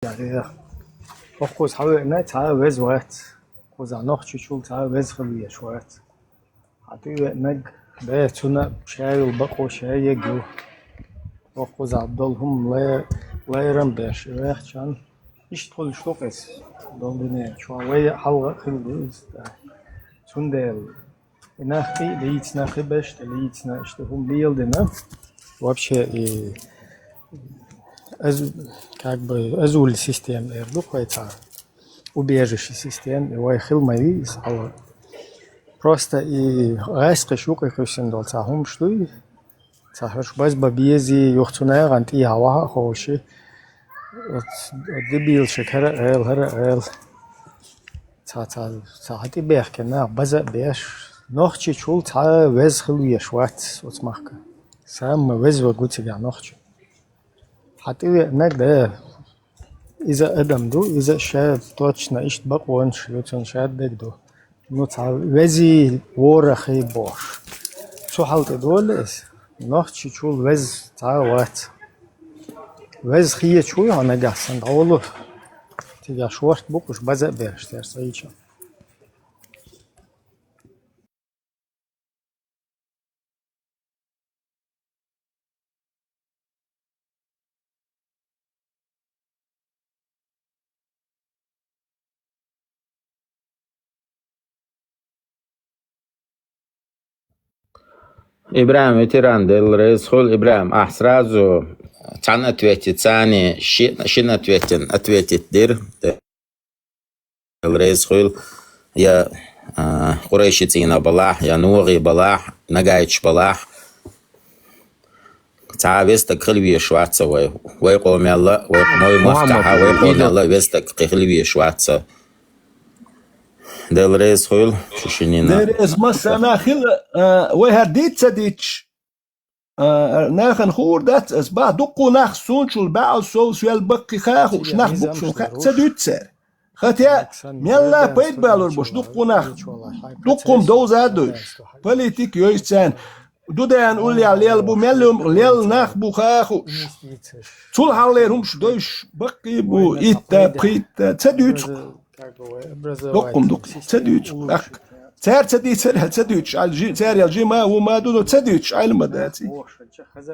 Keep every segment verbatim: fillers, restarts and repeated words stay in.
Доккхуза хьавеана цхьа а веза вац. Кхузахь Нохчийчул цхьа а веза хила везаш вац. Хьан тӀе веанарг, бе, цунна шаьра йолу бакъо шаьра ю. Доккхузахь долу хӀума лай-, лайрам беш ваьхчан. Иштта хуьлуш ду-кх иза. Долу дуьнен чохь вай а хьалха а хилла ду иза. Цундела и нах тӀе а дийцина, кхин беш тӀе дийцина, иштта хӀума леладина. Вообще, и аз-, как бы, азуль система эр ду-кх вай цхьа, убежище система, и вай хила ма вий иза хьалха. Просто и гӀаскхиш юкъа кхуьссина долу цхьа хӀумаш дуй, цхьа хӀорш базбан безий, юха цу нахана тӀехьа ваха а ховший. Оцу дебилаша хӀара а гӀела, хӀара а гӀела. Цхьа, цхьа, цхьа хьан тӀе бехкина нах база а беш, Нохчийчул цхьа а веза хила везаш вац оцу махка. Самый веза ву цигахь нохчи. Хьан тӀе веанарг, да, иза адам ду, иза ша точно иштта бакъонаш ю, цунна ша дерг ду. Ну, цхьа везий, ворхӀий бохуш. Цу хьал тӀе долу иза. Нохчийчул веза цхьа а вац. Веза хеташ вуй хьо нагахь санна, дӀаволу. Цигахь шорта бу-кх уьш база а беш, церан цӀийча. ИбрахӀим, ветеран, Дела реза хуьлда, ИбрахӀим, ахь сразу цхьана ответить, царна ши-, шина ответина ответить дира. Дела реза хуьлда, я, а, къурайши цӀийнах балахь, я ногӀий балахь, нагахьчу балахь. Цхьа а веза стаг хила везаш вац вай. Вай къомелла, вай, вай махкахьа, вай къомелла веза стаг кхин хила везаш вац. Дела реза хуьлда, шу шинна. Дела реза массарна хила, а, вай хӀара дийца ца дийцча, а, нахана хуур дац ас, бах, дуккха нах суначул баьӀал сов соьл баккхий ха а хууш нах бу-кх суна, ха ца дуьйцу цара. Хатя, мелла пайда балур болуш дуккха нах, дуккха хӀума довза а довзуш, политика йойуш царна, Дудаян уллехь лелла бу, мел лелла нах бу ха а хууш. Цул хьалхалера хӀумаш довзуш баккхий бу, итта, пхийтта, ца дуьйцу-кх. Дуккха хӀума ду-кх, ца дуьйцу-кх. Цара ца дийцар, ца дуьйцуш, Ӏа-, жи-, цара ял жима а, ву ма а ду, но ца дуьйцуш Ӏайла ма дац.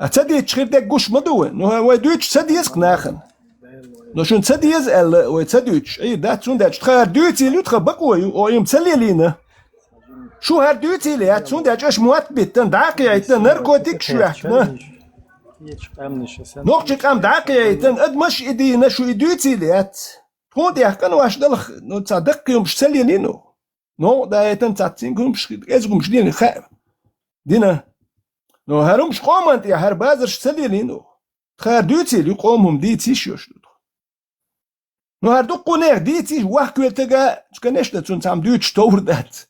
А ца дийцуш хир дерг гуш ма ду вай. Ну, вай дуьйцуш ца деза-кх нахана. Но шуна ца деза аьлла, вай ца дуьйцуш Ӏийр дац, цундела тхан хӀара дуьйцийла ю тхан бакъо ю, о, и-м ца лелийна. Шу хӀара дуьйцийла яц, цундела аша мотт биттина, дӀа а кхехьийтина, наркотикаш а ваьккхина. Нохчийн къам дӀа а кхехьийтина, адамаш а и дийна, шу и дуьйцийла яц. Тхуна тӀехь къиношна далахь, ну, цхьа даккхий хӀумаш ца лелийна. Новкъадаийтина цхьацца цхьаьнгга хӀумаш, кӀезиг хӀумаш дийна, хаьа. Дина. Но хӀара хӀумаш къоман тӀехь, хӀара базарш ца лелийна. Тхан хӀара дуьйцийла ю, къоман хӀума дийца йиш йолуш ду тхо. Ну, хӀара дуккха нехан дийца йиш, ваха коьртага, конечно, цунна цхьамма дуьйцуш товр дац.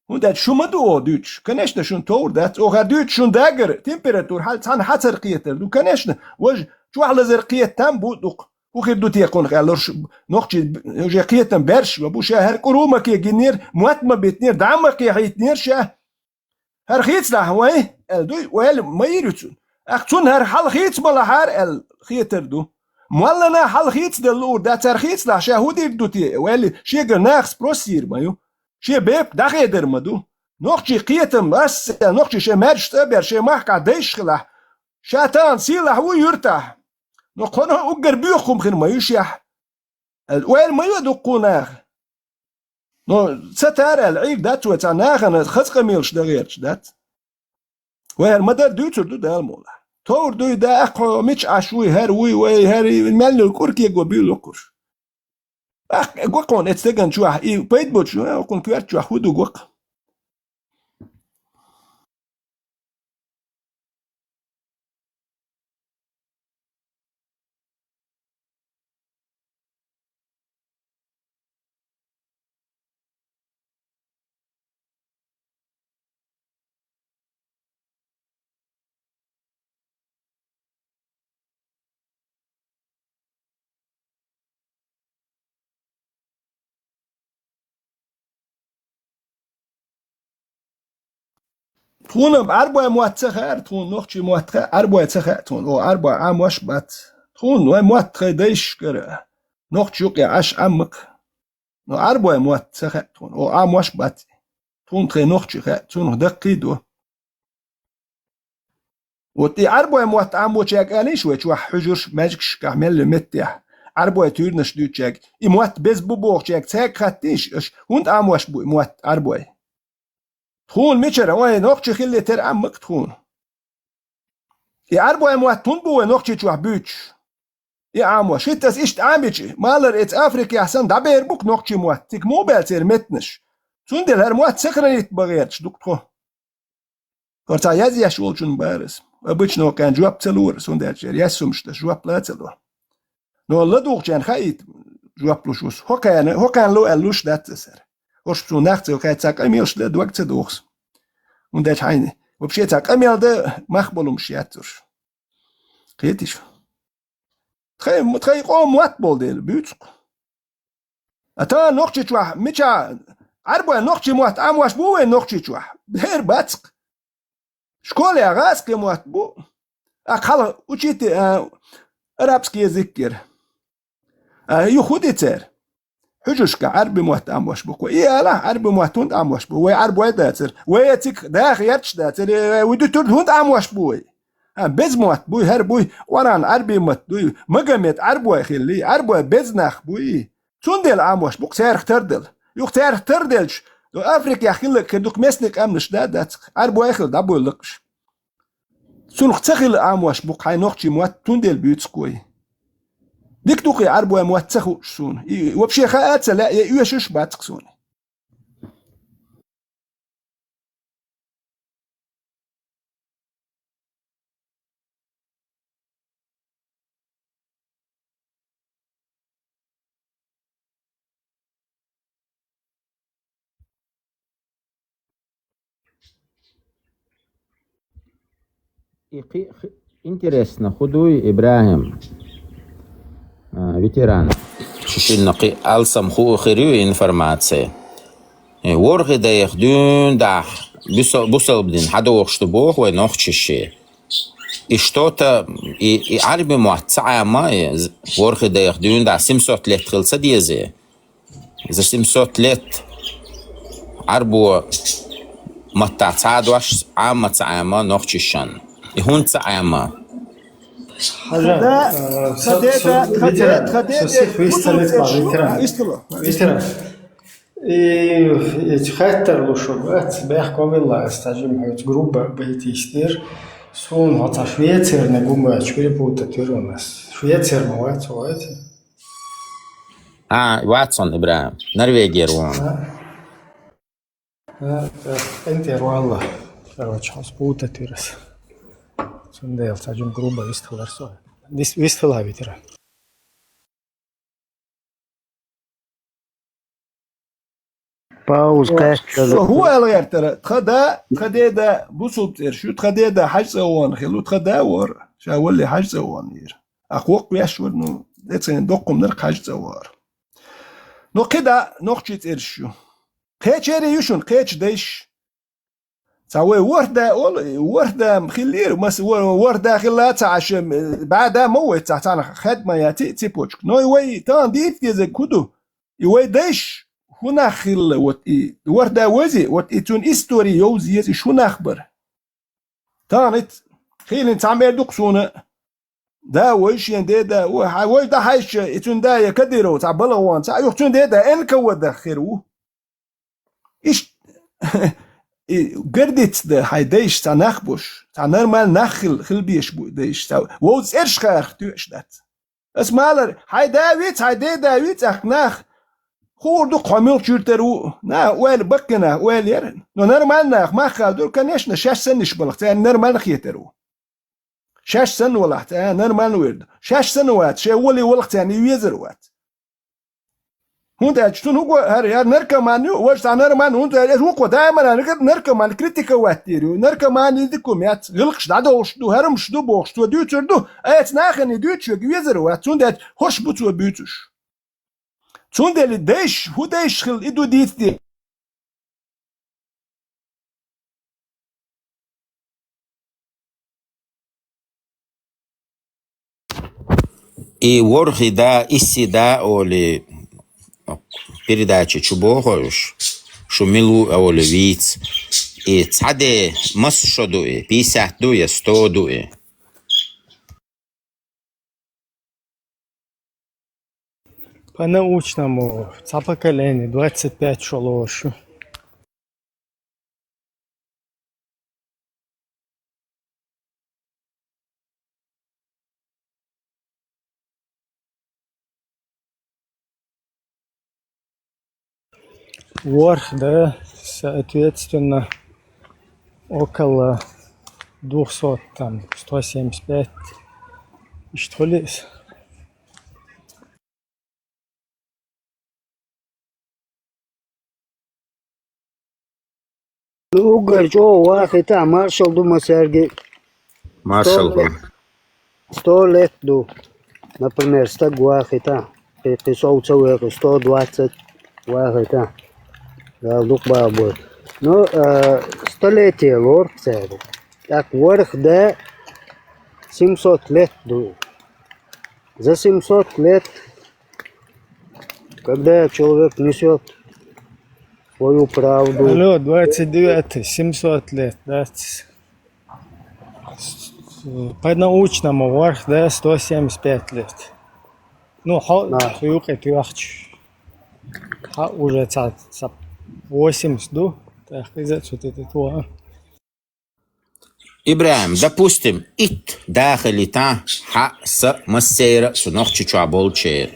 ХӀунда аьлча шу ма ду оха дуьйцуш. Конечно, шуна товр дац. Оха хӀара дуьйцуш шуна дагар, температура хьал цхьана хьацар кхетар ду. Конечно, важа чохь лазар кхета там бу дукха. ХӀун хир ду те кхунах аьлла, уьш нохчий уже кхетам баьржаш ма бу ша, хӀара кӀур ма кегийнера, мотт ма биттинера, дӀа ма кхехьийтинера ша. ХӀара хийцалахь вай, аьлла дуй, вай аьлла ма йийр ю цунна. Ахь цунна хӀара хьал хийца ма лахьара аьлла хетар ду. Моллана хьал хийцаделла луур дац, хӀара хийцалахь ша хӀун дийр ду те, вай аьлла шегара наха спрос йийр ма ю. Шен бепиг дӀахедар ма ду. Нохчий кхетам, ас, нохчий шайн маьрша цӀа а бер, шайн махкахь дайшш хилахь, ша тахана сийлахь ву юьртахь. Но кхунах уггар боьха хӀума хир ма ю шехь. Аьлла, ойла ма йо дуккха наха. Но ца тара аьлла, Ӏийр дац вай цхьа нахана хаза къамелаш дан гӀерташ дац. Вай хӀара ма-дарра дуьйцур ду Дала мукъалахь. Товр дуй, да, аккха хьо мича Ӏаш вуй, хӀара вуй, вай, хӀара, мел йолу кӀур кего буьйлу кхуш. Аккха го кхунна эцу стеган чохь, и пайда боцуш, а, кхунна коьрта чохь хӀун ду го кху? Тхуна Ӏарбой мотт ца хаьара, тхуна нохчий мотт хаьа, Ӏарбой ца хаьа тхуна. О, Ӏарбой Ӏамош бац. Тхуна вай мотт тхайн дайшкара. Нохчий юкъе Ӏаш Ӏаммакх. Но Ӏарбой мотт ца хаьа тхуна. О, Ӏамош бац. Тхуна тхай нохчий хаьа, цунах даккхий до. Вот и Ӏарбой мотт Ӏамочаьрга алийша вай чохь хьуьжарш, маьжгашкахь мел ю меттехь, Ӏарбой туьйранаш дуьйцучаьрга, и мотт беза бу бохучаьрга цаьрга хаттийша аша, хӀунда Ӏамош бу и мотт Ӏарбой? Тхуна мичара, вай нохчий хилла тера Ӏаммакх тхуна. И Ӏарбой мотт хӀунда бу вай нохчий чохь буьйцуш? И Ӏамош. ХӀинца ас иштта Ӏамича, малар эца Африкехь санна дӀабер бу-кх нохчий мотт, цига муха баьлла церан меттанаш? Цундела хӀара мотт сохранить бан гӀерташ ду-кх тхо. ХӀара цхьа язъеш волчун бара ас. Обычно кхаьн жоп ца лора, цундела чӀера яьссумаш дан жоп ла ца ло. Но ладугӀучарна хаийта жоп луш ву со. ХӀокхарна, хӀокхарна ло аьлла луш дац аса хӀара. ХӀорш цу нах ца кхаьчча, цхьа къамелаш дан дог ца доху сан. ХӀунда аьлча хьайна вообще цхьа къамел дан мах болумаш яц уьш. Кхетий шу? Тхай, тхай къоман мотт болу дела буьйцу-кх. А тахана нохчий чохь мичахь Ӏарбой нохчий мотт Ӏамош бу вай нохчий чохь? Бер бац-кх. Школехь гӀазкхи мотт бу. А хьалха учитель, а, арабский язык яра. А юха хӀун ди цара? Хьуьжаршка Ӏарбой мотт Ӏамош бу-кх. И алахь, Ӏарбой мотт хӀунда Ӏамош бу? Вай Ӏарбой дацара. Вай цига даха гӀерташ дацара. Э, вай дуьтур хӀунда Ӏамош бу вай? А, беза мотт буй, хӀара буй, Къуръан Ӏарбой мотт дуй, Магомед Ӏарбой хилли, Ӏарбой беза нах буй. Цундела Ӏамош бу-кх цаьрах тардала. Юха цаьрах тарделча, Африкехь хилларг хир ду-кх, местный къаьмнаш да а дац-кх, Ӏарбой хилла дӀабоьлла-кх уьш. Цунах ца хилла Ӏамош бу-кх хьайн нохчий мотт, цундела буьйцу-кх вай. Дика ду-кх и Ӏарбой мотт ца хууш суна. И вообще хаа а ца лаьа, я оьшуш а бац-кх суна. И кхин а интересно, хӀун дуй, ИбрахӀим, а, ветеран? Шу шинна кхин а алсам хуу хир ю информаци. Э, ворхӀе дайх дуьйна дахьа бусал-, бусалба дин хьадохуш ду боху вай нохчаши. И что-то, и, и Ӏарбой мотт ца Ӏама, и з-, ворхӀе дайх дуьйна дахьа семьсот лет хила ца деза. За семьсот лет Ӏарбой маттахь цхьа а дош Ӏама ца Ӏама нохчашна. И хӀунда ца Ӏама? Хьажа, тха де-, э, тха со-, деда, со-, тха де-, ветеран, тха деда, со сих висталет, ветеран. Вистала. Вистала. И, и хаттар луш ву, бац, бехк ма билла, ас цхьа жима хьоьца грубо байтийс дер. Суна хьо цхьа швецерна гума чу перепутать вира у нас. Швецер ма вац, вац. А, вац хьо, ИбрахӀим. Норвегера ву хьо. А? А, а, эн тера валла. Короче, хьо спутать вира ас. Цундела цхьа жима грубо вистхилар со. Дис-, вистхила ветеран. Пауза кхаьчча. Со хӀун аьлла гӀертара? Тха да, тха деда бусулба цӀераш ю, тха деда Хьажа цӀа вахана хилла, тха да вара, ша валале Хьажа цӀа вахана вера. А кхоккха веш вара, ну, эцхьана доккхумнар Хьажа цӀа вахара. Но кхидӀа нохчий цӀераш ю. Кхечерий ю шуна, кхечу дайша. Цхьа вай ворхӀ да олу, ворхӀ да хиллера, маса вор-, ворхӀ да хилла ца Ӏаш, бӀе да ма вай цхьа цхьаьна хед ма яци цепочка. Но и вай тахана дийца дезарг хӀун ду? И вай дайша хӀун нах хилла, вот и ворхӀ да вази, вот и цуьнан истори йовза еза, и шун нах бара. Тахана ит, хийлин цхьа мер ду-кх суна, да вай шен деда, вай хьа-, вай да хьаьжча, и цуьнан да я Кадыров, цхьа балагӀон, цхьа юха цуьнан деда Н К В-дах хир ву. Иштта, и гордиться дан хьайн дайша цхьа нах бош, цхьа нормальный нах хила, хила беш бу дайша, цхьа вовза цӀераш харах тоьаш дац. Ас малар, хьайн да виц, хьайн деда виц, ахка нах хуур ду-кх хьо муьлхачуьра тера ву, на, ойла баккхина, ойла яра. Но нормальный нах мах хала дура, конечно, шаьш санниш балахь, царна нормальный хетар ву. Шаьш санна валахь, царна нормальный вер ду. Шаьш санна вац, шайн воле валахь, царна и везар вац. ХӀунда аьлча цунна хӀуго хӀара, хӀара наркоман ю, важа цхьа нормальный, хӀунда аьлча вукхо даимана наркоман критиковать дийр ю. Наркоман дика ю, мец, гӀиллакхаш дӀадовлуш ду, хӀарамаш ду бохуш, цо дуьйцур ду, айца нахана и дуьйцуш верг везар вац, цундела хӀорш бу цо буьйцуш. Цундела и дайша, хӀун дайша хилла, и ду дийца де. И ворхӀ да, исс да олий, передача чу бохуш, шу мила ву олий вийца. И цхьа де масса шо ду и, пятьдесят ду я, сто ду и? По научному, цхьа поколение, двадцать пять шо лошу. ВорхӀ да, соответственно, около двухсот, там, сто семьдесят пять. Иштта хуьлу иза. Ну, уггар чӀогӀа вахийтахь, маршалла ду массаьрга. Маршалла. Сто лет, сто лет ду. Например, стаг вахийтахь, кхин, кхин сов ца вехаш, сто двадцать вахийтахь. Дала дукха бахабойла. Ну, а, столетие лору цаьрга. ТӀаккха ворхӀ да семьсот лет ду. За семьсот лет, когда человек несёт свою правду. Алло, двадцать девятый, семьсот лет, да? С-, с-, по-научному ворхӀ да сто семьдесят пять лет. Ну, хьо-, да. Хьо юкъе тоьхча. Хьо уже ца, ца восемьдесят ду, тӀаккха иза цу тӀе тӀе тоха. ИбрахӀим, допустим, итт да хилийтахь, хьа, са, массеран а цу Нохчийчохь болчеран.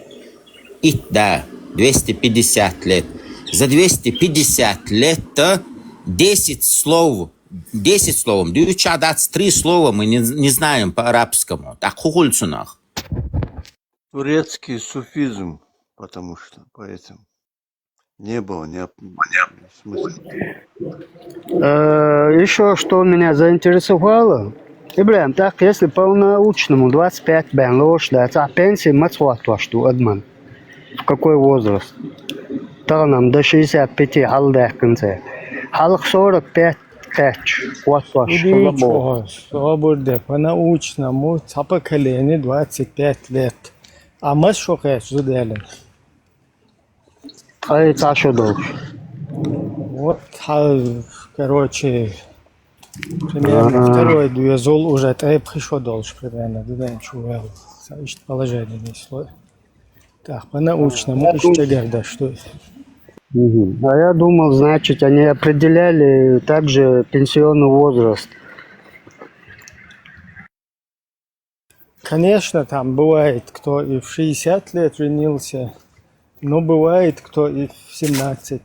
Итт да, двести пятьдесят лет. За двести пятьдесят лет-то десять слов, десять слов, дуьйцуш дац, три слова мы не, не знаем по-арабскому. ТӀаккха хӀун хуьлу цунах? Турецкий суфизм, потому что, поэтому не было необ-, смысла. Э, ещё что меня заинтересовало, ИбрахӀим, так, если по-научному двадцать пять бен лош, да, цхьа пенсия маца хӀоттош ду адаман? В какой возраст? Тахана-м до шестьдесят пяти хьалдаьккхина цара. Хьалха сорок пять кхаьчча, хӀоттош хилла боху. Собар де, по-научному, цхьа поколение двадцать пять лет. А мас шо кхаьчча зуда аьлла? Ткъе цхьа шо долуш. Вот, хьа, короче, примерно второй доьзал уже ткъе пхи шо долуш, примерно, дуьнен чу ваьлла. Ца иштта положение несло. Так, по-научному иштта чӀагӀдеш ду. Мгм. А я думал, значит, они определяли также пенсионный возраст. Конечно, там бывает, кто и в шестьдесят лет женился, но бывает, кто и в семнадцать,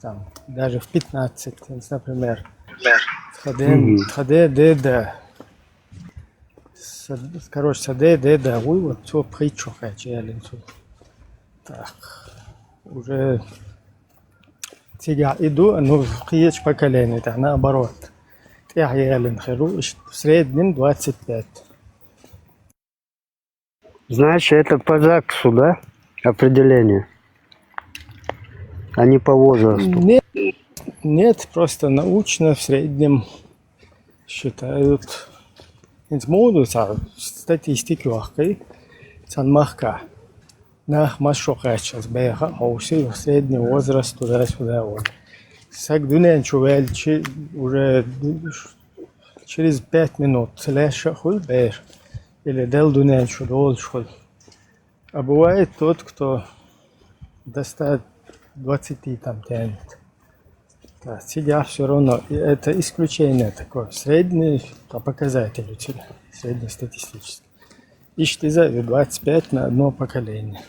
там, даже в пятнадцать, например. Тхаде, мгм, тхаде, де, да. Са-, короче, са де, де, да, вуй, вот, цо пхийтта шо кхаьчча аьлла цо. Так, уже цигахь и ду, ну, кхечу поколение, да, наоборот. ТӀехъялина хир ву, иштта в среднем двадцать пять. Значит, это по ЗАГСу, да? Определение. А не по возрасту. Нет, нет, просто научно в среднем считают. ХӀинца муха ду цхьа статистика йоккхий, цхьана махкахь. Нах мас шо кхаьччалц беха а хьовсий, средний возраст туда-сюда вот. Саг дуьнен чу ваьлча, уже через пять минут лаьшша а хуьлу бер, или Далла дуьнен чу долуш хуьлу. А бывает тот, кто до ста двадцати там тянет. Да, цигахь всё равно, и это исключение такое, средний по показателю цигахь, среднестатистический. Иштта иза двадцать пять на одно поколение.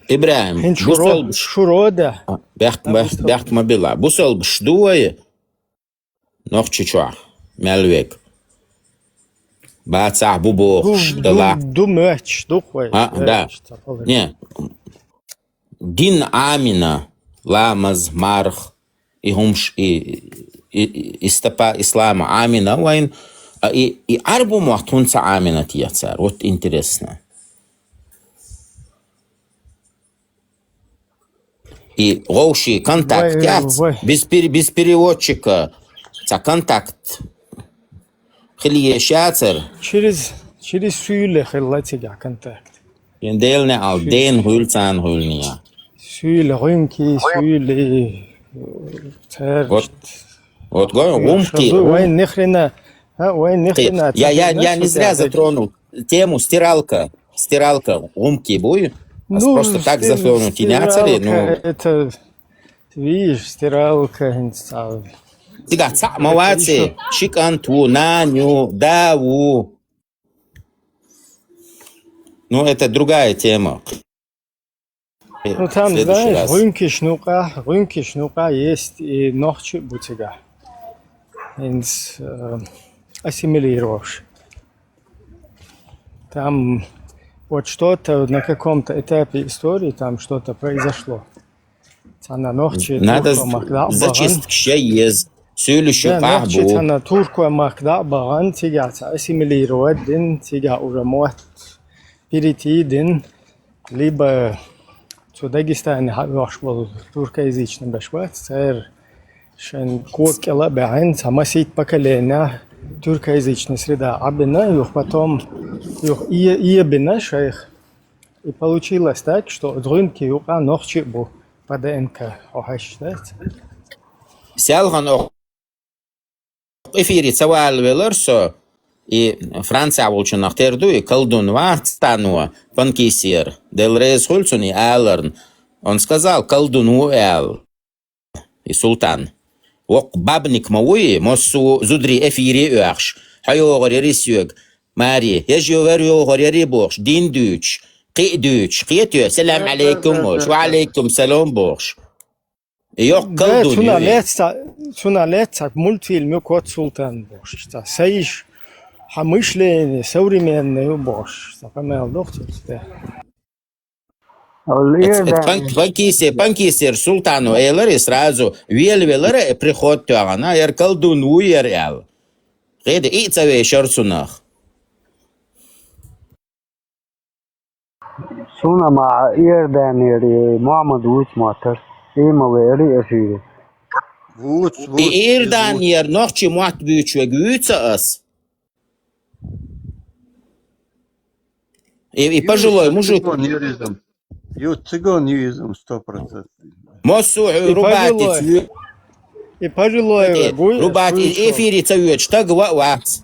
ИбрахӀим, хӀинца шу ро-, бусалбаш, шу рода. А, бехк-, а, бехк-, бусалбаш. Бехк ма билла. Бусалбаш ду вай Нохчийчохь, мел вега? Бацахь бу бохуш, ду, ду, дала. Ду моьттуш, ду-кх вай. А, да. Не. Дин Ӏамийна, ламаз, марха, и хӀумаш, и, и, и, и стапа ислама Ӏамийна вайна, а и, и Ӏаьрбу мотт хӀунда ца Ӏамийна те цара? Вот интересно. И вовший контакт яц, вай, вай, без пере-, без переводчика, цхьа контакт. Или ешацар. Через, через суьйле хилла цигахь контакт. Ин Делан неӀалт, ден хуьлу царна хуьлу. Суьйле гӀуьнки, суьйле, э, церчт. Вот, вот, гой, гӀумкий, гӀум-, вайн нехрена, а, вайн нехрена. Я, я, я не зря затронул тему стиралка. Стиралка, гӀумкий буй. Ну, просто так затронуть и не стиралка, ну. Это, видишь, стиралка, хӀинца. Цигахь цхьаъ ма вац, ши кӀант ву, нана ю, да ву. Ну, это другая тема. Ну, там, знаешь, гӀуьнкаш нукъа, гӀуьнкаш нукъа есть и нохчий бу цигахь. ХӀинца, э, ассимилировавши. Там вот что-то на каком-то этапе истории, там что-то произошло. Цхьана нохчий, надо туркой махка дӀа а бахана. Зачистка еза. Суьйлуш ю, да, къахь нохчий бу. Цхьана туркой махка дӀа а бахана, цигахь цхьа ассимилировать дина, цигахь уже мотт перейти дина, либо цу Дагестане хьаоьхуш болу туркоязычный беш бац, церан шайн ког кӀела а баьхьина, цхьа масийтта поколение туркоязычный среда Ӏабина, юха потом, юха э-, эбина шайх. И получилось так, что гӀуьнкий юкъа нохчий бу по ДНК, хьо хьаьжча, дац? Селхана оха эфире ца вала велара со, и Францехь волчунах тера ду, и колдун вац цхьанна, Панкисер, Дела реза хуьлу цунна и аларна. Он сказал, колдун ву аьлла. И Султан. Воккха бабник ма вуй, массо а зударий эфире а оьхуш. Хьо йогӀур яри соьга. Маре, ежа йовар йогӀур яри бохуш, дин дуьйцуш, кхин а дуьйцуш, кхетий, салам алейкум бохуш, ва алейкум салам бохуш. И йоккха колдун ю и. Цунах лаьцна, цунах лаьцна мультфильм ю Кот Султан бохуш. Цхьа сайш, хьан мышление современное ю бохуш. Цхьа къамел дохуьйтуш. Панкисе, Панкисер Султано элира и сразу, вела велара и приход тоьхна, яра колдун ву яра аьлла. Кхеда и ца вешара цунах. Суна ма Иорданера Мухьаммад вуьйцу моттара, и ма веара и эфире. Вуьйцу, вуьйцу, и Иорданера нохчий мотт буьйцуш верг вуьйцу ас. И, и пожилой мужик. Циган ю иза. Ю, циган ю иза, сто процентов. Массо а хьуьйру бати цуьйра. И пожилой вегуй, рубати эфире ца воьдуш, таг ва а вац.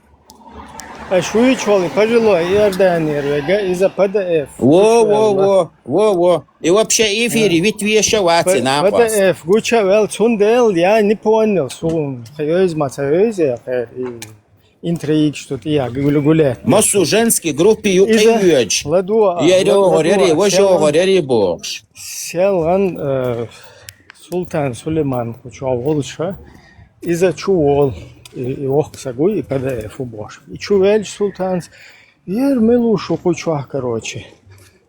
Аш вуьйчу волу и пожилой Иорданера вега, иза ПДФ. Во, во, во, во, во. И вообще эфире вит веша вац и накъост. ПДФ гуча а вел, цундела я не понял, суна, хьан йовза ма ца йовза, я хьан и интриги, что тӀе я гуля-, гулять. Массо а женский группе юкъе воьдуш. Ладуа, я ладуа, йогӀур яри, ва йогӀур яри бохуш. Селган, э, Султан Сулейман кху чохь волуша, иза чу волу, и, и воккха са гуй, и ПДФ ву бохуш. И чу велча Султанца, ер мила ву шу кху чохь, короче.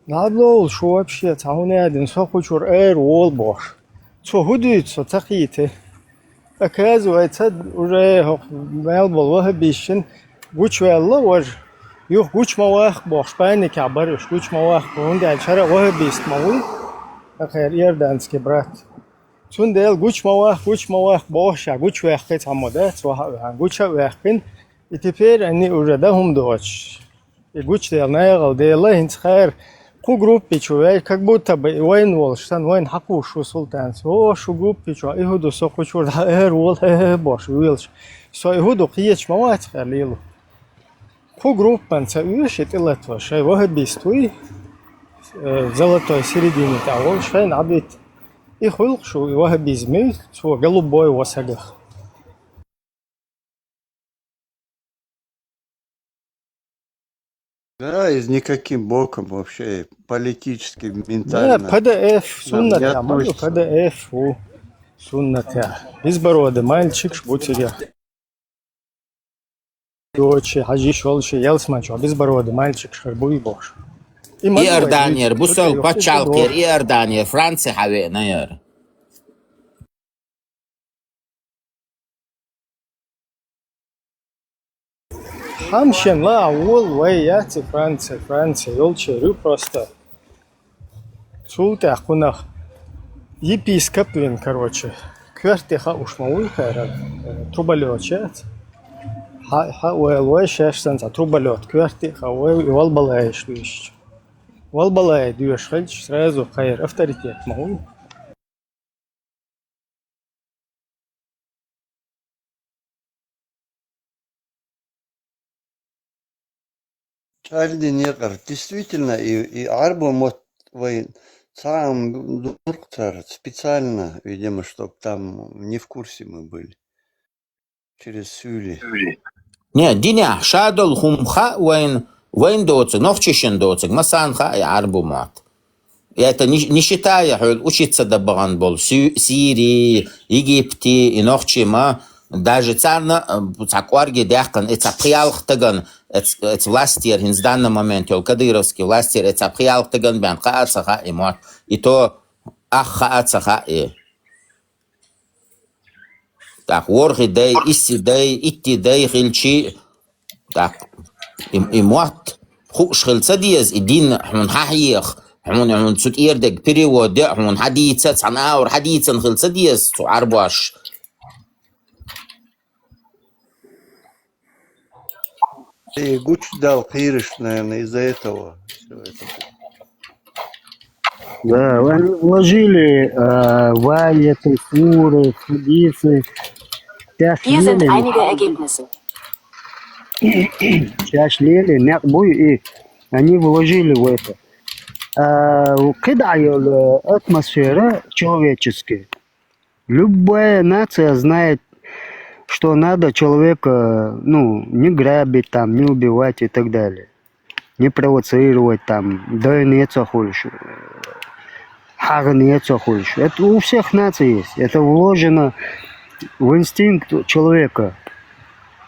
ДӀа а ловла шу вообще, цхьа хӀума а дина, со кху чуьра ара волу бохуш. Цо хӀун дуьйцу, со ца кхийти. Оказывается, уже хӀокху мел болу ваххабисташна гучуваьлла важа. Юха гуча ма ваккха бохуш, паникехь бара уьш, гуча ма ваккха, хӀунда аьлча хӀара ваххабист ма вуй, тӀаккха хӀара иорданский брат. Цундела гуча ма ваккха, гуча ма ваккха бохуш, ша гучаваьккхи цхьаммо дац, ваха а ваьхьна, гуча а ваьккхина. И теперь они уже дан хӀума доцуш. И гучаделла нагӀал дела, хӀинца хӀара кху группе чу ваьлла, как будто бы и вайна волуш санна, вайна хьакхуш ву Султанца. О, шу группе чохь и хӀун ду, со кху чуьра дӀа ара волу, хе-хе-хе бохуш воьлуш. Со и хӀун ду, кхеташ ма вац хӀара лело. Кху группана ца оьшу и тӀелатван, шайн ваххабист вуй, э, золотой середине тӀехь волу, шайна Ӏабит. И хуьлу-кх шу, и ваххабизм ю, цо голубой во сагах. Да, из никаким боком вообще, политически, ментально. Да, ПДФ, суннатехь ма ду, ПДФ ву, суннатехь. Безбородый мальчикаш бу цигахь. Дочи, хьажиш йолуш, ялсамани чохь безбородый мальчикаш хир буй бохуш. Иорданера, бусалба пачхьалкхера, Иорданера, Франци хьавеана яра. Хьан шен ла а волу вай яц и Франция, Франция йолчеран ю просто. Цул тӀаьхьа кхунах епископ вина, короче, коьрте хууш ма вуй хӀара, э, труболёт яц. Хьа, хьа, вай, вай шаьш санна цхьа труболёт коьртий, хьа, вай, и валбалаеш дуьйшича. Валбалай дуьйш хилча, сразу кхайра авторитет ма вуй. Чарли некъар. Действительно, и, и Ӏарбо мотт вай цхьаъ м дуркъ цар специально, видимо, чтоб там не в курсе мы были. Через Сюри. Не, динехь шадолу хӀума хаьа вайн, вайн доцург, нохчашна доцург, массарна хаьа и Ӏарбу мотт. Это не, не считая хьуьлла учиться дан бахана болу Сю-, Сири, Египти, и нохчий ма, даже царна, а, цхьа кӀорге даьккхина, и цхьа пхиалгӀа стагана, эц-, эц властера, хӀинца данный момент йолу кадыровский властера, и цхьа пхиалгӀа стагана бен хаа ца хаьа и мотт. И то ах хаа ца хаьа и. ТӀаккха ворхӀе дай, исси дай, итти дай хилчи, тӀаккха и, и мотт хууш хила ца деза, и дин хьуна хьахьеха, хьуна, хьуна цу тӀера дерг перевод де, хьуна хьадийца, цхьана агӀор хьадийцан хила ца деза цу Ӏарбоша. И гучудала кхийраш, наверное, из-за этого. Всё это. Да, они вложили, а, в аяты, суры, хадисы. Сейчас Hier sind лели, einige Ergebnisse. Сейчас лели, некъ буй, и они вложили в это. А, кхидӀа йолу атмосфера человеческая. Любая нация знает, что надо человека, ну, не грабить, там, не убивать и так далее. Не провоцировать, там, дойне ца хуьлуш, хьагӀне ца хуьлуш. Это у всех наций есть. Это вложено в инстинкт человека,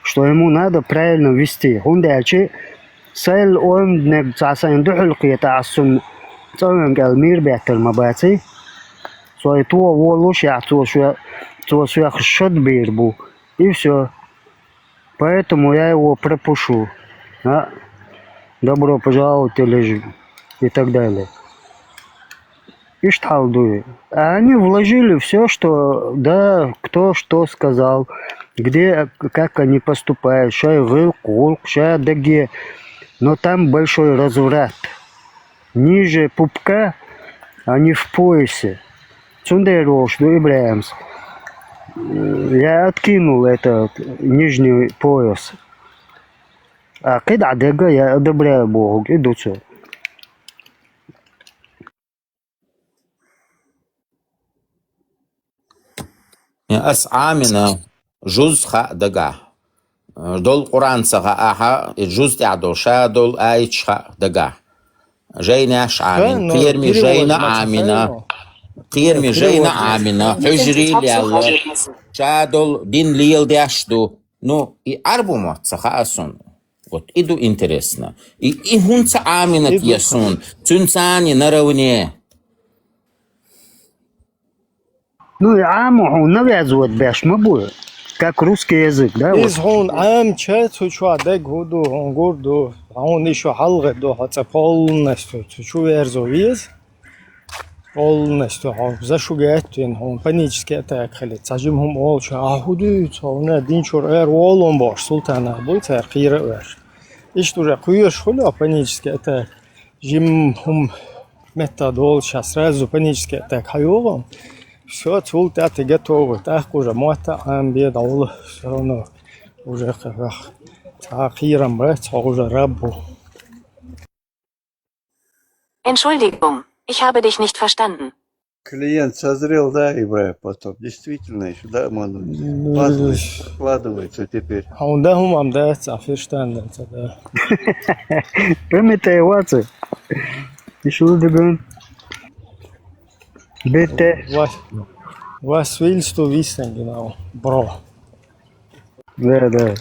что ему надо правильно вести. ХӀунда аьлча сайл оймднег цхьа сайна дуьхьал кхета, ас цунна цӀа венгал мийр беттар ма баций. Цо и то волуш яхь, цо шо-, цо соьх шад бийр бу. И всё. Поэтому я его пропущу. А? Добро пожаловать или же и так далее. Иштта хьал дуй. А они вложили всё, что, да, кто что сказал, где, как они поступают, шай гӀуллакх, гӀуллакх, ша даге. Но там большой разврат. Ниже пупка, а не в поясе. Цундела волуш ду Ибрахимс. Я откинул этот нижний пояс. А кхидӀа дега я одобряю бохург, и ду цо. Ас Ӏамина жуз хаьа дагахь. Долу Къуръан ца хаьа ахьа, и жуз тӀехь долу ша долу аяташ хаьа дагахь. Жайнаш Ӏамина, ну, кхераме перевод жайна ма ца Ӏамина, хаьа, ну. Кхераме жайна перевод ма ца Ӏамина, хаьа. Хьуьжарий лелла, ша долу дин леладеш ду. Ну, и Ӏарбу мотт ца хаьа суна. Вот и ду интересно. И, и хӀунда ца Ӏамина те суна? Цуьнца наравне. Ну, и Ӏамо хьуна навязывать беш ма бу, как русский язык, да, вот. Иза хьуна Ӏамча, цу чохь дерг хӀун ду, хьуна гур ду, хьуна и шу хьалхе ду, хьо цӀа полностью цу чу верзо веза. Полностью хьо за шу геттина, хьуна панический атака хилийта. Цхьа жима хӀума олуш, а хӀун дуьйцу, хьуна динчуьра эр волун бохуш, султанах буй цара кхийра а веш. Иштта уже кхоьруш хуьлу панический атака. Жима хӀума метта долуш, ша сразу панический атака хьайогӀу. Всё, цул тӀаьхьа тӀе готовы. ТӀаккха уже мотт а Ӏамабе дӀаволу, всё равно уже кхин цхьа кхерам бац, хьо уже раб ву. Entschuldigung, ich habe dich nicht verstanden. Клиент созрел, да, Ибрахим, потом? Действительно, ещё, да, обмануть? Ну, подкладывается, подкладывается теперь. А он, да, хӀумам дац, а фирштан дац, да. Памятай вацы. Ещё другой. Бете. Was, was willst du wissen, genau, Bro? Да, да.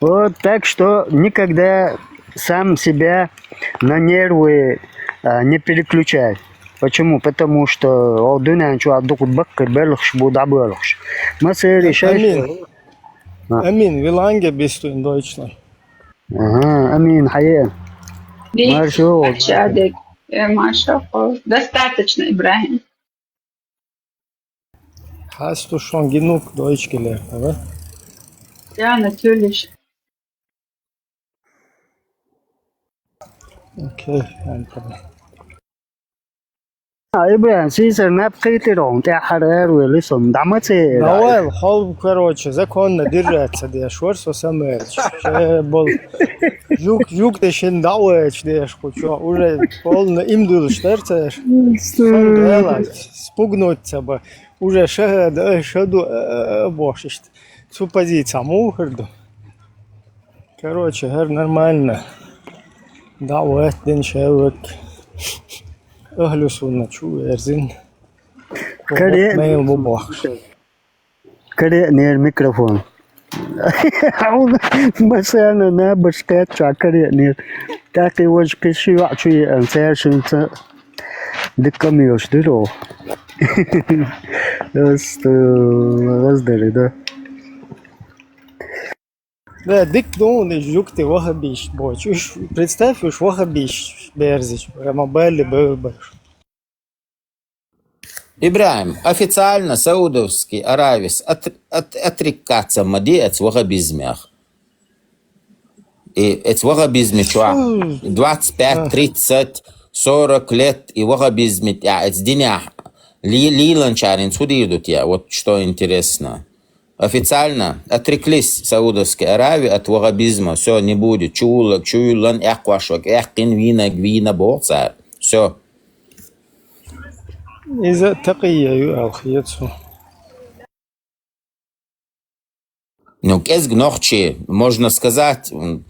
Вот, так что никогда сам себя на нервы, а, не переключай. Почему? Потому что, о, дуьнен чохь дукха баккхий белхаш бу дӀабоьлхуш. Масери шайша. Амин. А. Амин, wie lange bist du in Deutschland? Ага, Амин, хьае. Маршо. Э, Маша, хо. Достаточно, Ибрагим. Hast du schon genug Deutsch gelernt, oder? Ja, natürlich. Okay, kein Problem. Ибрагим, сийсара наб кхийтира хьуна, тӀаьххьара аравелла сона, дӀа ма ца яйра. Давай, хьо, короче, законно держаться деш вара со самойлаш. Ше бол. Юг, юг тӀе шин дӀа а вайча деш кхучо. Уже полно им дулаш дар цар. Сан гала, спугнуть ца ба. Уже шахада, ай, шаду, а, а, а, бохуш иштта. Цу позиция муха хир ду? Короче, хӀара нормально. ДаӀват дина шаьллак. Ахьлу сунна чу верзина. Каре- Вот мейл бу бохуш. Каре нер микрофон. Масана набаш кхетча каре нер. ТӀаккха важа кхин ши йоӀ чу еана, цаьршинца дика ма йолуш дира оха. Ас, э, раздари, да. Да, дика ду, уьш жугтий ваххабисташ бохуш. Уьш, представь, уьш ваххабисташ берзича, прямо балли бевр барш. Ибрагим, официально Саудовский Аравис от-, от-, отрекаться ма де оцу ваххабизмех. И оцу ваххабизме чохь двадцать пять, тридцать, сорок лет и ваххабизме тӀехь оцу динехь ли-, лийланчарна хӀинца хӀун дийр ду те? Вот что интересно. Официально отреклись Саудовская Аравия от ваххабизма. Всё, не будет. Чу вуллаг, чу вуллан, эккхош ваг, эккхина, вийнаг, вийна боху цара. Всё. Иза такъия ю аьлла хета суна. Ну, кӀезиг нохчий, можно сказать, м,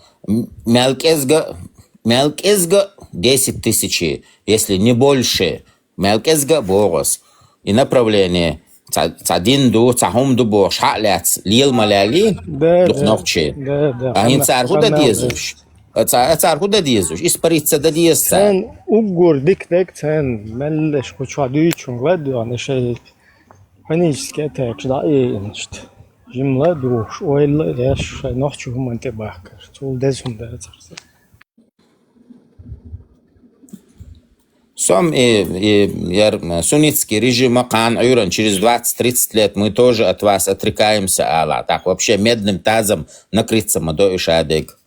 мел кӀезга, мел кӀезга десять тысячи, если не больше, мел кӀезга боху ас. И направление, цхьа, цхьа дин ду, цхьа хӀума ду бохуш, хьа а лаьцна, лела ма лаьллий, да, дукха да, нохчий. Да, да, а хӀинца цара хӀун дан деза уьш? А ца-, а цара хӀун дан деза уьш? Испариться дан деза цара? Царна уггар дика дерг царна, меллаша кху чохь дуьйцучунга ладоьгӀна, шайн панический атакаш дӀа а йина иштта. Жимма ладугӀуш, ойла а еш, шайн нохчийн хӀуманна тӀе бахкар. Цул деза хӀума дацара. Сом и, и яр, суннитский режима кхана Ӏуьйранна через двадцать-тридцать лет мы тоже от вас отрекаемся ала. Так вообще медным тазом накрыться ма до и шадерг.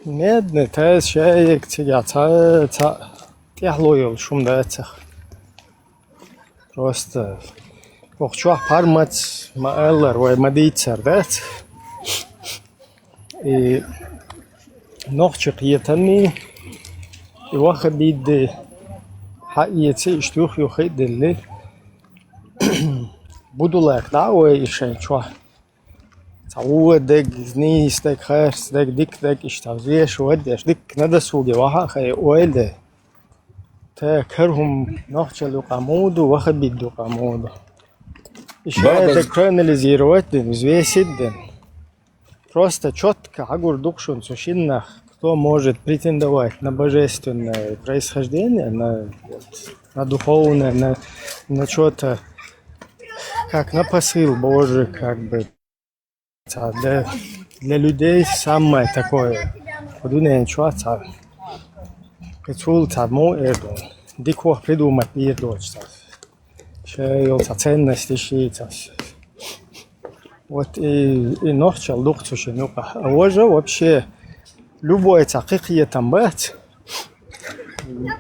Медный таз шаерг цигахь цхьа, цхьа тӀаьхьало йолуш хӀума дацара. Просто окху чохь пхьармац ма-аллара, вай ма-дийццара дац. И нохчийн кхетамий, и ваххабитийн хьаэца, иштта юх-юха а делли, будулак дӀа а вай и шайн чохь. Цхьа вон дерг, нийса дерг, харц дерг, дика дерг, иштта взвешивать деш, дика на досуге вахьа а хай ойла де. Та кара хӀума нохчалла юкъа муха ду, ваххабитийн юкъа муха ду. И шадерг проанализировать дина, взвесить дина. Просто чётко хьагур ду-кх шуна цу шиннах, кто может претендовать на божественное происхождение, на, на духовное, на, на чё-то, как на посыл Божий, как бы. Цхьа для, для людей самое такое. Кху дуьнен чохь цхьа. Кхин цул цхьа муха эр ду. Дикох придумать дийр доцу цхьа. Шайн йолу цхьа ценность йиш йий цхьа. Вот и, и нохчалла ду-кх цу шина юкъахь. А важа вообще любой цхьа кхин кхетам бац.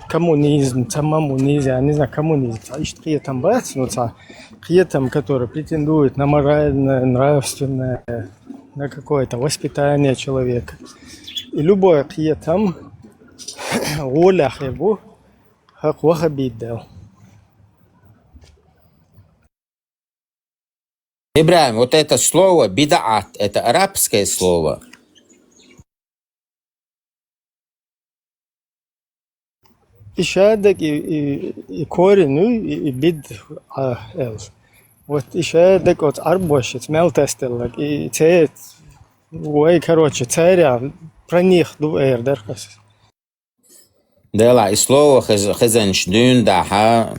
Коммунизм, цхьа мамунизм, я не знаю, коммунизм, цхьа иштта кхетам бац, но цхьа кхетам, который претендует на моральное, нравственное, на какое-то воспитание человека. И любое кхетам гӀолехь хир бу хӀокху ваххабитийн дел. Ибрагим, вот это слово бидаат, это арабское слово? И шадерг, и, и, и корень, и, и, и бидӀа, а, эл. Вот и ше декъоц Ӏарбош, мел тестеллаг, и це, вай, короче, церя про них ду эр дерхас. Дела, и слово хез-, хезанш дюн даха,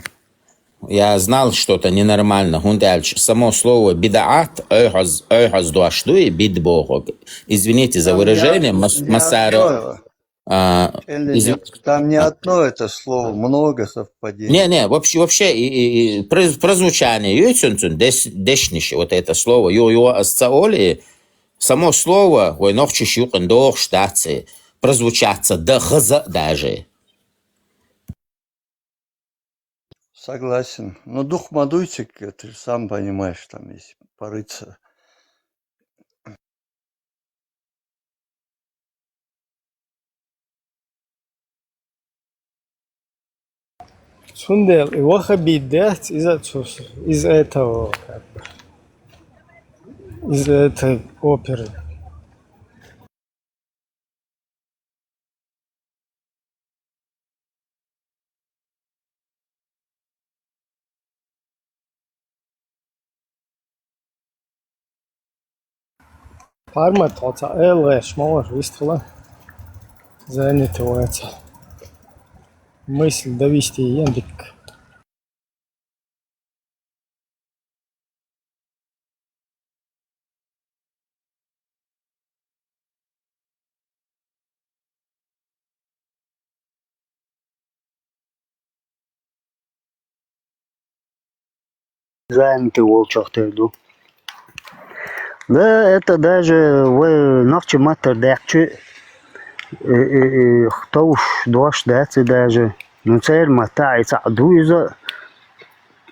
я знал, что-то ненормально. ХӀунда аьлча само слово бидаӀат, ойхьаз, ойхьаз дош ду, и бид бохог. Извините за выражение, мас-, не массара. Одно. А, Или из- нет, там не одно это слово, много совпадений. Не, не, вообще, вообще, и, и, и проз-, прозвучание ю цун, цун, дес-, дешниш, вот это слово, ю, ю, ас ца оли, само слово, вай нохчиш юкъан дохш дац, прозвучаться да хаза даже. Согласен. Но дух мадуйчик, ты же сам понимаешь, там есть порыться. Цундел и ваха биддец из-, из этого, как бы, из этой оперы. Пармат оца элэш мовар вистхла. Занятый оца. Мысль довести ендик. Занятый волчох тер ду. Да, это даже вай нохчи маттар дехчи, э, э, э, хтауш дош дац даже. Ну, цер матта и ца дуйза,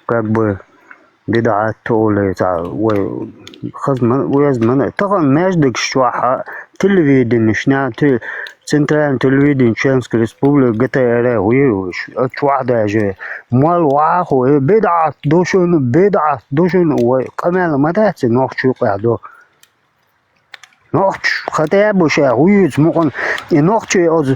как бы, бидаӀат оле ца, вай, хазман, уяз мана. Тахан междик шваха, телевидение, шна, те-, центральный телевидение Чеченской Республики, Г Т Р, уйуш. А чувах даже. Мал ваху, э, бидаӀат душун, бидаӀат душун, вай, къамел ма дац, нохчу къадо. Нохч, хотя бы ше, хуюц мукъан, и нохчи оз,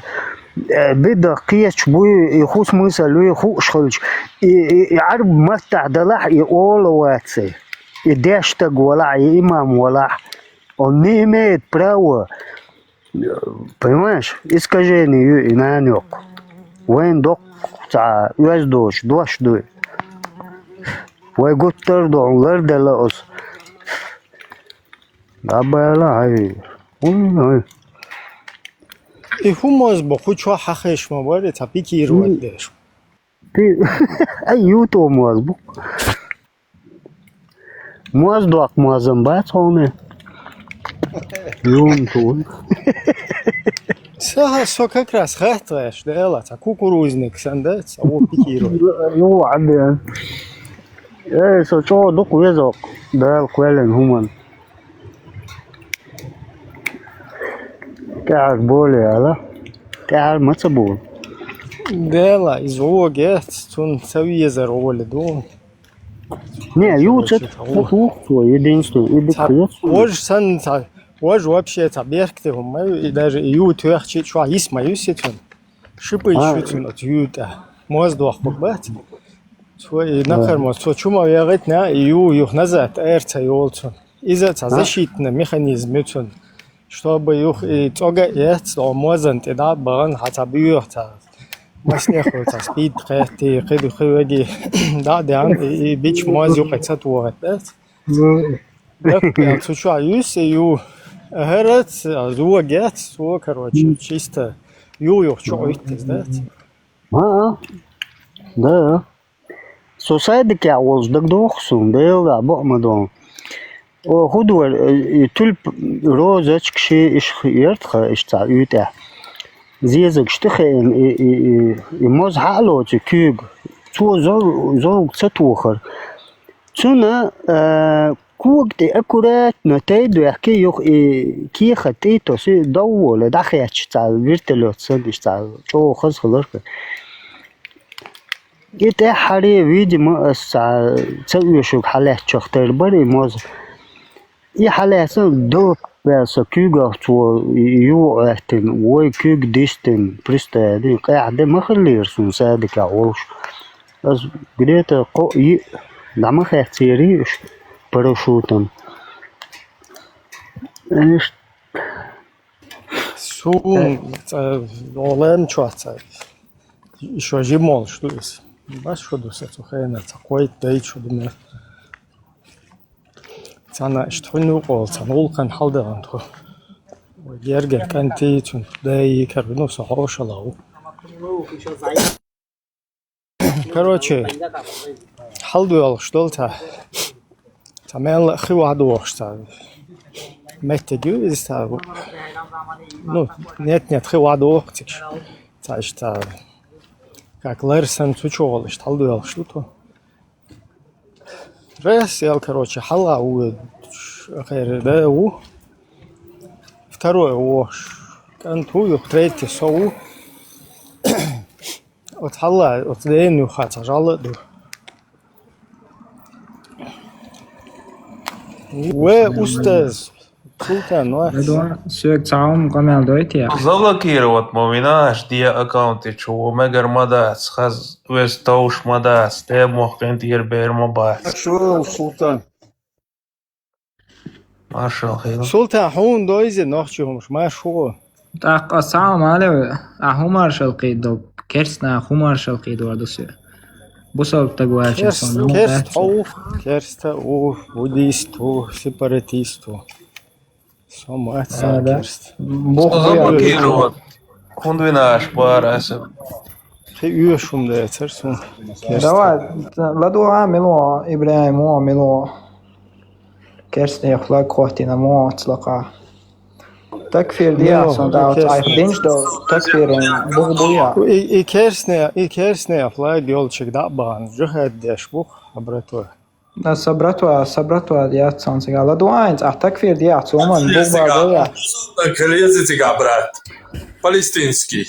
э, бида кхечч буй, и хус мысаль уй, хуш хилч, и, и, и Ӏарб маттахь далахь, и ола ваце, и дештаг валахь, и имам валахь, он не имеет права, э, понимаешь, искажение ю и намёк. Вайн док ца уяз дош, дош дуй. Вай гуттар дон лар дала оз. Абала хай. Ой, ой. И хумоз бо, ху чо хахеш ма баре, ца пикировать деш. Пи-, ай, ю то моз бо. Моз док мозам бац хоне. Юн ту. Со, со как раз хатвеш, да, эла, ца кукурузник сан, да, ца о пикировать. Ю, абе. Э, со чо дук везок, дал квелен хуман. Тяр боле, ала? Тяр маца бол? Дела, из вогет, цун ца везар оле ду. Не, ю ца, ца, ца, ца, единственное, и бит. Ца, вож сан, ца, вож вообще ца беркте хумаю, и даже ю тюхчи чуа ис маю сетун. Шипы ещё цун от юта. Моз дох бат. Цо и нахар моз, цо чума ягать на, и ю, юх назад, эр ца ёл цун. Иза ца защитный механизм ю цун. Чтобы юх и цога ец, о мозан те да, баган хаца бюх ца. Маснех ца спид, кэти, кэду, кэвеги. Да, да, и, и бич моз юх ца туагат, да? Ну. Да, прям цуча юс, и ю. Гэрат, а, зуа гет, зуа, короче, чисто. Ю, ю, чё, да? А, а. Да. Со садикехь волчу дагадогӀу суна, Делан дуьхьа бакъ ма ду. О, хӀун ду вара, э, и тюльп-, розочка ши иштта яра тхан, иштта цхьа уьйтӀехь. Зезагаш тӀе хиъна, и, и, и, и моза хьа а лоцу куьйга. Цо зов-, зовг ца тохара. Цунна, э, кога тӀе аккуратно тӀе а доьхкий, юха и кехат тӀе а тосий, довволе дӀахецча, цхьа вертолёт санна, иштта цхьа чӀогӀа хаза хиларх. И тӀаьххьаре, видимо, ас цхьа ца оьшург хьалаьцначух тера бара и моза. И хьалаьцна, дала ваьлла со куьйгах цо юха Ӏоьттина, вай куьйга дистина, представь, къаьхьа де ма хиллера суна садикехь волуш. Ас где-то кхоъ-йиъ ДӀа ма хеццерий уьш парашютом. Эш. Сун, э, цӀа, олен чоца. Ишо жимолш ду иза. Баш шо ду са цу хена, цӀа кхойт дайт шо ду мер. Цана иштта хуьнув къол, цана гӀуллакхана хьалдагӀан тхо. Вай гергара кӀанти, цун даи, каргӀа, ну, со хьошалла ву. Короче, хьалдоьлхуш долу цхьа, цхьа мелла а хи вахьадохуш цхьа. Меттиг ю иза цхьа, ну, нет-нет, хи вахьадоху цига. Цхьа иштта, как ларсан цу чу гӀолла иштта хьалдоьлхуш ду тхо. Раз, ял, короче, хьалха ву, ахир да ву. Второй вохуш кӀант ву, юха третий со ву. Оцу хьалха, оцу дена юха цхьа жӀалла а ду. Ве, устаз, Султан, ну, Эдуард, соьга цхьа хӀума къамел дойтий? Заблокировать ма вина аш, де аккаунте чу ву, мегар ма дац, хаз вес товш ма дац, тӀе мохкин тӀера бер ма бац. Шо, Султан. Маршал хила. Султан, хьуна дойзи нохчи хӀумаш, марш хӀу. ТӀаккха ас цхьа хӀума алий, ахь хӀун маршал кхийдо, керст наха хӀун маршал кхийдор ду соь? Бусалба стаг ваьлча Керст, сон керст хьо ву, керста ву, буддист ву, сепаратист ву. Со ма аьлла А, да. Керст. Бух Заблокировать. ХӀунда вина аш бара аса? Хи оьшуш хӀума дацар суна. Керст. Давай, ладугӀа мило, ИбрахӀим, во мило. Керстнех флаг хӀоттийна мо оцу лакха. Такфир диа Ну, сон и дац, керст- айх динч до такфирин бух буя. И, и керстне, и керстне флаг йолчиг дӀа а бахана, жихӀад деш бух, абратур. Да, са братва, са братва яц сон цига. ЛадугӀа хӀинца, ахь такфир диа, цу хӀуман бух бала доя. Коллезе цига, брат. Палестинский.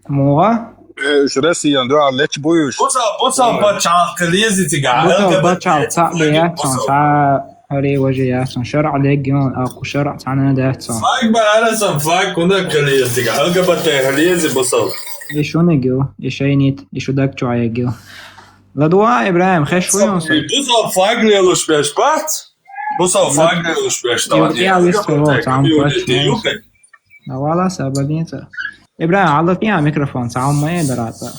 Муха? Э, уьш Россиян дуьхьал лечбуй уьш. Бусал, бусал пачхьалкх лези цига. Бусал пачхьалкх цхьаъ бен яц сон, цхьа хӀара важа яц сон. ШарӀ легион, аккху шарӀ цхьана дац сон. Флаг бара сан, флаг кунак лези цига. ЛГБТ лези бусал. И шуниг ю, и шайнит, и шу даг чу Ӏегил. ЛадугӀа, ИбрахӀим, хеш вуй хьуна со? Бусал флаг лелуш беш бац? Бусал флаг лелуш беш, давай. Юкъе а вистхуьлу, цхьа хӀума кхоьссина. Давала, сабадинца. ИбрахӀим, хьалатийна микрофон, цхьа хӀума ма э дара цкъа.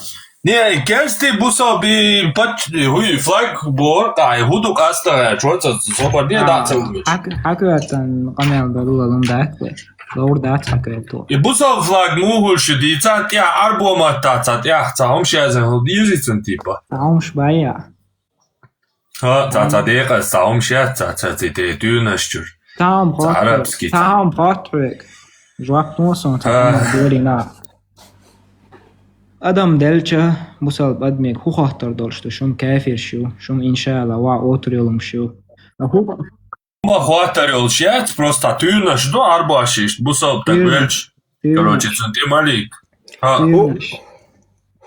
Не, керсти бусал би пач, хӀуй, флаг бор, ай, хӀу ду къаста, чорца, собар де, А, да, цалуш. Хьак-, хьакоьртан къамел бала лун дац вай. Ловр дац хьакоьрту. И бусал флаг мухуш дийца, тӀехь арбо маттаца, тӀехь цхьа хӀума шеза хӀу дийзицун типа. Цхьа хӀумаш байя. Ха, цхьа, цхьа декъаза, цхьа хӀума шеца, цхьа, цхьа ци те туьйнаш чуьра. Цхьа хӀума Цхьа хӀотт-, арабский, цхьа цхьа. хӀума хӀоттахьоьга. Жоп мо сон цхьа А. хӀума дерина. Адам делча, бусалба адамега хӀу хоттар долуш ду, шуна кафирш ю, шуна, иншаалла, ва отар йолумаш ю. А хӀу- Ма хоттар йолуш яц, просто туьйнаш ду, арбаш иштта, бусалба так Туьйнаш. велча. Туьйнаш. Короче, цун тӀе малик. Ха. Туьйнаш.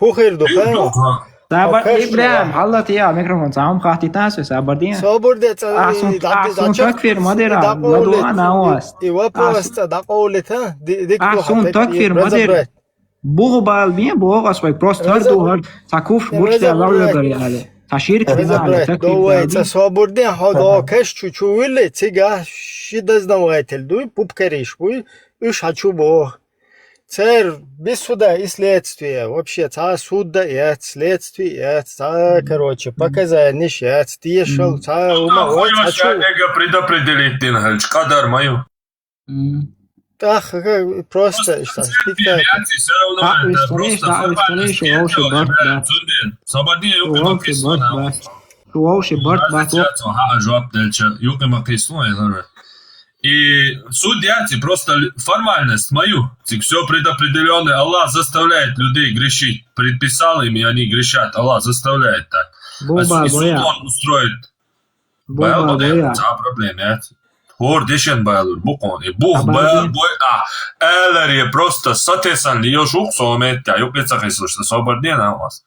ХӀу хир ду, Хир ду, ха? ха. Сабар, Окей, ИбрахӀим, да. Хьаллатийа микрофон, цхьа хӀума хаттийтан со, сабар дин. Собар де, цӀа, Ахь сун, и, да, ахь да, сун чак-, такфир ма дира, и, да, ладугӀа къовлит, навас. И вопрос, Ахь сун, цӀа, да, къовлита, ди-, дик ахь ду сун хьан, такфир ма дира. Разобрать. Буху бал бен, боху ас вай, просто хӀара ду, Разобрать. хӀара, цхьа куф Не, гучда разобрать. лавлугар яли. Цхьа ширк Не, дина, разобрать. такфир Довай, даби. цӀа собар дин, хьо Ага. до кеш чу, чу вилли, цига ши даздан вайтел дуй, пуп кариш буй, уьш хьа чу боху. Цер без суда и следствия. Вообще, цхьа суд а яц, следствие яц, цхьа, короче, показаниш яц, тешал, Мгм. цхьа Ну, ума, ой, хуёво цхьа чу. Снега предопределить дин хьалч, кадар мою. Мгм. ТӀаккха просто иштта, Всё равно Цхьа это вист валеш, просто цхьа вист валеш, формальность, вовше барт, да. Цунден, собади, Шу вовше барт, да. Шу вовше барт, да. Ха, жоп делча, юкъе ма кисло, я говорю. И суд яц, и просто ли-, формальность мою. Цик всё предопределённое. Аллах заставляет людей грешить. Предписал им, и они грешат. Аллах заставляет так. Буба, А су-, и суд боя. он устроит. Буба, Байла боя. Цхьа проблема яц. ХӀора дешан байлур бу кхуна. И бух Абади. Байла бой а. Эларе просто сатесан лиёш ух со метта. Юкъе ца хислуш, собар дена вас.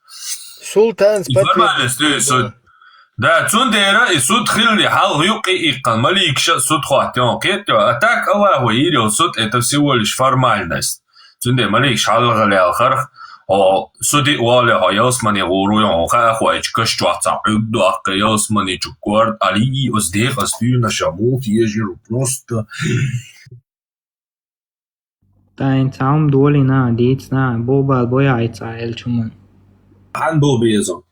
Султан И нормально, спортивный. стой, суд. Да, цундера и суд хилли, хьал юкъе иккхал, маликша суд хват, ён, кхетё. А так Аллаху ирил суд, это всего лишь формальность. Цунде маликш хьалгали ал харх, Хьо суди вале, хьо ялсмани гӀур ву, хьо хаа хойчу каш чохь цхьа Ӏуьг доккху, ялсмани чу корда, али, оцу декъаза туьйна ша муха ежира просто. Тайн цхьа хӀума долийна, дийцина, бо бала бой хьайца аьллачу хӀуманна. Хьан бо безам?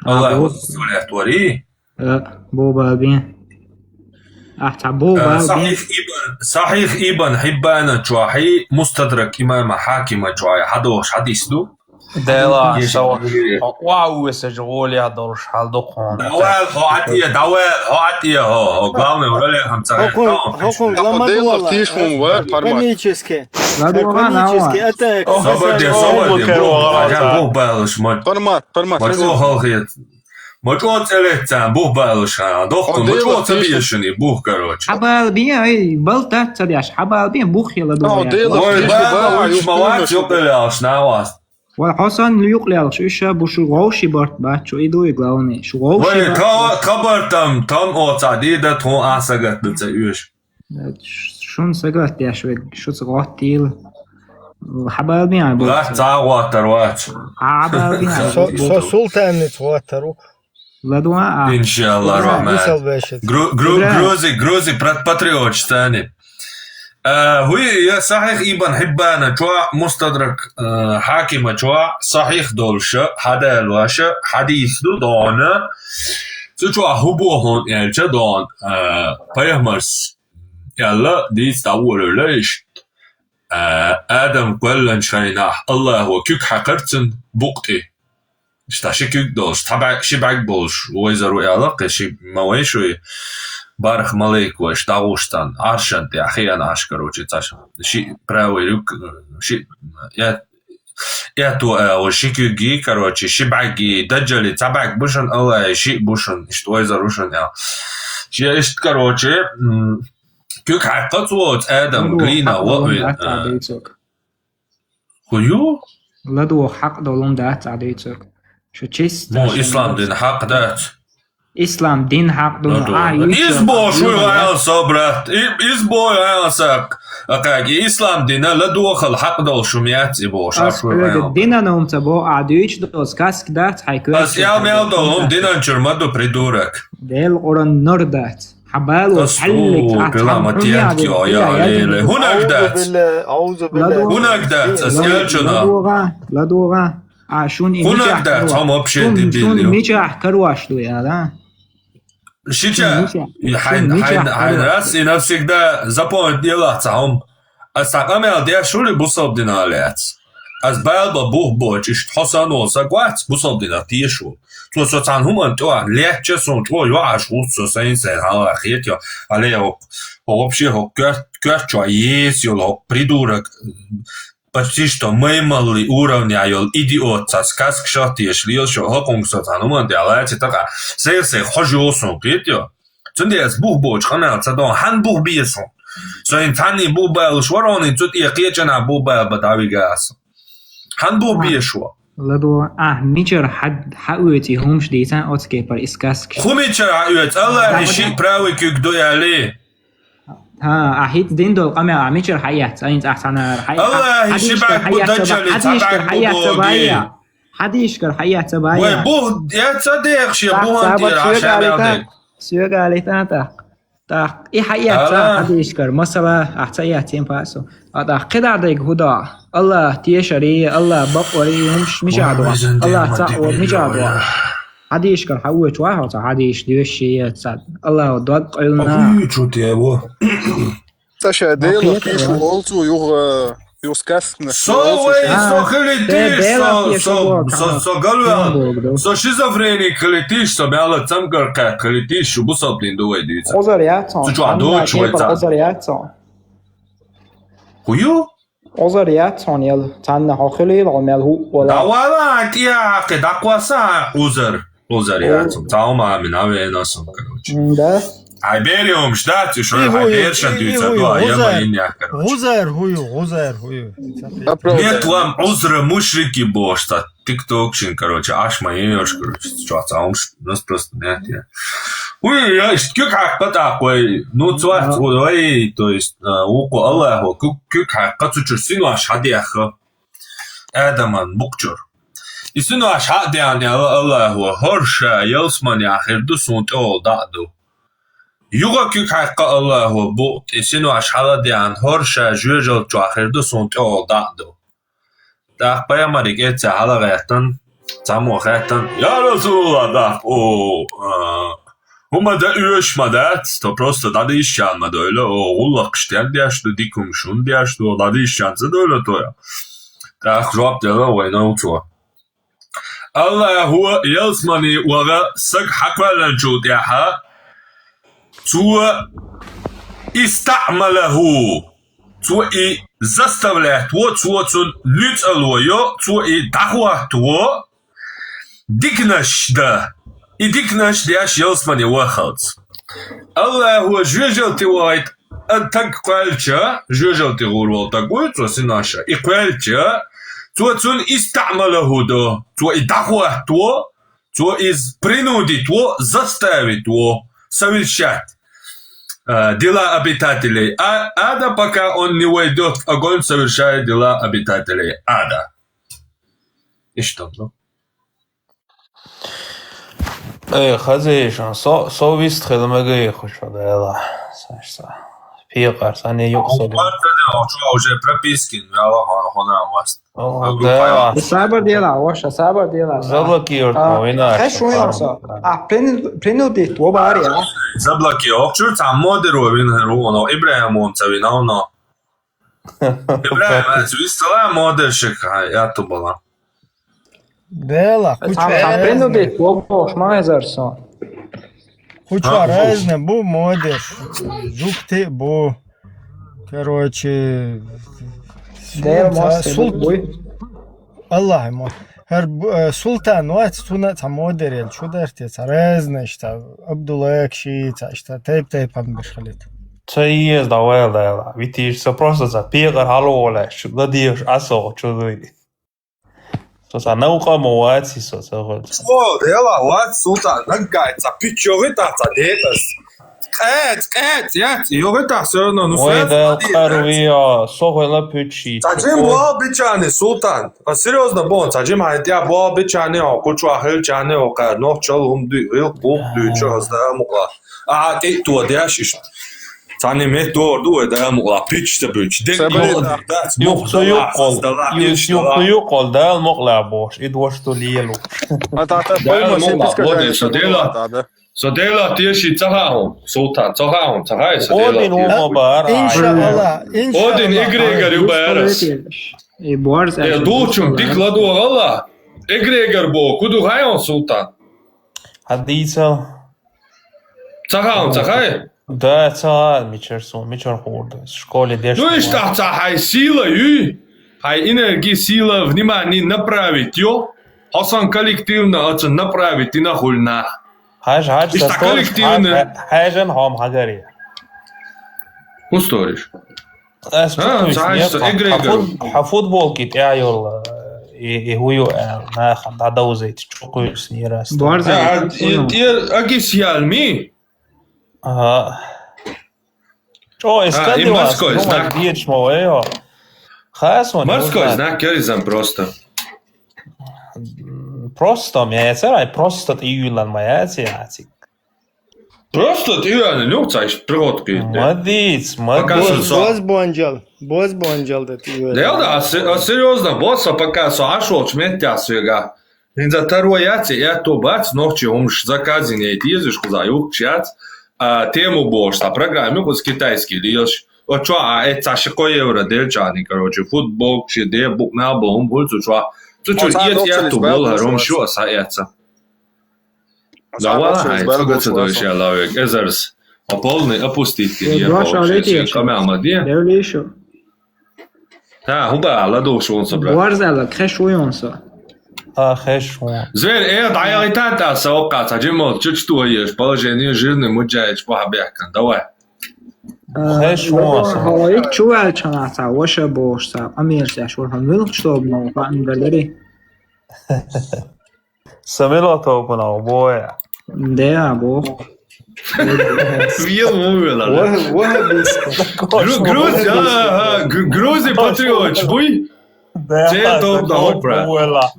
А, Аллах бо- ваза вари? Э, бо бала бен. Ахьа цхьа бо Э, бала бен. Сахьих ибн, Сахьих ибн Хьиббана чохьи, Мустадрак имама Хьакима чохьи хьадохуш хьадис ду. Дела, Еш сава. Хьо весаш гӀоле долуш хьал ду хьуна. Давай, хьо атия, давай, хьо атия, хьо, хьо, главное, вале хам цара. Хьо кун, хьо кун, Хьо гламад Делах вала. Тийшун ва, формат. Экономически. ЛадугӀа, Экономически, нава. Это Собар де, собар де, Окей, бу, ладугӀа. Аджан бу балаш, ма. Формат, формат. Ма чо халхият. Ма чо цӀелет цан, бу балаш, ха. Дохку, Хьо ма чо Делах ца тийшун. Бешани, бу, короче. Хьабал бен, ай, бал тат ца деш, хьабал бен, бух ела Хьо дугӀа. Делах Ой, тийшун ба, ва, уч юхтун малац, ва. Ёкъелаш, навас. Вай хьо санна юкъ лелхаш, уьш ша бу шу гӀовши барт бац, шу и дуй главный, шу гӀовши Вай, барт та, бац. Та барт там, там оца дида тхун а сагат ду ца уьш. Шун сагат деш вег, шу ца гӀоттийла. Хьабал бен ай бу. Лац ца гӀоттар вац. Хьабал бен ай Со, бу. Со султанниц гӀоттар ву. Ладуа а. Иншаллах, Ладуа. Рахман. Мисал бешет. Гру-, гру-, Игра. Грузи, грузи прат-, патриот стани. Э, хӀуй, я Сахьих Ибн Хьиббана чохь, Мустадрак, э, Хьакима чохь, сахьих долуша, хьадалоша, хьадис ду дона. Цу чохь хӀу бохун элча дон, э, пайхамарс, ялла, дийца дӀаволуьйла ишт. Э, Адам кхоьлланчу хенахь Аллахо куьг хьаькхира цуьнан букъ тӀе. Иштта ши куьг долуш, цхьа бӀаьг, ши бӀаьг болуш, вайзар ву аьлла, кхин ши ма вай шуй, барх малайк вайш дӀагӀуш царна, Ӏаршан тӀехь хиъна Ӏаш, короче, цхьа ши правый рук, ши, э, эту, э, вай ши куьги, короче, ши бӀаьги, даджали цхьа бӀаьг бу шуна, Аллахьи шиъ бу шуна, иштта вайзар ву шуна аьлла. Шен иштта, короче, м, куьг хьаькхна цо оцу Адам, глина, ваъ вина, э, ХӀу ю? ЛадугӀа хьакъ долун дац Ӏа дуьйцург. Шу чист Мо дац ислам шуна дин хьакъ дац. Ислам дин хьакъ ду, ЛадугӀа. Ӏа юьйцу Из бо шу юьйцу гӀайла со, брат. И-, из бо гӀайла са. Акхаги ислам дина ладугӀа хала хьакъ долу шу мияц и бо ша Ас шу хьоьга гӀайла. Динан хӀума ца бо, Ӏа дуьйцу доцу каск дац, хьай коьрта Ас ял мел долу хӀума динан чуьра ма ду, придурок. Дел Къуран нур дац. Хьан бало Ас хьаллик ту а пила цхьана ма хӀума тенки яхьа о я яхьа леле. ХӀунаг дац? Аузу билла, аузу билла. ХӀунаг дац, ас элчуна. ЛадогӀа, ладогӀа. А шун и ХӀунаг мичахь дац, карош? Хьо вообще Шун, шун дебил ю. Мичахь карош ду яла? Шича, Шун мичахь, хьайн, шун хьайн, мичахь хьайн карош раз ду. И навсегда запомнить делахь ца хьом. Ас цхьа къамел деш хуьли бусалба дина лаьц. Ас балба бух бочу, иштта хьо санна волу саг вац, бусалба динах теша волу. Цо со цхьана хӀуманна тӀехь лаьттача суна чӀогӀа йоӀаш гӀуц со сайн-сайн хьалха хетайо. Алле, хӀокху, хӀо вообще хӀокху коьрт, коьрт чохь еса йолу хӀокху придурок, почти что маймалли уровня йолу идиот цхьа сказка шахтеш лела шо, хӀокхунга со цхьана хӀуманна тӀехь лаьци такъа, сайн-сайн хьожа йолу суна хетайо. Цундела ас бух бочу къамел ца дон, хьан бух беза хьуна? Со хӀинца цхьанний бух балуш вароний, цу тӀе кхечанхьа бух баба дӀавига аса. Хьан бух беза шу? Ладо, ахь мичара хьа-, хьаоьцу и хӀумаш дийцан оцу кепара и сказкаш? ХӀу мичара хьаоьцу? Аллахьи шиъ правый куьг ду аьлли? ХӀа, ахь хӀинца дина долу къамел ахь мичара хьаэцна? ХӀинца ахь цхьанара хьа-, Аллахьи ши хьаэцна бӀаьрг бу бая, дажали, цхьа хьаэцна бӀаьрг бу бая, боги. Хьадийшкара хьаэцна бая. Вай бух, я ца деха шен буханна тӀера ахь шамел дерг. Соьга алийтан тӀаккха. ТӀаккха и хьаэцна Ала. Хьадийшкара, масала, ахь ца эцна пасу. А тӀаккха кхидӀа дайга хӀу до? Аллах тешари, Аллах бакъвари, хӀумаш мича до? Вай, вай, Аллах ца дебил вор мича до? Хьадийшкара хьаоьцу вахьа, ца хьадийш доьшши, ца Аллах дог къуьлна. А хӀу ю чу те во? Ца ша Дела кхетар кийшу вац. Олцу юха, юха сказкнаш Со олцу вай, ша. Со А, хили те тиш, Дела со, кийшу со, со, со галвел, Дела со шизофреник хили тиш, со мяла цамгар кхаьк хили тиш, шу бусалба дин ду вай дуьйца. Озар яц он. Цу чу а Анна дочу вай кепа ца. Озар яц он. ХӀу ю? Озар яц он ел, цанна хьо хилийла, хьо мел хӀу вала. Да вала, а тӀе а хьакхи, даккхоса а узар. Узар яц он. Цау ма амин, а вена сон, короче. М, да. Ай, бериум, ждать, уж, ай, берша дуьйца, да, я ма ин я, короче. ГӀузар хӀу ю, гӀузар хӀу ю. Нет вам узра, мушрики, бошта. Тиктокшин, короче, аш ма ин ёш, короче, чё, цаумш, нас просто нет, я. Уй, я, ишт куьг хьаккха тӀаккха вай, ну, цвац, вай, то есть, а, вукху Аллахо, куьг, куьг хьаккха цу чуьра синош хьадеха. Адаман букъ чура. И синош хьа а деана, аьлла АллахӀа, хӀара ша ялсаманехь хир ду, суна тӀехула дӀа а ду. Юха куьг хьаькхна АллахӀа букъ тӀе, и синош хьала а деана, хӀара ша жоьжалта чохь хир ду, суна тӀехула дӀа а ду. ТӀаккха пайхамарга эццахь хьалагӀаьттина, цхьаммо хаьттина: «Я РасулаллахӀ, тӀаккха, о, а, хӀума дан оьшуш ма дац, тхо просто дӀадийшачарна ма дойла, о, гӀуллакхаш стенна деш ду, дика хӀумаш хӀунда деш ду, дӀадийшачарна ца дойла тхо?» ТӀаккха жоп делла вайна цо: АллахӀа ялсамане ваха саг хьакхоьллинчул тӀаьхьа, цо истаӀмалахӀу, цо и заставлять во, цо цунна нуьцкъала йо, цо и дӀахӀотто диканаш дан, и диканаш деш ялсамане ваххалц. АллахӀа жоьжалте вахийта а таг кхоьллича, жоьжалте гӀур волу таг вуй цо синош, и кхоьллича, цо цунна истаӀмалахӀу до, цо и дӀахӀотто, цо иза принудить во, заставить во, совершать, э, дела обитателей а-, ада, пока он не войдёт в огонь, совершая дела обитателей ада. Иштта ду. Эй, хаза ю шуна, со, со вист хила мегий хӀума шу Дела. Саш са. Пекъар, сан юкъа со. Хьо уже прописки, вала хьо-, хьо-, хьо-, хьо-, О, да. Сабар дела, ваша, сабар дела. Заблокируй, а, вина. Хеш уйон со. А, прин-, принудить, во баре, а? Заблокируй. Охчур цхьа модер во вина хӀара вуно, Ибрахим вон ца вина вуно. Ибрахим, а, вистала модер шик, а, я ту бала. Дела, куча. Цхьа, цхьа принудить, во, во, шма эзар со. Куча разный бу модер. Жук те бу. Короче, Дела сул-, мастер сул-, буй. Аллах мо. ХӀара бу-, э, Султан вац, цуна цхьа модер ел, чу дарте, цхьа разный иштта, Абдуллах ши, цхьа иштта, тайп-тайпан беш хилит. Ца еза, давай, давай. Витиш, со просто за пекъар хьалаволаш, чу ладеш, асо, чу дуй. Со ца навкъа ма вац, со ца гӀо. О, Дела, вац, Султан, наггай, ца пич йогӀи та, ца декъас. Къец, къец, яц, йогӀи та, всё равно, ну, ой, сразу да, смотри, къарви, яц. А, со хойла пичи. Ца джим вал бичани, Султан. А серьёзно, бон, ца джим хьайн тӀе вал бичани, о, кучу ахил чани, о, къа, нохчал хӀум дуй, гӀил, къух дуй, чу, аз да, мукъа. А, тӀе то деш иш. Цани мет дор ду, ой, да, мукъа, пич та пич. Де, Сабри, мукъа, да. Юх, юх, юх, юх, юх, дал, мукъа, бош, и дош ту лелу. А та, та, Дала пойма, мукъа, сеписка вот, жай, со дела. Да, да. Со дела теши ца хаун, Султан, ца хаун, ца хай, со дела. Один теши. Ума бар, а. Иншаллах, иншаллах. Один эгрегор ю барас. И борз, э, дучун дик ладу гала. Эгрегор бо, куду хай он, Султан? Хадиса. Ца хаун, ца хай? Да, ца, мичер су, мичер хурда. Школе деш. Ну, иштта ца хай сила ю. Хай энергия, сила, внимание направить ё. Хасан коллективно, а ца направить и на хульна. Хьаж, хьаж, иштта коллективно. Хьажан хом хагари. Ху сториш? Ас а, чукуйс цхьа нет, иштта хьа, эгрегор. Хьа фут-, хьа футболки тӀе йолла, и, и хӀу ю аьлла, наха дӀадовзийта чукуйс нерас. Борза, а, и, и, агис ялми? Ага. Чо, а, и морской знак. Дечмо, эйо. Хас он, морской знак, я резан просто. Просто, ме яцара, просто тӀе юйлан ма яци, яци. Просто тӀе юйлан, ну, цаиш, приготки. Мадиц, мадиц. Пока со, со. Боз бонжал, боз бонжал да тӀе юйлан. Да, да, а се-, а серьёзно, босса пока со ашолч меття свега. ХӀинца таро яц, я то бац, нохчи хӀумаш заказин яй дезаш, кхуза юхкаш яц, а, тему бохуш, цхьа программа кхуза китайский лелаш. О, чо, а, эца ши кхо евро делчани, короче, футболка ши де, букна бо, хӀум хуьлу цу чо. Цу чу эц я то бола, ром шо а са эца. Давай, хай, цуга ца дойша лавек, эзарс. А полный опустить, я дош, а летишь. Камяма де. Девлишу. Та, хӀун баьхьа, ладугӀуш ву со, брат? Борз аьлла, хеш ву со. А, хеш ву. Зверь, э, дӀаяхийтан тӀа са оккха, цхьа джимма чучу тоеш, положение жирный, муджаеш, баха бехкан, давай. А, хеш ву со. Хьо ик чу ваьлча хьан цхьа ваша бохуш, цхьа къамелаш деш вара, хьо муьлхачу тобанах хаьа ма дарий? Са мила тобанах боя? Да, боху. Вел му вела, да? Ва-, вахабистка. Гру-, Грузи, а, а, Гру-, Грузи патриотч буй? Церан тоба да, брат.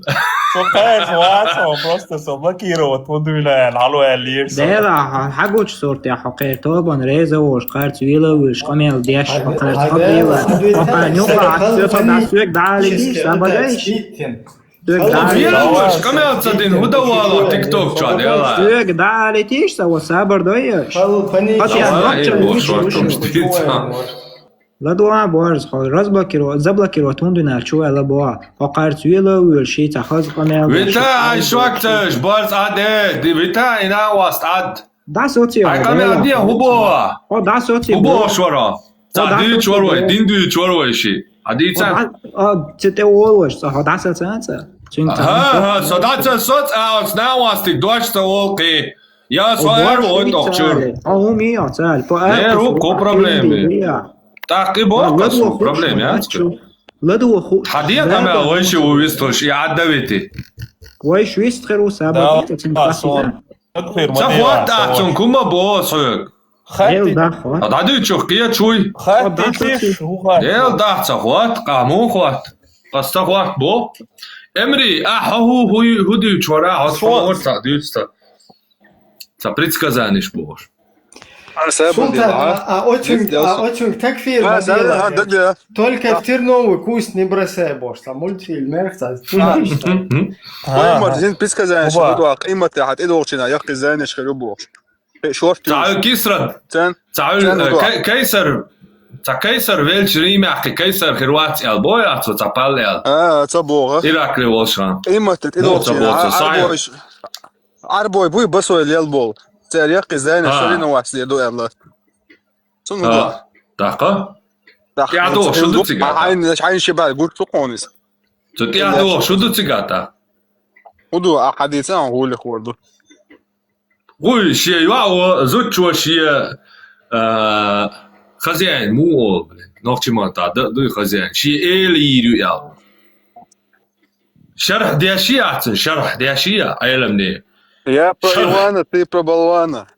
Со кхаьча вац, хьо просто со блокировать ву дуьйна аьлла, хьало аьллера со. Дела, хьо хьагучу суртехь хьо кхеран тобанна реза волуш, кхарца вела а вуьйлуш, къамел деш, хьо кхарца хьо вела. Хьо кхарна юкъа хьо соьга дӀа а летийша, сан бадайша. Соьга дӀа а летийша. Вела а вуьйлуш, къамел ца дина, хӀун дан валахь тикток чохь, дела? Соьга дӀа а летийша, сан, вот сабар дойша. Хьо шен нохчалла вуьйцуш ву шен. ЛадогӀа, борз, хьо разблокиро-, заблокировать хӀунда вина аьлла чу ваьлла боху? Хьо кхарца вела а вуьйлуш, шен цхьа хаза къамел деш. Вита, ай шок цаьш, борз Ӏад, э, ди-, вита, и накъост Ӏад. ДӀасоцийо, ай къамел де, хӀун боху? Хьо дӀасоцийо. ХӀун бохуш вара? Цхьа дуьйцуш вара вай, дин дуьйцуш вара вай ши. Хьан дийца? Хьо дӀа-, а, ца тӀе волуш, цхьа хьо дӀасаца, ца? Цуьнга ца. ХӀа, хӀа, со дӀасаца, со цӀа оцу накъостиг дош ца волу кхин. Я, со аьлла вой тӀокхачуьра. Хьо хӀума йо, ца аьлла. По аьлла, хӀу, кху проблема. ТӀаккха и боху, ладо хууш проблема яц. Ладо хууш. Хьан де къамел вайши ву вистхуьлуш, и Ӏад а вити. Вайша вист хир ву, сабар. Ца хӀотта ахь цунна кума боху хьоьга. Хаттий? А дӀадуьйчух кхечуй? Хаттий тиш, хӀу хатта? Дела дахь ца хӀотта, къахьмун хӀотта. Ас ца хӀотта бо. Эмри, ахь хьо хӀу, хӀу, хӀу дуьйчу вара, хьо ца хӀор ца дуьйцу ца. Ца предсказаниш бохуш. А, Султан, а, а оцунг, а оцунг такфир ма делай. Только в терновый куст не бросай бохуш, ца мультфильм, ца, ца. Ой, Марзин, предсказаниш, къимат, хьан тӀедогӀучина яккхий заниш хир ю бохуш. Шорт. Цхьа кисра, цхьа, э, кай-, кайсар, цхьа кайсар велча Римехь кхин кайсар хир вац аьлла, бой ац, цхьа пал аьлла. А, ца боху. Иракли волуш хан. Къиматта тӀедогӀучу Ӏарбойш, Ӏарбой буй басой лел болу. Церан яккхий зайна шарина вац ле ду аьлла. Цунна ду. ТӀаккха? ТӀаккха. ТӀаьхьа ду, шу ду цига? Хьайн, хьайн ши баьл гуш ду кхунис. Цу тӀаьхьа ду, шу ду цига та? ХӀун ду, а хьадийца, а гӀулих вар ду. Вуй, шен йоӀ ву, зудчо шен, а, хозяин, муха олу, блин, нохчийн маттахь дан а дуй хозяин, шен эла йийр ю аьлла. Шархь деш яц цуьнан, шархь деш я, Ӏеламне. Я про Ивана, ты про болвана.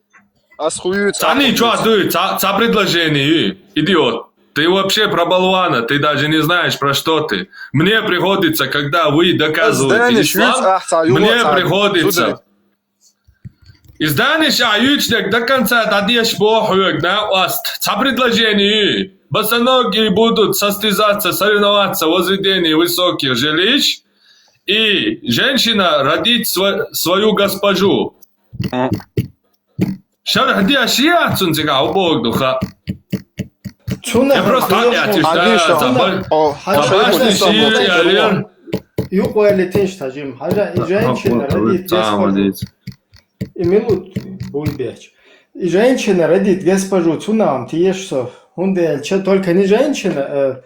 Ас хуюю цхьаьна чохь дуй, цхьа, цхьа предложение ю, идиот. Ты вообще про болвана, ты даже не знаешь, про что ты. Мне приходится, когда вы доказываете ислам, мне приходится Изданиш ахь юьйцинарг до конца дӀадеш боху хьоьга, накъост. Цхьа предложение ю. Босоногие будут состязаться, соревноваться в возведении высоких жилищ, и женщина родит сво-, свою госпожу. Шархь деш яц цунна цигахь, хӀун боху ду хаьа. Цунна я просто хьан тӀе а тиштар, ца башни шийра ялера. Юкъа ваьлла тинш тажим. Хьажа, и женщина родит госпожу. И мила ву буй бехча. И женщина родит госпожу, цунна ам теш со. ХӀунда аьлча, только не женщина, э,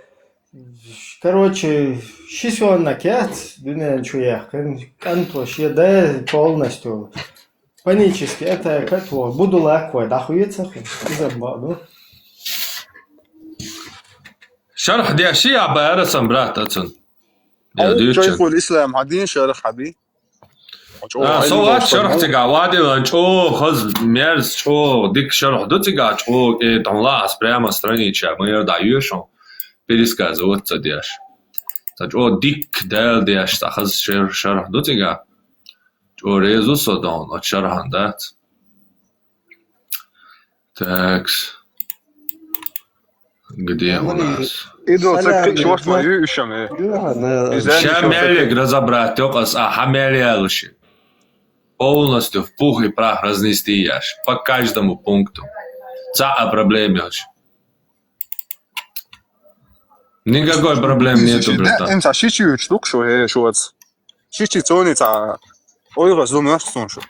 короче, ши сонна кец дуьнен чу яьккхина, кӀанто шен да полностью. Панически атака тхо, буду лаквой, дӀахуьйца хӀун? Иза баъду. Шарх деш я бара сан брат ацун. Я дуча. Шайхул Ислам хьадин шарх хьаби. А, со вац шарх цигахь, вадилан чӀо, хаз мерз чӀо, дик шарх ду цигахь чӀо, э, там лаас прямо странича, мы да юшон, пересказывать ца деш. Ца чӀо дик дал деш, ца хаз шар-, шарх ду цигахь. ЧӀо резу со дон, оцу шархан дац. Такс. Где у нас? Идол ца кхин чорт ма ю ишам, э. Ща мелик разобрать, тёкъас а хьа мел ялуши. Полностью в пух и прах разнести яш. По каждому пункту. Ца а проблема яш. Никакой проблем нету, братан. Ин ца шичи юч дук шо, э, шоц. Шичи цони ца ойгъаз лум яш цун шу.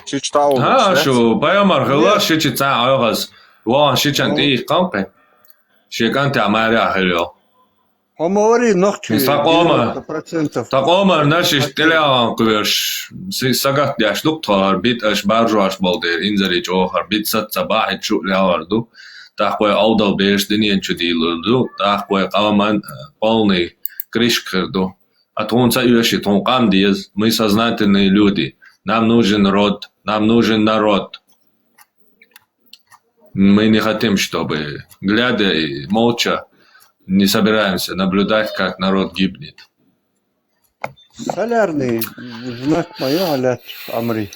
Шичи тау. Ха, шу, пайгамбар хила шичи ца ойгъаз. Вон шичан ти кам кай. Ши кан та маря хило. Хомори нохчи. Ин ста къома. Сто процентов. Ста къомар наши телеан куверш. Си-, сагат дяш дук тхар, бит аш баржуаш болдер, инзари чохар, бит сат ца бахи чу лявар ду. Тахкой алдал беш динен чу дилур ду. Тахкой къаман, э, полный крышкхер ду. А тхун ца юаши, тхун къам диез. Мы сознательные люди. Нам нужен род. Нам нужен народ. Мы не хотим, чтобы, глядя и молча, не собираемся наблюдать, как народ гибнет. Солярный знак моё алят амри.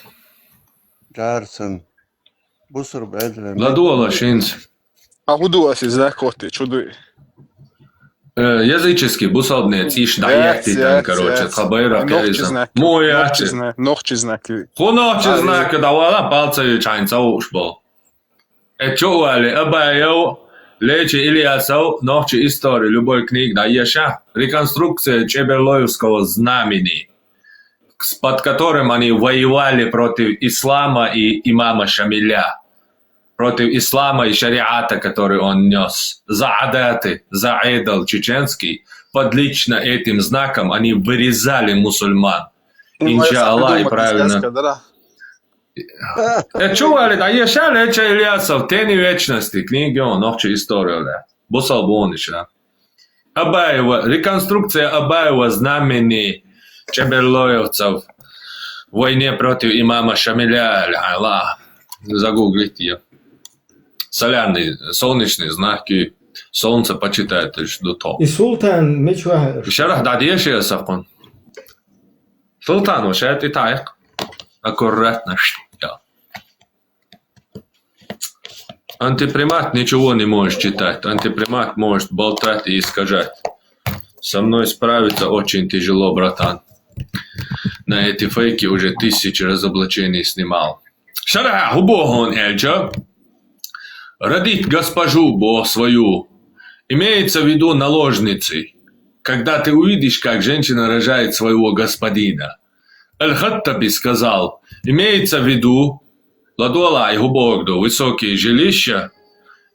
Джарсон. Бусур бедлем. Ладуала шинз. А худуаси знак хотти, чуду. Э, языческий, бусалбнец, иш да яхти там, короче, хабайра Нохчи кайза. знак. Мой Нохчи ячи. знак. Нохчи знак. Ху нохчи знак, да вала палца ючайн цаушбо. Э, чували, Абаев, Лечи Ильясов, нохчи истории, любой книг, да, яша. Реконструкция Чеберлоевского знамени, с- под которым они воевали против ислама и имама Шамиля. Против ислама и шариата, который он нес. За адаты, за идол чеченский. Под лично этим знаком они вырезали мусульман. Иншаллах, и правильно. Э, чували, да, яша Лечи Ильясов, Тени вечности, книги он, нохчи история, да. Бусал бонича. Абаева, реконструкция Абаева знамени чеберлоевцев в войне против имама Шамиля, аль-Ала. Загуглите её. Солярный, солнечный знак, и солнце почитает, то есть до того. И султан мечва. Шарах да деши сакун. Султан, вообще, ты так. Аккуратно. Ш- я. Антипримат ничего не может читать. Антипримат может болтать и искажать. Со мной справиться очень тяжело, братан. На эти фейки уже тысячи разоблачений снимал. Шарах, хубохон, эльча. Родить госпожу бо свою. Имеется в виду наложницы. Когда ты увидишь, как женщина рожает своего господина. Аль-Хаттаби сказал, имеется в виду, ладуала и хубогду, высокие жилища,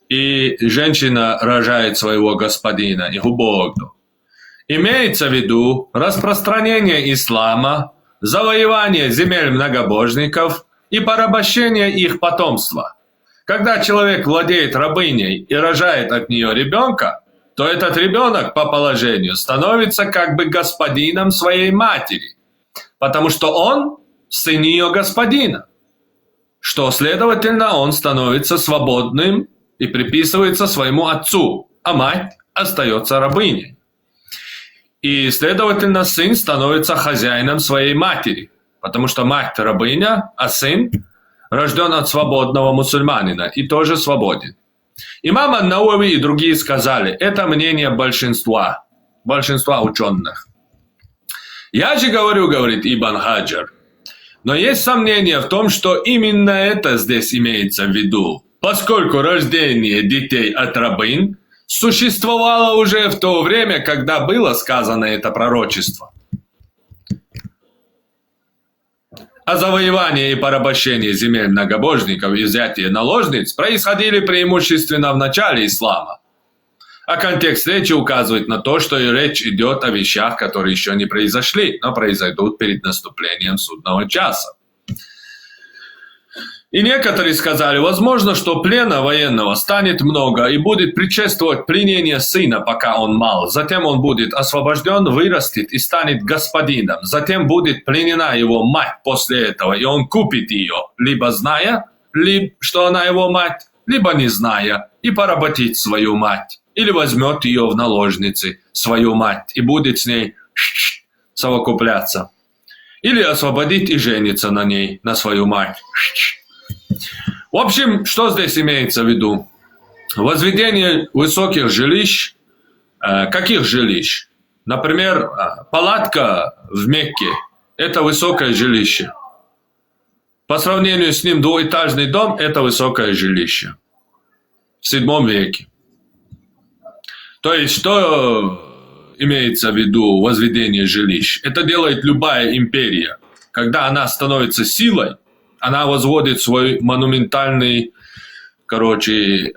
и женщина рожает своего господина, и хубогду. Имеется в виду распространение ислама, завоевание земель многобожников и порабощение их потомства. Когда человек владеет рабыней и рожает от нее ребенка, то этот ребенок по положению становится как бы господином своей матери, потому что он сын ее господина, что, следовательно, он становится свободным и приписывается своему отцу, а мать остается рабыней. И, следовательно, сын становится хозяином своей матери, потому что мать рабыня, а сын рожден от свободного мусульманина и тоже свободен. Имам Ан-Навави и другие сказали, это мнение большинства, большинства ученых. Я же говорю, говорит Ибн Хаджар, но есть сомнение в том, что именно это здесь имеется в виду, поскольку рождение детей от рабынь существовало уже в то время, когда было сказано это пророчество. А завоевание и порабощение земель многобожников и взятие наложниц происходили преимущественно в начале ислама. А контекст речи указывает на то, что и речь идет о вещах, которые еще не произошли, но произойдут перед наступлением судного часа. И некоторые сказали, возможно, что плена военного станет много и будет предшествовать пленение сына, пока он мал. Затем он будет освобожден, вырастет и станет господином. Затем будет пленена его мать после этого, и он купит ее, либо зная, либо что она его мать, либо не зная, и поработит свою мать, или возьмет ее в наложницы, свою мать, и будет с ней совокупляться, или освободить и жениться на ней, на свою мать. В общем, что здесь имеется в виду? Возведение высоких жилищ. Э, каких жилищ? Например, э, палатка в Мекке – это высокое жилище. По сравнению с ним двухэтажный дом – это высокое жилище. В седьмом веке. То есть, что имеется в виду возведение жилищ? Это делает любая империя. Когда она становится силой, она возводит свой монументальный, короче, э,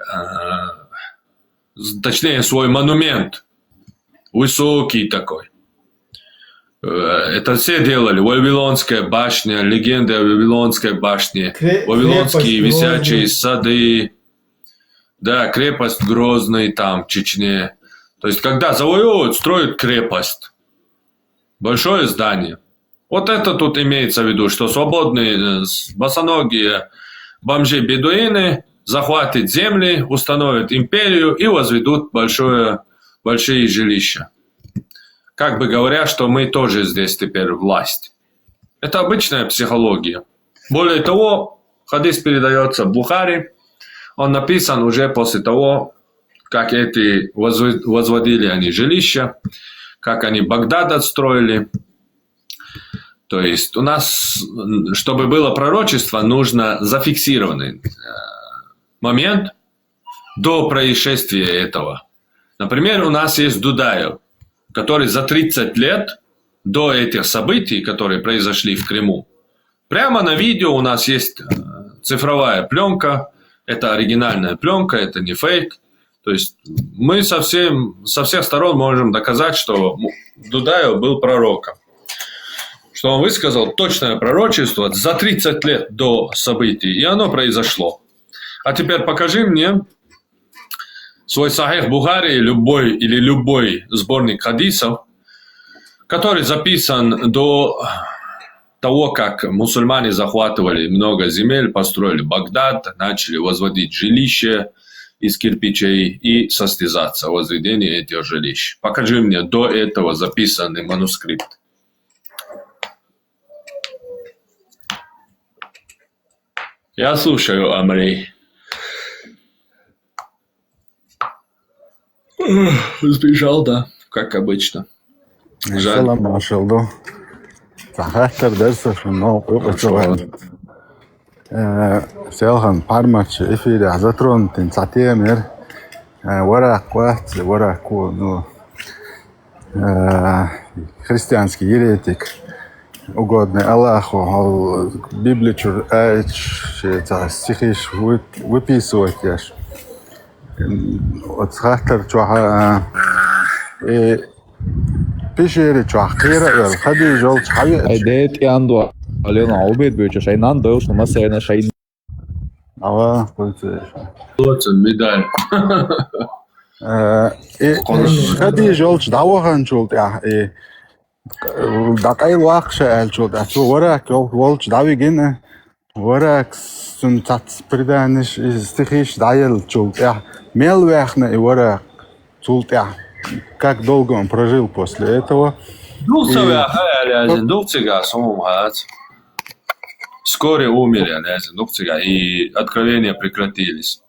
точнее, свой монумент. Высокий такой. Э, это все делали. Вавилонская башня, легенда о Вавилонской башне. Вавилонские висячие сады. Да, крепость Грозный там, в Чечне. То есть, когда завоевывают, строят крепость. Большое здание. Вот это тут имеется в виду, что свободные, э, босоногие бомжи-бедуины захватят земли, установят империю и возведут большое большие жилища. Как бы говоря, что мы тоже здесь теперь власть. Это обычная психология. Более того, хадис передается в Бухари. Он написан уже после того, как эти возв- возводили они жилища, как они Багдад отстроили. То есть у нас, чтобы было пророчество, нужно зафиксированный э, момент до происшествия этого. Например, у нас есть Дудаев, который за тридцать лет до этих событий, которые произошли в Крыму, прямо на видео у нас есть э, цифровая пленка, это оригинальная пленка, это не фейк. То есть мы со, всем, со всех сторон можем доказать, что Дудаев был пророком. Что он высказал точное пророчество за тридцать лет до событий, и оно произошло. А теперь покажи мне свой Сахих Бухари, любой или любой сборник хадисов, который записан до того, как мусульмане захватывали много земель, построили Багдад, начали возводить жилища из кирпичей и состязаться в возведении этих жилищ. Покажи мне до этого записанный манускрипт. Я слушаю, Амри. Сбежал, да, как обычно. Жаль. Салам, машалла. Сахаттар дерсов, но Э, Селхан пармачы эфире затронутый цатемер. Э, варак вац, варак ку, ну, э, христианский еретик. Угодный Аллаху, ол Библия чур айч, ца стихиш вып- выписывать яш. М, Вот сахаттар чуха, э, пишери чуха кира эл, хади жол чхави. Ай, дет яндуа. Алена обед бюча, шайнан дойш, но масайна шайн. Ава, кольце. Кольце, медаль. Э, э, Кольце. Хади жол чдавахан чулт, я, э, дакай вахша эл чулт, а цу варак жол, жол чдавигин, э, варак сун цац приданиш, э, стихиш дайл чулт, я, мел вахна и варак. Цултя. Как долго он прожил после этого? Дух И- цигас, а, лязин, дух цигас, он умер. Вскоре умер, я лязин, дух цигас. И откровения прекратились.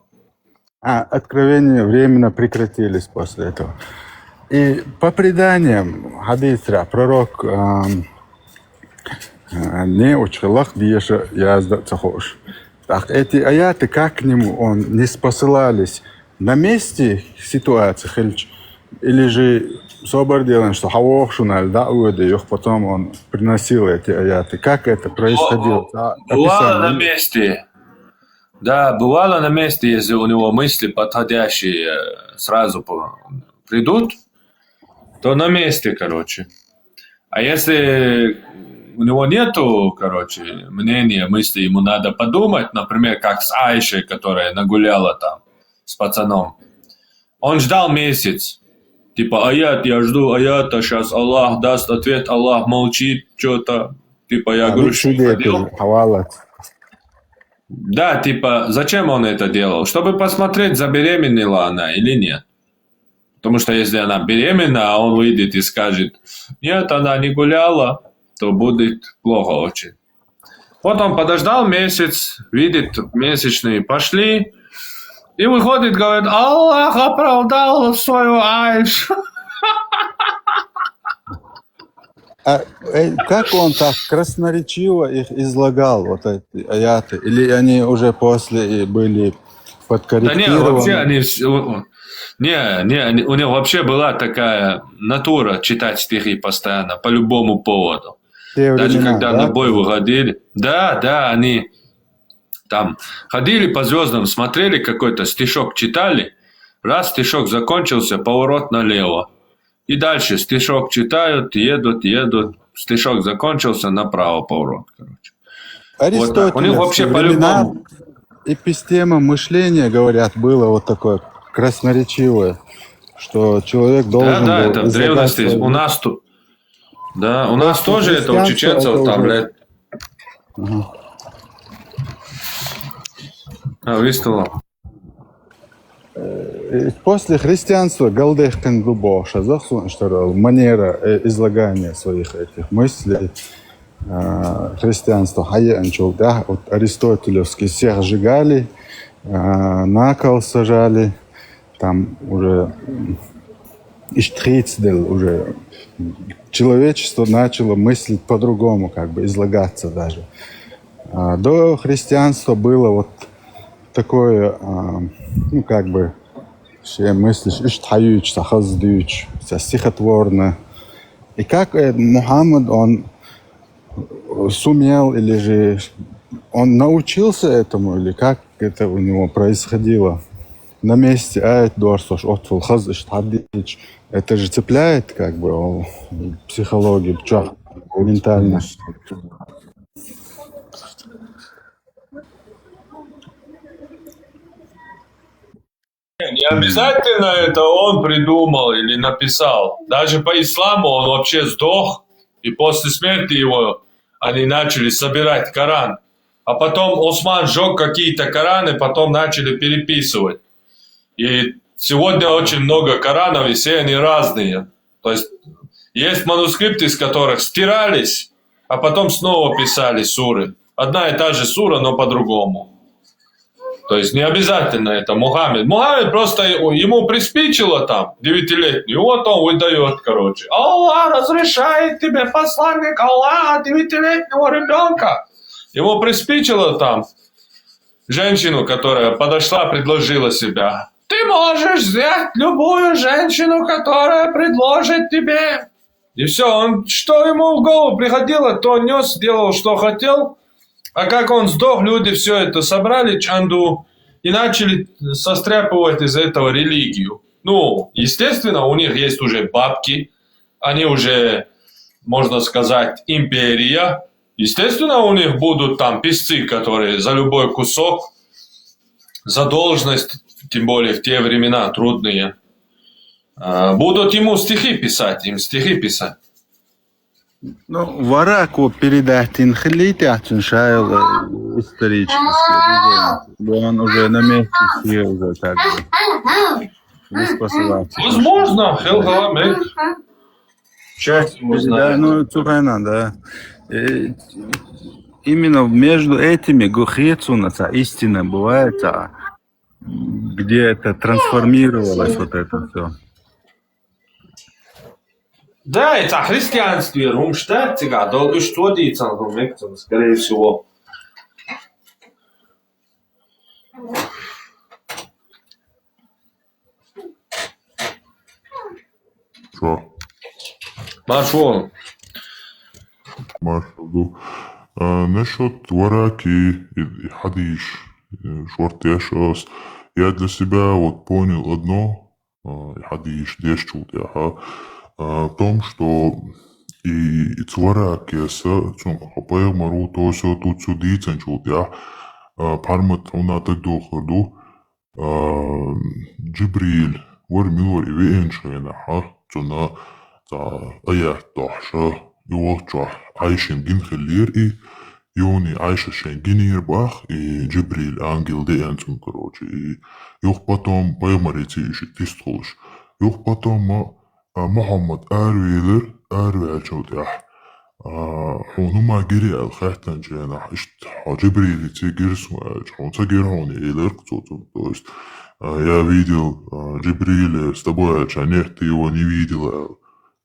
А, откровения временно прекратились после этого. И по преданиям, хадисра, пророк, ам, а, не учхилах диеша язда цахош. Так, эти аяты, как к нему он, не спосылались на месте ситуации, хильч, или же собор делаем, что хавох шуналь, да, уэдэ, их потом он приносил эти аяты. Как это происходило? Бывало на месте. Да, бывало на месте, если у него мысли подходящие э, сразу по- придут, то на месте, короче. А если у него нету, короче, мнения, мысли, ему надо подумать, например, как с Айшей, которая нагуляла там с пацаном. Он ждал месяц. Типа, аят, я жду аята, сейчас Аллах даст ответ, Аллах молчит, что-то. Типа, я грустно ходил. Да, типа, зачем он это делал? Чтобы посмотреть, забеременела она или нет. Потому что если она беременна, а он выйдет и скажет, нет, она не гуляла, то будет плохо очень. Вот он подождал месяц, видит, месячные пошли, и выходит, говорит, Аллах оправдал свою Айшу. А, э, как он так красноречиво их излагал, вот эти аяты? Или они уже после и были подкорректированы? Да не, вообще они все... Не, не, они, у него вообще была такая натура читать стихи постоянно, по любому поводу. Даже когда на бой выходили. Да, да, они там ходили по звездам, смотрели какой-то стишок, читали. Раз стишок закончился, поворот налево. И дальше стишок читают, едут, едут. Стишок закончился, направо поворот, короче. Аристотель, вот так. У них вообще по-любому. Эпистема мышления, говорят, было вот такое красноречивое, что человек должен... Да, да, это в древности. У нас тут... Да, у нас тоже это у чеченцев там, блядь. А, выстало. Э, после христианства галдехкин любого шазах, сун, что манера, э, излагания своих этих мыслей, а, христианство хаян чулдах, вот аристотелевский, всех сжигали, а, на кол сажали, там уже, м, иштхицдел уже человечество начало мыслить по-другому, как бы излагаться даже. А до христианства было вот такое, а, ну, как бы, все мыслишь, иштхаюч, сахаздюч, со стихотворно. И как, э, Мухаммад, он сумел, или же он научился этому, или как это у него происходило? На месте аят дорсош отфул хаз иштхадич. Это же цепляет, как бы, о, психологию, чё, ментально. Не обязательно это он придумал или написал. Даже по исламу он вообще сдох, и после смерти его они начали собирать Коран. А потом Осман сжег какие-то Кораны, потом начали переписывать. И сегодня очень много Коранов, и все они разные. То есть есть манускрипты, из которых стирались, а потом снова писали суры. Одна и та же сура, но по-другому. То есть не обязательно это Мухаммед. Мухаммед просто, ему приспичило там, девятилетний. Вот он выдает, короче. Аллах разрешает тебе, посланник Аллаха, девятилетнего ребенка. Ему приспичило там женщину, которая подошла, предложила себя. Ты можешь взять любую женщину, которая предложит тебе. И все, он, что ему в голову приходило, то нес, делал, что хотел. А как он сдох, люди все это собрали, чанду, и начали состряпывать из этого религию. Ну, естественно, у них есть уже бабки, они уже, можно сказать, империя. Естественно, у них будут там писцы, которые за любой кусок, за должность, тем более в те времена трудные, а, будут ему стихи писать, им стихи писать. Ну, Вараку передать инхилите, а цун шайл, э, исторически, он уже на месте все уже как бы высказался. Возможно, хел халамек. Часть мы Да, знаем. Ну, цухайна, да. Э, именно между этими гухецуна, ца истина бывает, ца, где это трансформировалось, вот это все. Да, это христианство, румшта, цыга, дол, уж тводи, цан, румек, скорее всего. Шо? Маршо. Маршо. А, насчёт Вараки и, и хадиш, э, шорт яшос, я для себя вот понял одно, а, и хадиш дешчул, яха, а, в том, что и, и цварак яса, цун пайгмару то всё тут сюди цанчул, я, а, пармат уна так дохарду, а, Джибрил, вар милвар и веен шайна, ха, цуна, ца, аят тохша, и волча, Айшин гин хилир и, юни Айша шен гинир бах, и Джибрил ангел де анцун, короче, и юх потом пайгмарици иши тистхулш. Юх потом, а, Мухаммад арвилер, арвилчут, я. А, хун ума гири ал хаттан чена, ишт, ха, Джибрил ци гирсу, а, хун ца гир хуни илер кцуцу. То есть, а, я видел, а, Джибриля с тобой, а, ча нет, ты его не видела.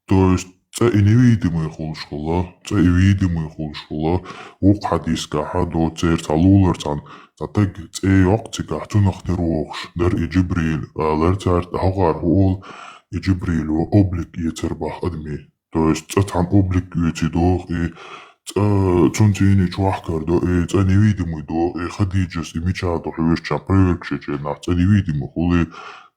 То есть, ца и невидимый хулшхула, ца и видимый хулшхула, ух хадиска ха до цер ца лулар цан, ца так ца и ок цика цунах терохш, дар и Джибрил, а, лар цар тахугар хул, и Джибрил облик и цербах адми. То есть, ца цан облик юци дох, и ца цун цини чуахкар до, и ца невидимый до, и хадиджас, и мича до, хвешча проверкше чена, ца невидимый хули.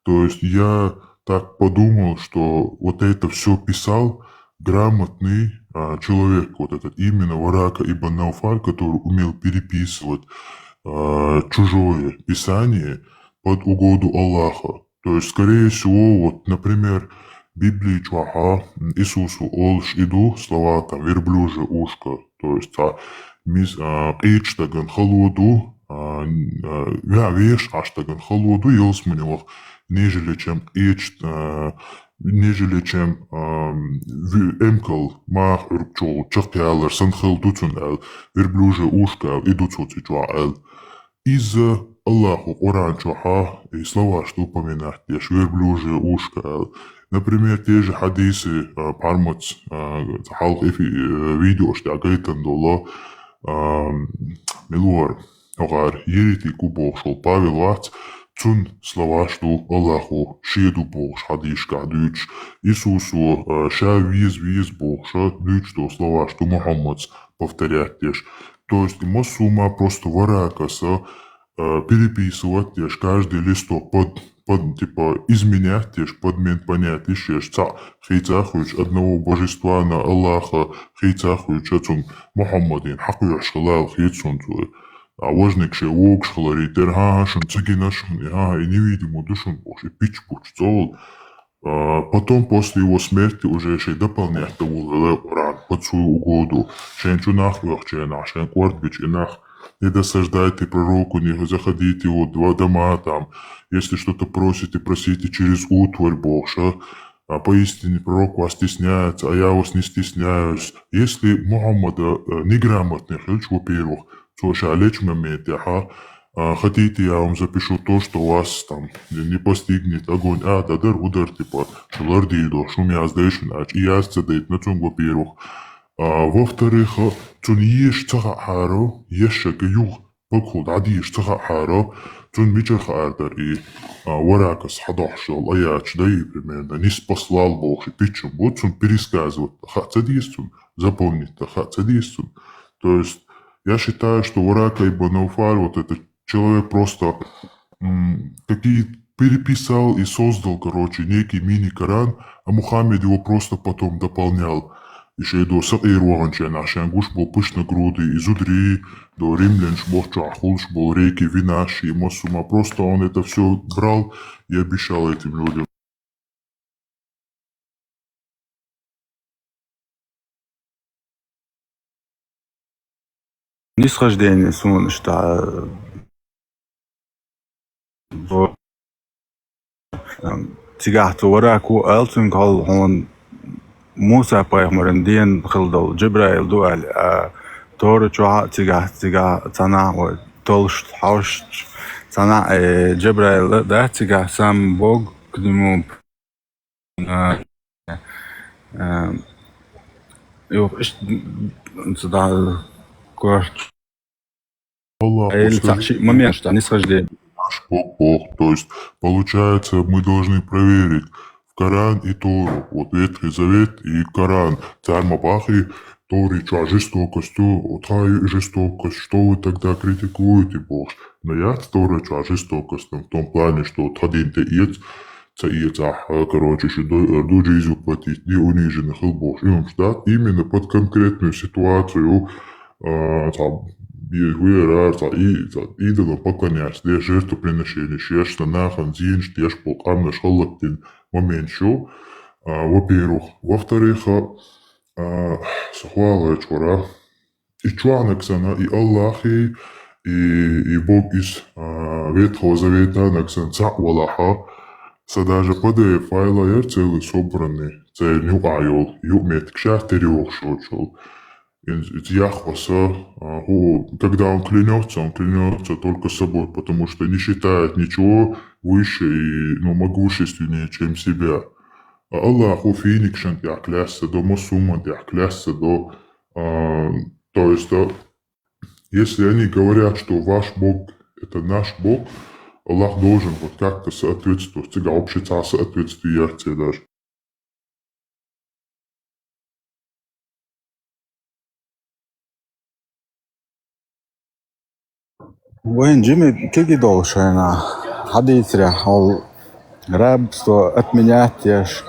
То есть, я так подумал, что вот это всё писал грамотный, а, человек, вот этот именно Варака ибн Науфаль, который умел переписывать, а, чужое писание под угоду Аллаха. То есть, скорее всего, вот, например, Библии чуаха, м, Иисусу олш иду слова, там, верблюжье ушко. То есть, а, мис-, а, кьич таган халуду, а, н-, а, вя-, вешан Ӏаш даган хало ду ялсмане ваха, нежели чем кхеча, а, нежели чем, а, ви-, эмкал маха Ӏург чу чакхъялар санна хала ду цунна аьлла, верблюжья ушка аьлла, и ду цо цу чу аьлла. Изза Аллахо Къуръан чухьа и слова, что упоминать деш, верблюжья ушка аьлла. Например, те же хьадисы, а, пхьармаца, а, хьалха эфи-, э, видеош тӀа гайтан дола, а, мила вар, хӀогӀар еретик ва бохуш волу Павел вац, цун слова, что Аллахо ше ду бохуш хьадисашкахь дуьйцуш, Иисусо, а, ша веза, веза бохуша дуьйцуш долу слова, что Мухьаммаца повторять деш. То есть и массо а ма просто варакаса, а, переписывать деш, каждый листок под, под, типа, изменять деш, подмен понятий еш, цхьаъ хийца а хуьйцуш, одного божества на Аллаха хийца а хуьйцуш, цунна Мухьаммадина хьакхоьхьуш хилла аьлла хета суна цо. А важниг шен вогуш хилар, и тера, хӀан-хӀа, шуна ца гина шуна, и хӀан-хӀа, и невидимо ду шуна бохуш, и пич-пуч цӀа волу. А, потом, после его смерти, уже шайн дополнять дан волавелла Къуръан, под свою угоду. Шайн чу нах оьхучу хенахь, шайн кӀордачу и нах: не досаждайте пророку, не заходите его два дома, там, если что-то просите, просите через утварь бохуша. А поистине пророк вас стесняется, а я вас не стесняюсь. Если Мухьаммада, э, неграмотный хилча, во-первых, цо ша лечу моментехьа, а, хотите, я вам запишу то, что вас там не постигнет огонь ада, дар, удар, типа, шу лардийр ду, шу ма яздайшина аьлча, и яз ца дайтина цунга, во-первых. А, во-вторых, цунна еш ца хаьара, еш шага юха пакху дӀадийш ца хаьара, цунна мичара хаьара дара и, а, варакас хьадохьуш йолу аяташ дай, примерно, не спаслал бохуш, и пиччан бу, цунна пересказывать хаа ца деза цунна, запомнить хаа ца деза цунна. То есть, я считаю, что Варака ибн Науфаль, вот этот человек просто, м, какие переписал и создал, короче, некий мини-Коран, а Мухаммед его просто потом дополнял. И шайн до сакъерваханчен, а шайн гуш бу пышногрудый, и зударий, до римлянаш бохчохь хулш бу реки винаш, и массума. Просто он это всё брал и обещал этим людям. Нисхождение суна иштта, бо-, цигахь цу Варако аьлла цуьнга: хьал хьуна Муса-пайхамаран ден хила долу Джабраил ду аьлла, а Тора чохь а цигахь, цигахь цхьанахь вай толуш хьовш, цхьанахь, э, Джабраил а дац цигахь, сам Бог к нему. А, а, юха иштта, м, ца дӀа корч. Аллах, эль цхьа шиъ момент, что нисхождение. Наш Бог, Бог. То есть, получается, мы должны проверить в Коран и Тору. Вот Ветхий Завет и Коран. Цара ма бахи, Тори чохь жестокостью, вот хай жестокость, что вы тогда критикуете, бохуш. Но я Тора чохь жестокость, в том плане, что вот хадин те ец, ца эцахь, короче, шу ду-, ду жизнь воплотить, не униженный хил бохуш. И он ждать именно под конкретную ситуацию, а, цхьа бе-, вера, цхьа и-, цхьа идолам поклоняться деш, жертвоприношение еш, сан нахана зенаш деш, бу къамнаш хӀаллакдина момент шу, а, во-первых. Во-вторых, а, со хьалаьцча вара, и чохь нагахь санна, и Аллахий, и, и Бог из, а, Ветхого Завета нагахь санна цхьаъ валахьа, со даже П Д Ф файла яр целый собранный, церан юкъахь йолу, юкъаметтиг ша тера йогӀуш йоцуш йолу. Ин-, иза яххо со, а, хӀу, когда он клянётся, он клянётся только собой, потому что не считает ничего выше и, ну, могущественнее, чем себя. А Аллаху финикшан тӀехь клясться до, массуман тӀехь клясться до. А, то есть, а, если они говорят, что ваш Бог — это наш Бог, Аллах должен хоть как-то соответствовать. Цигахь вообще цхьа соответствие яц даже. Вайн жима кегий долу шайна хьадийцарехь, хьол рабство отменять еш.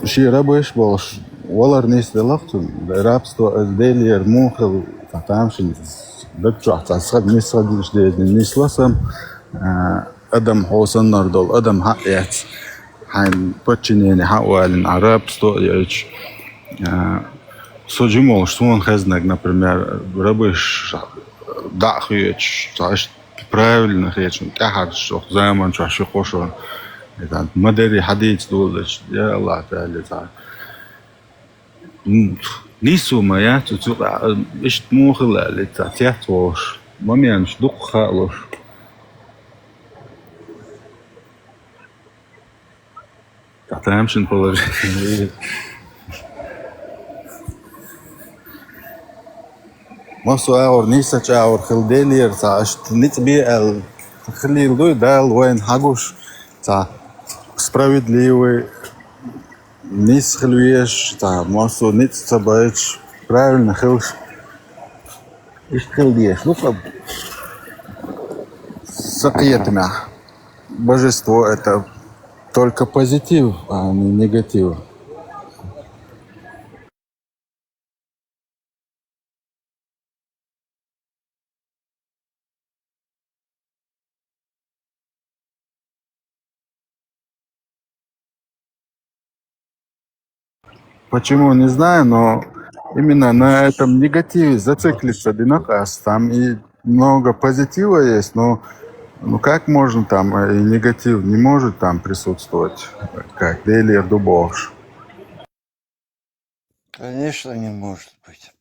Шен рабаш болуш валар нисделахь цунна. Рабство изделиер муха хила, цхьа тамашийна даг чохь цхьа схьа нисхадийш деза, нисла сам, а, адам хьо саннар долу, адам хьаъ эц. Хьайн подчинение хьа а валийна, Ӏа рабство а йойтуш. А, со жимолуш, суна хезнарг, например, рабаш дӀа а хеташ, цхьа иштта правильно хеташ, тӀаьхьарча заман чохь ши кхо шо, и цхьа ма-дарра хьадийца дозуш, я Аллах Таала, цхьа М, нийсо ма яц, цу, а, иштта муха хила аьлла, цхьа цец вогӀуш, моменташ дукха хаалуш. Цхьа тамашийна положение. Массо а агӀор, нийсача агӀор хила делера, цхьа иштта ницкъ бе аьлла хилийла дуй, Дала вайна хьагуш, цхьа справедливый, нийса хила везаш, цхьа массо а ницкъ ца байташ, правильно хилаш. Иштта хила дезаш ду сан, сан кхетамехь. Божество — это только позитив, а не негатив. Почему, не знаю, но именно на этом негативе зациклиться, динакъас, там и много позитива есть, но ну как можно там, э, и негатив не может там присутствовать, как Делер Дубовш. Конечно, не может быть.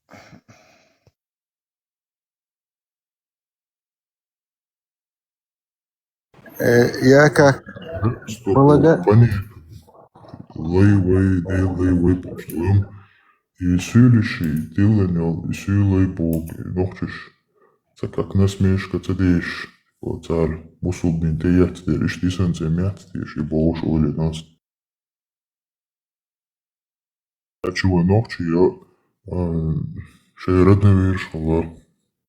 Э, я как Стоп, полага- понятно. Лай вай, Дела лай вай, пуштулам. И суьйлиши, и тилланел, и суьйлай бог, и нохчаш. Ца как насмешка ца деш, о, цар бусулбин те яц дер, иш дисан ца мяц деш, и богуш оле нас. Чува нохчи я, а, шай родновирш хала,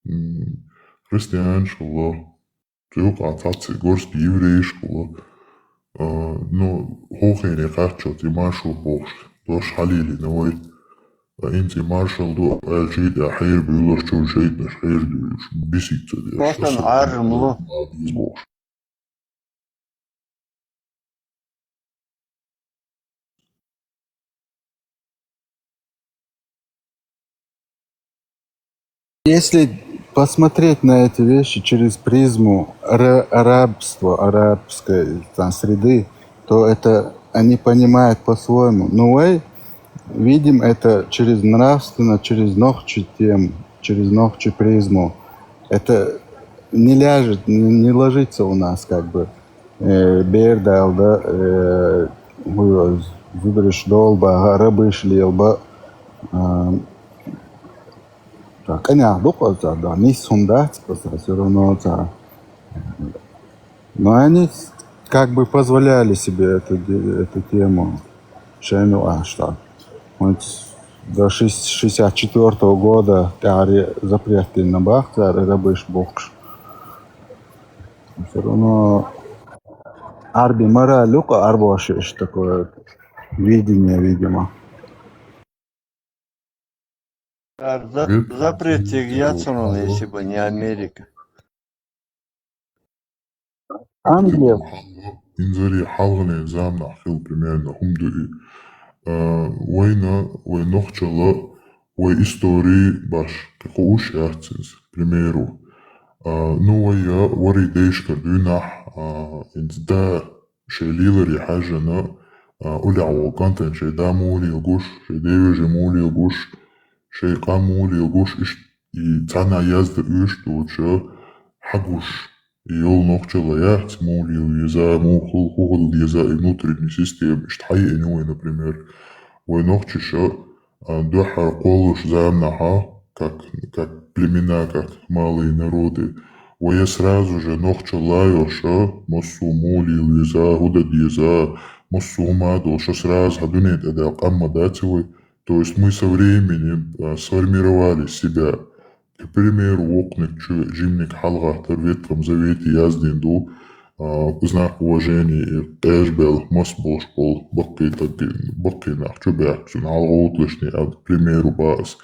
м, христианш хала, цуюкъа цаци горст еврейш хала, а, ну, хохене кхаччалти машу бохш, дош халили на вай. А инци маршал ду, а чит а хайр бюлаш чур шайтнаш хайр бюлаш, бисик ца деш. Просто армлу. Бохш. Если посмотреть на эти вещи через призму ра- арабства, арабской там, среды, то это они понимают по-своему. Но мы видим это через нравственно, через нохчи тему, через нохчи призму. Это не ляжет, не, не ложится у нас как бы. Э, бердал, да, э, зудариш долба, рабыш лелба. А, так, они, а, дукха, да, да, не сундать, все равно, да. Но они как бы позволяли себе эту, де- эту тему. Шайну аш так. Вот до шесть- шестьдесят четвёртого года тяри запрет на бахтар, рабыш бокш. Все равно арби мораль, арбоши, такое видение, видимо. Запрет я цунул, если бы не Америка. Англия. Инзари хьалгӀане замнахь хила примерно хӀума ду и. А, вайна, вай нохчалла, вай истори баш, кхы хууш яц иза, к примеру. А, ну, вай я, вари дайшкара дуьйнахь, а, инца да шай леларе хьаьжжана, а, улехь волу кӀантана шай да муха лелаш гуш, шай девежа муха лелаш гуш, шай къам муха лелаш гуш, иш-, и цхьана язда уьш доцуша хьагуш. И йолу нохчалла яц, муха лела веза, муха хӀу-, хӀу хила деза, и внутренняя система, иштта хьаеана вай, например. Вай нохчаша, а, дуьххьара кхоллуш заманахьа, как, как племена, как малые народы, вай сразу же нохчалла йоша, массо а муха лела веза, хӀу дан деза, массо а хӀума а долуша сразу хьан дуьне тӀе даьлла къам ма дац вай. То есть мы со временем, а, сформировали себя. К примеру, вокхуниг чу жиманиг хьалагӀаттар Ветхом Завете яздина ду, а, знак уважения и къежбелла мас болуш болу баккхий таг-, баккхий нах чу баьхкачун хьалагӀовтталашний аьлла, к примеру, баъ ас.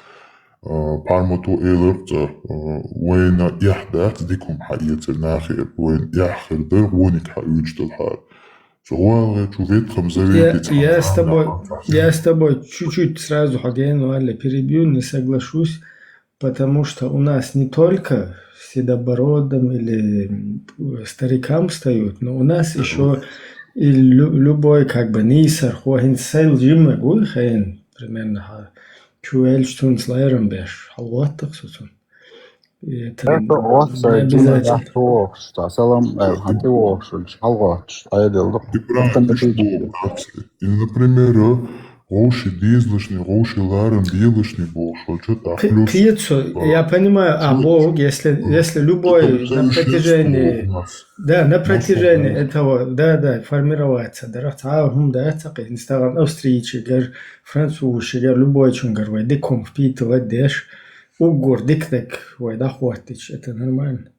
А, Пармату элира цкъа, а, вайна эхь дац дика хӀума хьаэцар нахера, вайна эхь хир дара вониг хьаоьцуш делахьара. Со гӀалгӀа чу Ветхом Завете Я, цхьа я с тобой, я с тобой чуть-чуть сразу хьо гена валле перебью, не соглашусь. Потому что у нас не только седобородым или, м, старикам встают, но у нас ещё и лю-, любой, как бы, нийсар, хӀинца сайл жимма гуй хӀейн, примерно, хьа, чу велча цунца лайрам беш, хьалгӀоттах со цунна. И это Эх, оццай не обязательно. Цу вохуш, цхьа салам, э, хьан тӀе вохуш, хьалгӀотташ, Ӏедал ду. Ты прям Потом ты такие богу, как ты. И, например, э, вовши дезлашни, вовши ларам белашни бохуш, что-то Пи-, плюс. Пиццу, я понимаю, а Бог, если, если любой на протяжении, да, на протяжении этого, да, да, формироваться, да, а хум да, цакъ, инстаграм, австрийчи, гар, французчи, гар, любой чунгар, вай, дикум впитывать деш, уггур дикдек вай дӀахӀоттича, это нормально.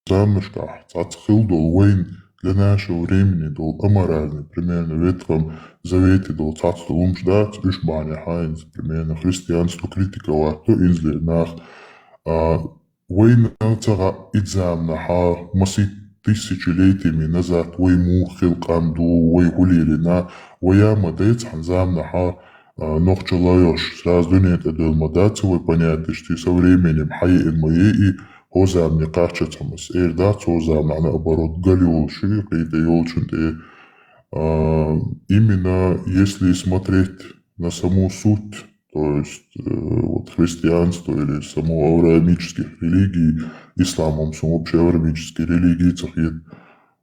Замашкахь цхьацца хила долу вайн для нашего времени долу аморальный, примерно, Ветхом Завете долу цхьацца долу лумаш дац, уьш бахьанехь хьайнца, примерно, христианство критиковать до инзле нах. А, Вайна ца гӀа ит заманахьа, масийтта тысячелетиями назад вай муха хилла къам ду, вай хӀуллерина, вай а ма дай цхьана заманахьа, а, нохчалла йолуш, сразу дуьне тӀе девлла ма дац вай понятешца, со временем хьаеана ма е и, хӀо замане кхаччалц хьамас эр дац, хӀо заманахь, наоборот, гал йолуш ю, кхета йолчун тӀе. А, именно если смотреть на саму суть, то есть, э, вот христианство или само авраамических религий, исламом сум вообще авраамические религии ца хет.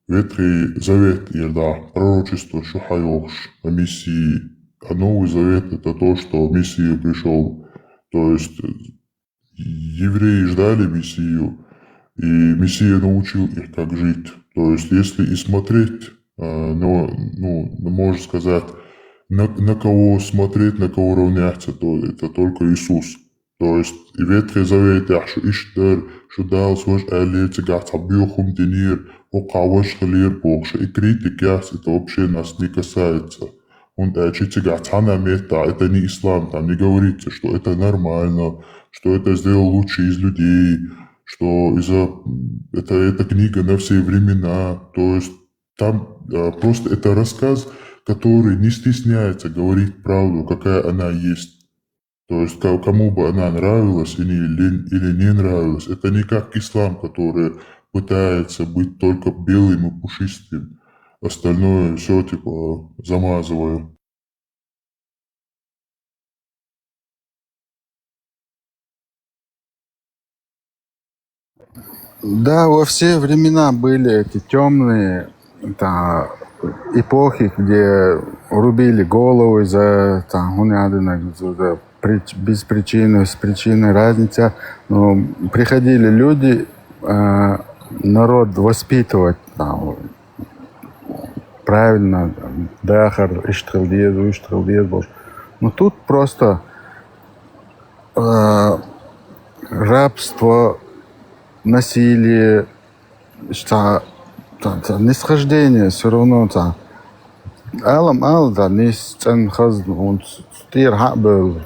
Ветхий Завет ир да, пророчество шу хьайохуш, а Мессии, а Новый Завет это то, что Мессия пришёл. То есть, э, евреи ждали Мессию, и Мессия научил их, как жить. То есть, если и смотреть, э, но, ну, можно сказать, на, на кого смотреть, на кого равняться, то это только Иисус. То есть, и Ветхий Завет, я шу иштта дар, шу Дала вож аьллера, цигахь цхьа боьхам динера, хӀокхахь вож хилера бохуш, и критик яц, это вообще нас не касается. ХӀунда аьлча цигахь цхьана а меттехь, это не ислам, там не говорится, что это нормально, что это сделал лучший из людей, что из-за, это, это книга на все времена. То есть там, а, просто это рассказ, который не стесняется говорить правду, какая она есть. То есть ка-, кому бы она нравилась или, или, или не нравилась, это не как ислам, который пытается быть только белым и пушистым. Остальное всё, типа, замазываю. Да, во все времена были эти тёмные, та, эпохи, где рубили головы за, та, хӀун яхар дина, за, за прич-, без причины, с причиной, разница. Но приходили люди, а, народ воспитывать, там, правильно, там, дахар, иштта хила деза, иштта хила деза бохуш. Но тут просто, а, рабство, насилие, цхьа, цхьа, цхьа нисхождение всё равно цхьа. Алам ала, цхьа нийса цӀена хазна, хӀунца тӀера хьа а бевлла.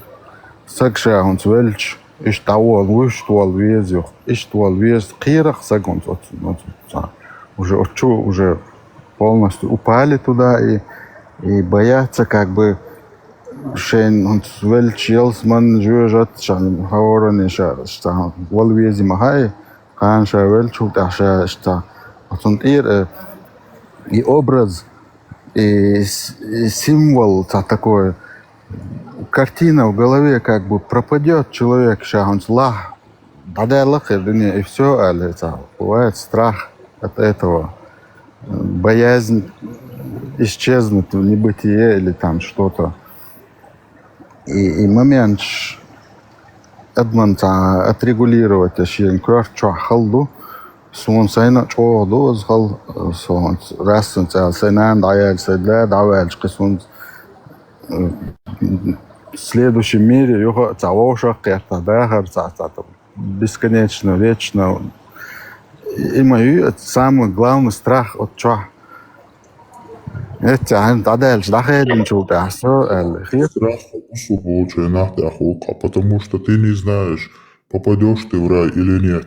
Саг ша хӀунца велча, иштта дӀаволла, вуьшта волла веза юха, иштта волла веза, кхерах саг хӀунца оцу, оцу, цхьа. Уже оцу чу, уже полностью упали туда и, и боятся, как бы, шайн хӀунца велча ялсаман жоьжат, шайн хьаваране ша, ша, вала веза ма хаьа, кхана ша велчул тӀаьхьа ша, ша, оцунна тӀера, э, и образ, и с-, и символ, цхьа такой, картина в голове как бы пропадёт человек, ша хӀунца лахь дӀадаьлла хир дуьне, и всё, аьлла, цхьа, бывает страх от этого, боязнь исчезнуть в небытие или там что-то. И, и моменташ адаман цхьа отрегулировать шен коьрта чохь хала ду. Суна сайна а чӀогӀа ду иза хала, со хӀунца, рассанца аьлла, сайн нана дӀаяьлча, сайн да дӀаваьлча, кхин суна, э, следующем мире юха а цхьа вовшах а кхетта, дахар цхьа, цхьа там бесконечно, вечно. И ма ю, это самый главный страх от чохь. Эццехь хьайна дӀадаьлча, дӀахединчул тӀаьхьа со аьлла, хета? Страх у суболчу нах тӀехь хӀокху, потому что ты не знаешь, попадёшь ты в рай или нет.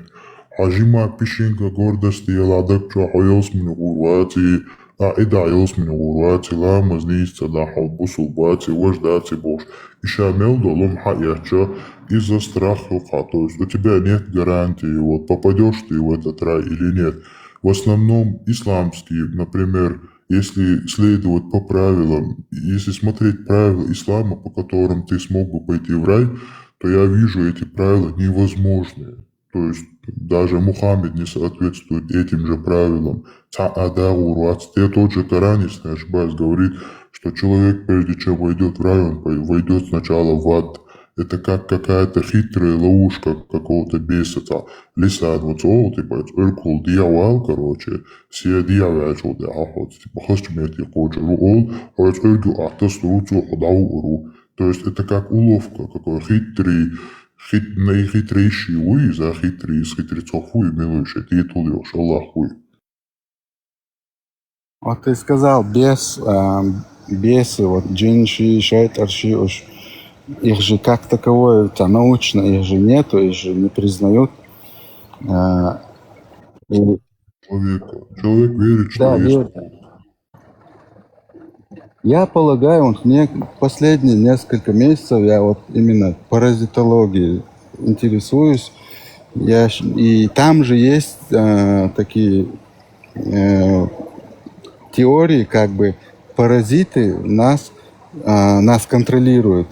Хьажима песчинка гордости яла даг чу хьо ялсмани гӀур ваци, а, и да ялсмани гӀур ваци, ламаз нийса ца да хьо, бусулба ваци, важа даци бохуш. И ша мел долу хьаэцча, иза страх ю хьа, то есть у тебя нет гарантии, вот попадёшь ты в этот рай или нет. В основном исламские, например, если следовать по правилам, если смотреть правила ислама, по которым ты смог бы пойти в рай, то я вижу эти правила невозможные. То есть даже Мухаммед не соответствует этим же правилам. Цхьа а дагӀур вац. Те тот же Коран, если не ошибаюсь, говорит, что человек, прежде чем войдёт в рай, он пой-, войдёт сначала в ад. Это как какая-то хитрая ловушка какого-то беса, цхьа лисан вац, о, типа, цӀеркул дехьавал, короче, се дехьаваьлчул дехьа хьоц, типа, хазчу метте кхочур ву, ол, хьо цӀеркул аттас ву, цо хьо дӀавууру. То есть это как уловка, какой хитрый, хит-, наихитрейший вуй, иза хитрый, из хитрецов вуй, милуй шайтан, тул йолуш Аллах вуй. Вот ты сказал, бес, а, бесы, вот джин ши, шайтӀар ши уж, их же как таковое, это научно, их же нету, их же не признают. А, и Человек, человек верит, что Да, есть. Верит. Я полагаю, вот мне последние несколько месяцев я вот именно паразитологией интересуюсь. Я, щ- и там же есть э, такие э, теории, как бы паразиты нас, э, нас контролируют.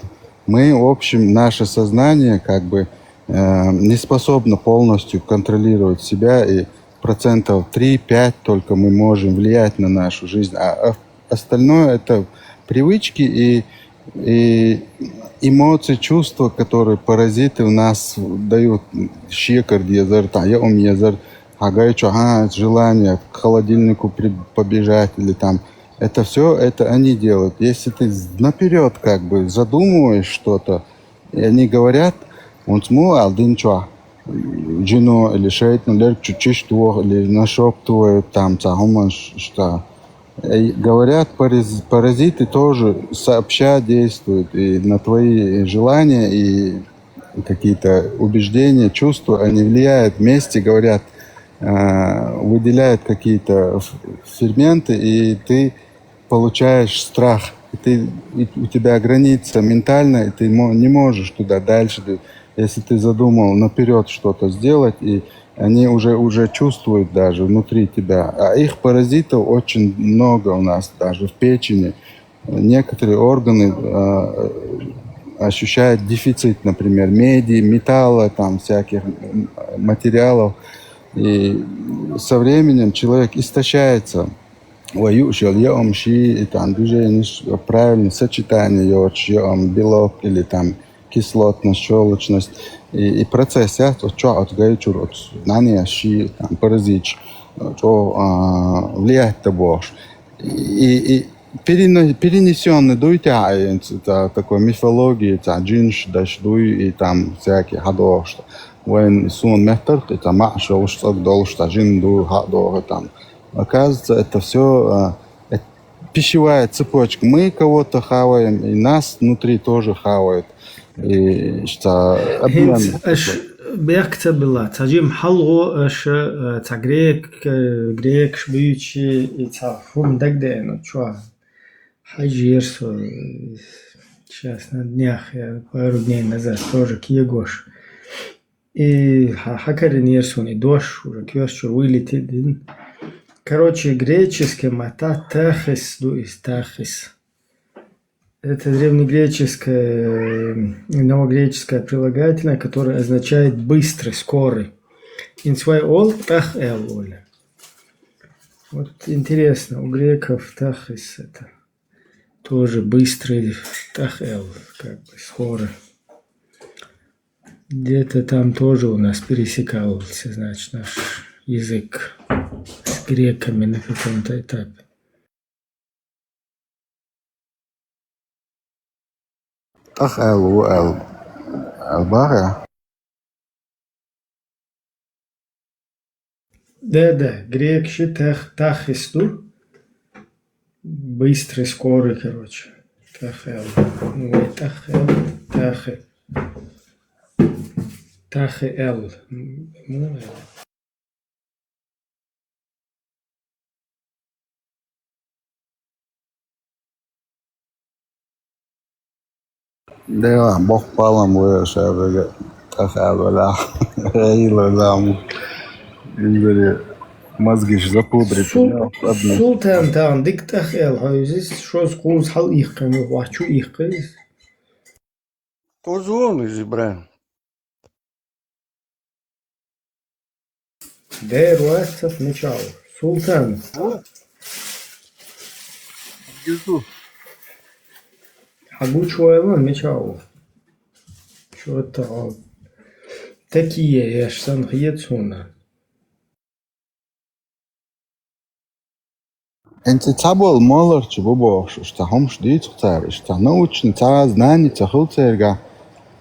Мы, в общем, наше сознание как бы э, не способно полностью контролировать себя, и процентов три-пять только мы можем влиять на нашу жизнь, а, а остальное это привычки и, и эмоции, чувства, которые паразиты у нас дают, шекар дезар, там, я ум езар, а гайчу, ага, желание к холодильнику при- побежать или там. Это все, это они делают. Если ты наперед как бы задумываешь что-то, и они говорят, он сму алдинчуа, джино или шейтан лерчу чиштуох или нашептывают там цахуман что. И говорят, параз- паразиты тоже сообща действуют и на твои желания, и какие-то убеждения, чувства, они влияют вместе, говорят, э, выделяют какие-то ф- ферменты, и ты получаешь страх, и ты, и у тебя граница ментальная, и ты мо- не можешь туда дальше. Ты- если ты задумал наперед что-то сделать, и они уже, уже чувствуют даже внутри тебя. А их паразитов очень много у нас, даже в печени. Некоторые органы э, ощущают дефицит, например, меди, металла, там всяких м, материалов. И со временем человек истощается. Ва юъшал яъам ши, и там движение, правильное сочетание йоцуш, яъам белок или там кислотность, щелочность. И, и процесс яц, оцу чохь оцу гайчура оцу нанеш ши, там паразиташ, чӀогӀа а, влиять дан бохуш. И, и перено- перенесённый дуй тяхьа, и ц- та- такой мифологии, цхьа джинаш даш дуй, и там всякие хьадохуш. Вайн суна меттарх, и там маъаш йолуш, цӀа долуш, цхьа жин ду, хьадоху там. Оказывается, это все пищевая цепочка. Мы кого-то хаваем, и нас внутри тоже хавают. И что обмен. ХӀинца аша бехк ца билла, ца жим хьалгӀо аша, э, ца грек, э, грекаш буьйчи, и ца хӀума дагадеана чохь. Хьажийра со, э, сейчас на днях, я пару дней назад тоже кегош. И хьа-, хьакаринера суна и дош, уже коьртачуьра вылетит дина. Короче, греческий мата тахис ду иза, тахис. Это древнегреческое, новогреческое прилагательное, которое означает быстрый, скорый. Инсвай ол тах эл оля. Вот интересно, у греков тахис это тоже быстрый, тах эл, как бы скоро. Где-то там тоже у нас пересекался, значит, наш язык с греками на каком-то этапе. Тах эл ву эл. Эл бахьа? Да, да, грекши тах, тахис ду. Быстрый, скорый, короче. Тах эл. Ну, тах эл, тахи. Тахи эл. Ну, эл. Дела, боккъала ма вай шабега тӀахьа валахь. Эй, ладам. Ингери мозгиш запудрить. Сул-, одни. Султан тахана дика тӀахьа эл хьо изис, шозза кхузза хьал ихкхина, вахчу ихкхийс. Кхузза вон иза, Ибрахим. Дер вац цас мича ву. Султан. О. Юсуф. Хьагучувойла мича ву. Чё-то такие, я ж сан хье цуна. ХӀинца цхьаболу молларчу бу бохуш, иштта хӀумаш дийцу цара, иштта научный цхьа а знание ца хуьлу цаьрга,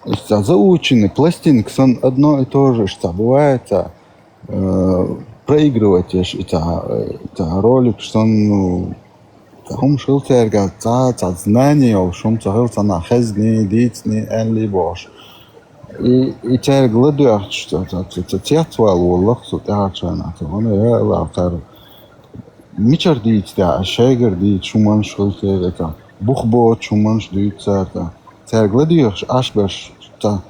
иштта заученный пластинка санна одно и то же иштта бывает, э, проигрывать еш и ца, э, ца ролик санна, ну, ца хӀумаш хила цаьрга, цхьа а ца знание йолуш хӀума ца хила царна хезний, дийцний, аьллий бохуш. И, и цаьрга ладоьгӀча, ца, ца, ца, ца цецвала волу лакха со тӀаьхьарчарна, ца вана, я Аллах, цара мичара дийца де, шайгара дийца хӀуманаш хуьлу церан, ца, бух боцу хӀуманаш дуьйцу цара, ца. Цаьрга ладоьгӀуш, Ӏаш берш, ца,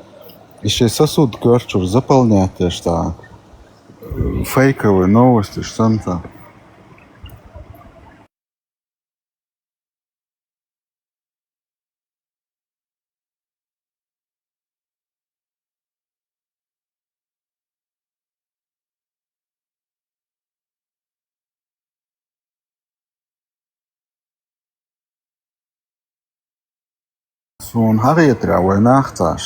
и шайн сосуд коьртачуьра заполнять еш, ца, фейковые новостиш санна, ца. Суна хьахетарехь вай нах цхьаъ,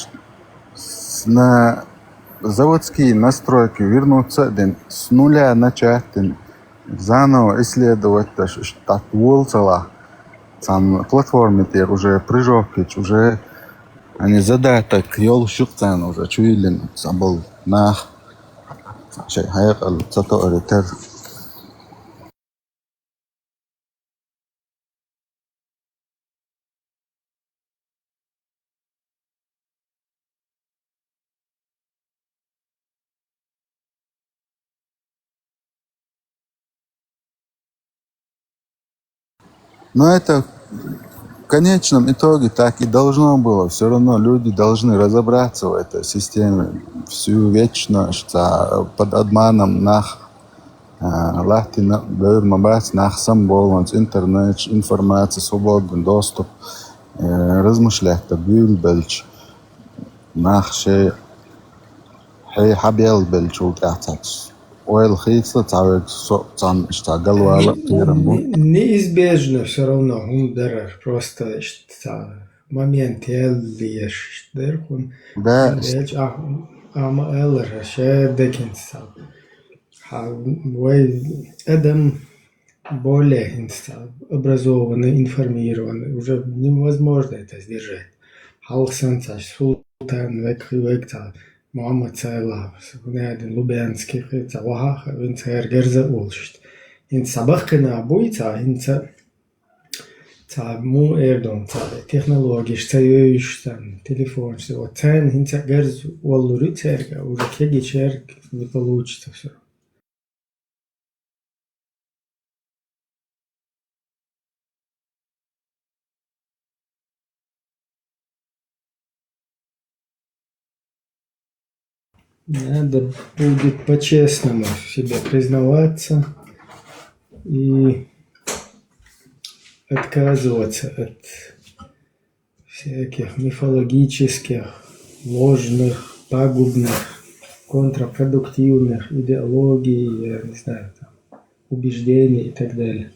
на заводские настройки вернуться а дина, с нуля начать дина, заново исследовать деш, иштта дӀатта вола ца лахь, цхьана платформе тӀера уже прыжок йича, уже они задаток йолуш ю-кх царна уже чуйиллина цхьаболу нах, шайн хьекъал ца тоъаре терра. Но это в конечном итоге так и должно было. Всё равно люди должны разобраться в этой системе. Всю вечность, а, под обманом нах, а, латтийна бевр ма бац, нах самабовланца интернеташ, информация, свободный доступ, э, размышлять дан буьйлабелча. Нах шайн хье хьабеллабеллачул тӀаьхьа цхьацца ойла хийцала цхьаверг со а цхьанна иштта галвала а кхерам бу. Не-, неизбежно всё равно хӀума дарар, просто иштта цхьа момент яьлла еш иштта дара хӀума. Да. Хьан элча, а, а ма-аллара, ша декинца цхьа. Хьан вай адам более хӀинца цхьа образованный, информированный, уже невозможно это сдержать. Хьалха санна цхьа Султан век, хи век цхьа Мухьаммад Сайлахов, Гунадин Лубянский, хи цхьа ваха а, вин цхьа герза а волуш. ХӀинца цхьа баккхина а буй цхьа, хӀинца цхьа му эр ду, цхьа технологиш ца йойуш, цхьа телефонаш, вот царна хӀинца герза воллур ю цаьрга, уже кегийчаьрга не получится всё. Надо будет по-честному в себе признаваться и отказываться от всяких мифологических, ложных, пагубных, контрпродуктивных идеологий, я не знаю, там, убеждений и так далее.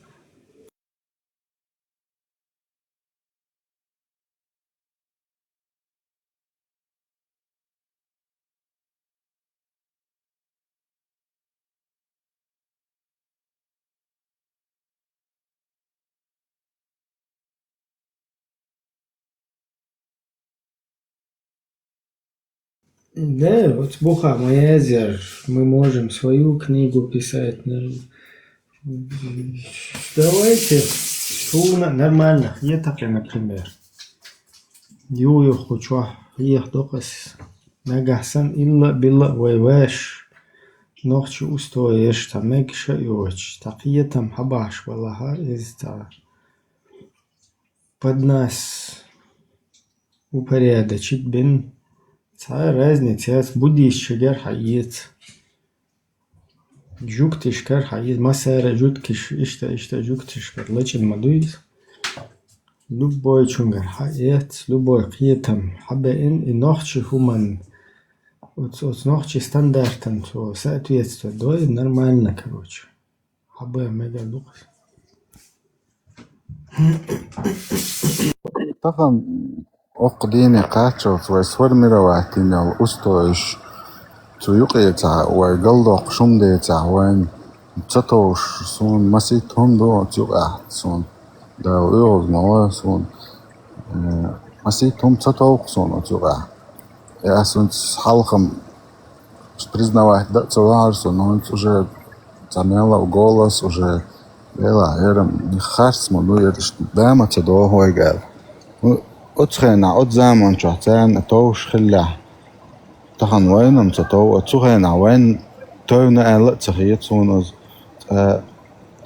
Да, вот буха моя зер, мы можем свою книгу писать. Давайте суна нормально хетахь, например. Ю-юххучохь хьеха докъас. Нагахь санна илла а билла а вай ваьш, нохчи устоеш цхьа мегаш а йоцуш, цхьа кхетам хьабахьаш валахьа, иза цхьа под нас упорядочить бен. Цхьа разница яц, буддийчагара хьаэца. Жугтишкара хьаэца. Массара жуткиш, иштта, иштта жугтишкара лачкъийна ма дуй из. Любой чунгара хьаэца, любой кхетам хьабеъна, и нохчий хӀуманна, оц-, оц нохчий стандартам цо соответствовать дой, нормально, короче. Хьабе мега дукхас. Тахан оккха дийне кхаччалц вай сформировать йина йола устоеш цу юкъе цхьа вай галдоккхуш хӀума децахь вайна ца товш суна масийтта хӀума ду оцу юкъахь суна. Дала оьгӀаз ма ван суна. Э, масийтта хӀума ца товкху суна оцу юкъахь. И ас хӀинца хьалхам признавать дан а ца вахьара со, но хӀинца уже цхьа мел а голос уже велахь, яра харц ма ду, яра иштта дама ца доху вайга аьлла. Ну, оцу хенахь, оцу заман чохь царна товш хиллехь, тахана вайна-м ца тов, оцу хенахь вайна тевна аьлла а ца хета суна иза. Цкъа,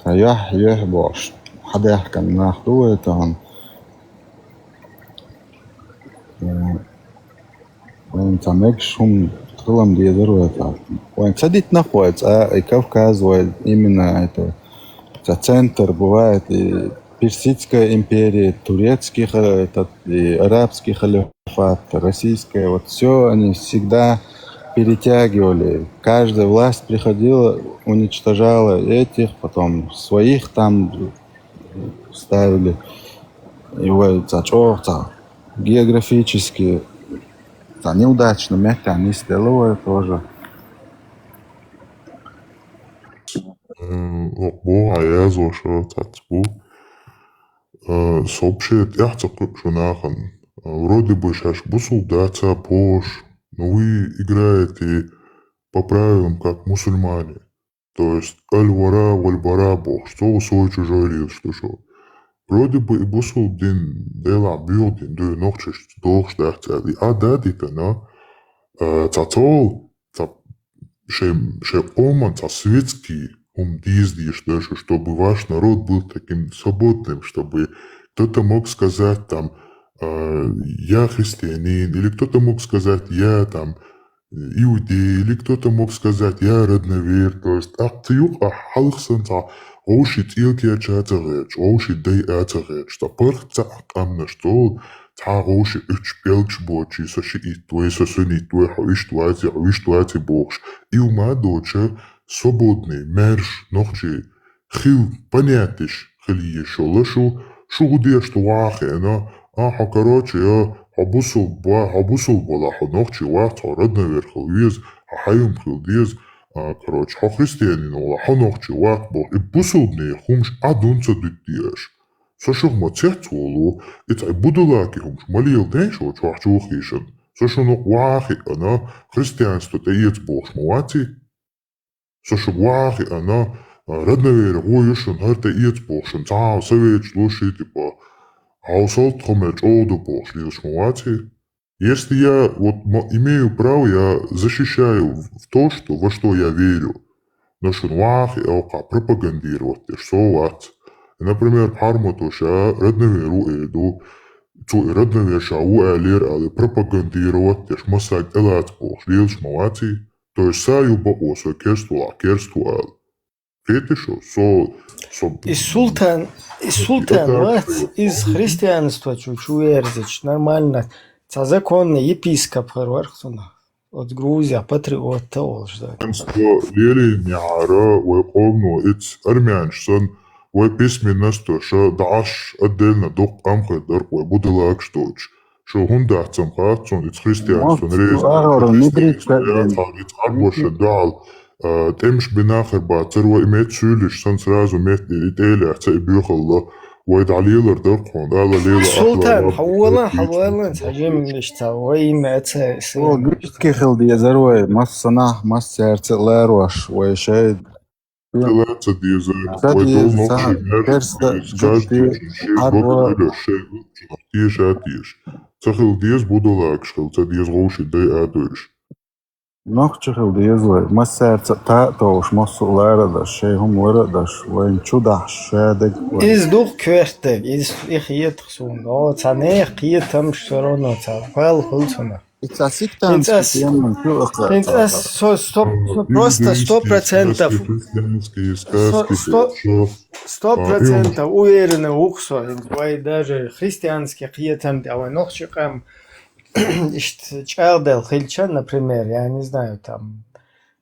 цкъа юьхь, юьхь бохуш, хьадаьхкина нах ду вай тахана. Э, Вайн цхьа мегаш хӀума хилам дезар вай цхьа. Вайн ца дитинарх вай цхьа, и Кавказ вай, именно это, цхьа центр бывает, и Персидская империя, турецкий ха-, этот, и арабский халифат, российская, вот всё они всегда перетягивали. Каждая власть приходила, уничтожала этих, потом своих там ставили. И вай цхьа чӀогӀа цхьа географически цхьа неудачный меттехь нисделла вай тоже. М, боху хьан яздеш цхьацца бу. Э, со вообще тӀаьхьа ца кхуьу шун нахана. Э, вроде бы шаьш бусулба дац а бохуш, но вы играете по правилам, как мусульмане. То есть аль-вара валь-бара бохуш, цо свой-чужой лелаш ду шу. Вроде бы и бусулба дин, Делахь боьха дин ду, нохчашца догӀуш дац аьлла. И Ӏа дадитана, а, цхьа цо, цхьа шайн, шайн къоман цхьа светский хӀума деза дезаш ду шу, чтобы ваш народ был таким свободным, чтобы кто-то мог сказать там, а, я христианин, или кто-то мог сказать, я там иудей, или кто-то мог сказать, я родновер, то есть, тӀаккха цу юкъахь хьалха санна цхьа вовшийн цӀе кеча а ца гӀерташ, вовшийн дай а ца гӀерташ, цхьа паргӀат цхьа къаьмнаш долу, цхьа вовшийн уьттуш пӀелгаш боцуш, со шиъ итт вай, со суннат вай, хьо иштта вац, хьо иштта вац бохуш, и хӀума доцуш, свободный, маьрша, нохчий хила понятеш хила езаш йолу шу, шу хӀун деш ду ваха хиъна, а, хьо, короче, я, хьо бусулба, хьо бусулба вала, хьо нохчий вац, хьо родновер хила веза, хьо хьаюм хила деза, а, короче, хьо христианин вала, хьо нохчий вац боху. И бусулбанийн хӀумаш Ӏа дун ца дуьту дезаш. Со шух ма цец волу, и цхьа будулаки хӀумаш ма леладен шу чохь чухийшан. Со шуна ваха хиъна, христианство тӀеэца бохуш ма ваций? Со шуьга ваха хиъна, а, родновера гӀо ю шуна, хӀара тӀеэца боху шуна, цхьа а советаш ло ши, типа, хьовсалт тхо мел чӀогӀа ду бохуш лелаш ма ваций? Если я вот мо-, имею право, я защищаю в то, что, во что я верю. Но шуна ваха хиъна кху пропагандировать деш со вац. Например, пхьармато ша родновер ву эр ду, цо и родновер ша ву аьллера ала, пропагандировать деш, массаг тӀелаца бохуш лелаш ма ваций? То есть са ю бакъо со керст валахь, керст ву ала. Кхетий шу, со, со И султан, и султан вац, иза христианство чу, чу верзича, нормально. Цхьа законный епископ хир варх цунах. Оцу Грузия патриотта волуш дай. Христианство лелийнехьара вай къомано, ица армянаш санна, вай письменность ша дӀаш отдельно дукха къам хир дара вай будулакаш доцуш. Шу хӀунда дац ам хац цунна, ица христианство Махкур реза, агӀор христианство мидрид яц, цхьа ица Ӏарбошан дуьхьал, а, тӀемаш бина хир бацара вай, и мет суьйлуш сан сразу мет и тӀелаьца и боьхалла, вай дӀалелар дара тхуна, ала лела Султан, ахьа хьавола, вай хьавола, цхьа жимлиш ца, вай имя ца, О, гуьртке хила дезар вай, массанахь, массаьрца а ларош, вай шай. Хила ца дезар, Ца вай деза, дол нохчий ца, маьрша перста, деза, гаш жугти, тешаш, шен арва. Гога хила, шен гугчунах теша а теша. Ца хила деза будулакаш хила, ца деза гӀовши дай а дойш. Нохчий хила деза вай. Массаьрца а тӀатовш, массо а лара а даш, шоай хӀума лара а даш, вайна чу дахьаш, шадерг вай. Иза дукха коьртаг, иза и хетах суна. О, цхьа нехан кхетамаш всё равно, цхьа пал хуьлу цунах. И цхьа сектантский тема чу а кхаьча. ХӀинца ас со-, сто-, со-, просто сто процентов. Христианские, христианские сказки, сто-, сто процентов уверенный ву-кх со, хӀинца вай даже христианский кхетам тӀа вай нохчий къам иштта чӀагӀделла хилча, например, я не знаю, там,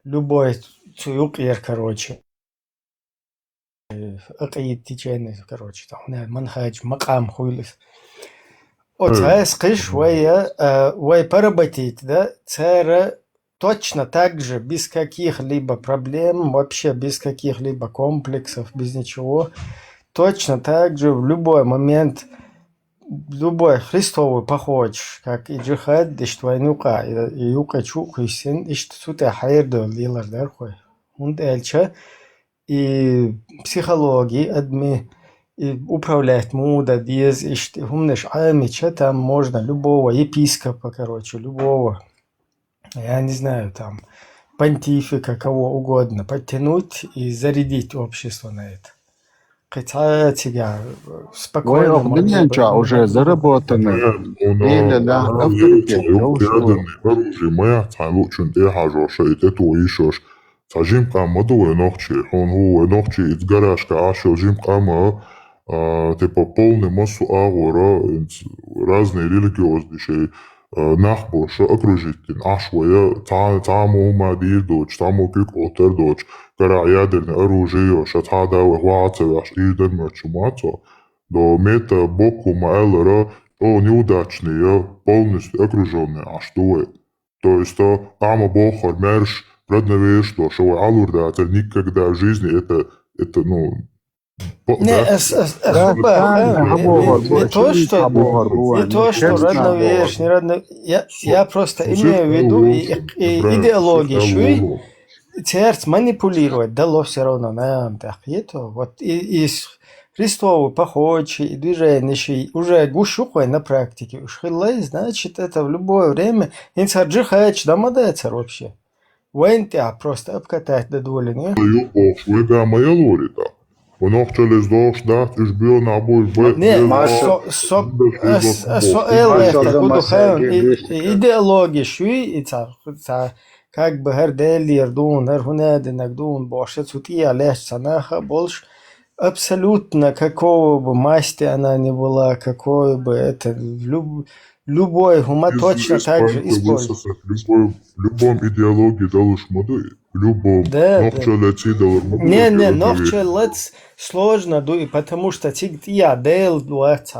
любой цу юкъера, короче, акъида, течение, короче, там, не, манхадж, макъам хуьлу иза. Оцхьа эс кхиш вай, а, вай поработить, да, цара точно так же, без каких-либо проблем, вообще без каких-либо комплексов, без ничего, точно так же в любой момент любой христовый поход, как и джихад, иштта вайна юкъа, и, и юкъа чу а кхиссина, иштта цу тӀа хьерадевлла лелар дара-кх вай. ХӀунда аьлча и психологи, адми, и управлять муха дан деза, иштта хӀуманаш Ӏамича, там можно любого епископа, короче, любого, я не знаю, там, понтифика, кого угодно, подтянуть и зарядить общество на это. Кхин цхьа цигахь спокойно можно. Вай охьа динен чохь уже заработанный. Или да, авторитет йолуш. Оружие ма яц хьайн луучун тӀе а хьажош, и тӀе тухуш йиш йолуш. Цхьа жима къам ма ду вай нохчий. Хьуна хӀу вай нохчий иза гаражка Ӏаш йолу жима къам а, а, типа полный массо а агӀора, разные религиозный шайн а, нах болуш окружить дина Ӏаш вай, цхьа, цхьаммо хӀума дийр доцуш, цхьаммо куьг Ӏоттар доцуш, карахь ядерный оружие йолуш, цхьа а да вайх ваха а ца ваьхьаш, дийр дан моьттуш ма цо. До мета боккху ма-аллара, чӀогӀа неудачный я, полностью окружённый Ӏаш ду вай. То есть, а, ахьа ма боххура, маьрша родноверующий долуш, вай Ӏалур дацара никогда в жизни это, это, ну, Не, ас, ас, ас, не, не то, что, не то, что родноверующий, не родно-, я, я просто имею в виду и, и идеология шуьй, церц манипулировать дало всё равно, наверное, так это. Вот и, и с-, христовый поход ши, и движение ши, уже гуш ю-кх вай на практике, уж хилла, значит, это в любое время, хӀинца джихад дан ма дацара вообще. Вайна тӀехь просто обкатать дан долийна. Ю бохуш, вайга ма ялори тӀаккха. Вай нохчаллица догӀуш дац, уьш боьха нах бу, уьш бай-, не, боьха нах со-, со-, бу, ас-, ас-, со-, эл, ас-, ас-, ас-, и, и идеология шуьй, и ца, ца, как бы хӀара Делера дуна, хӀара хӀун а динарг дуна бохуш, цу тӀехь лаьтташ ца наха а болуш, абсолютно какого бы масти она ни была, какой бы это, люб-, любой хӀума точно так же использует. Любой, любом идеологии далуш ма ду и. Любом. Да, да. Нохчаллица далур ма ду. Не, не, нохчаллица сложно ду и, потому что цига тӀехь Дела вац.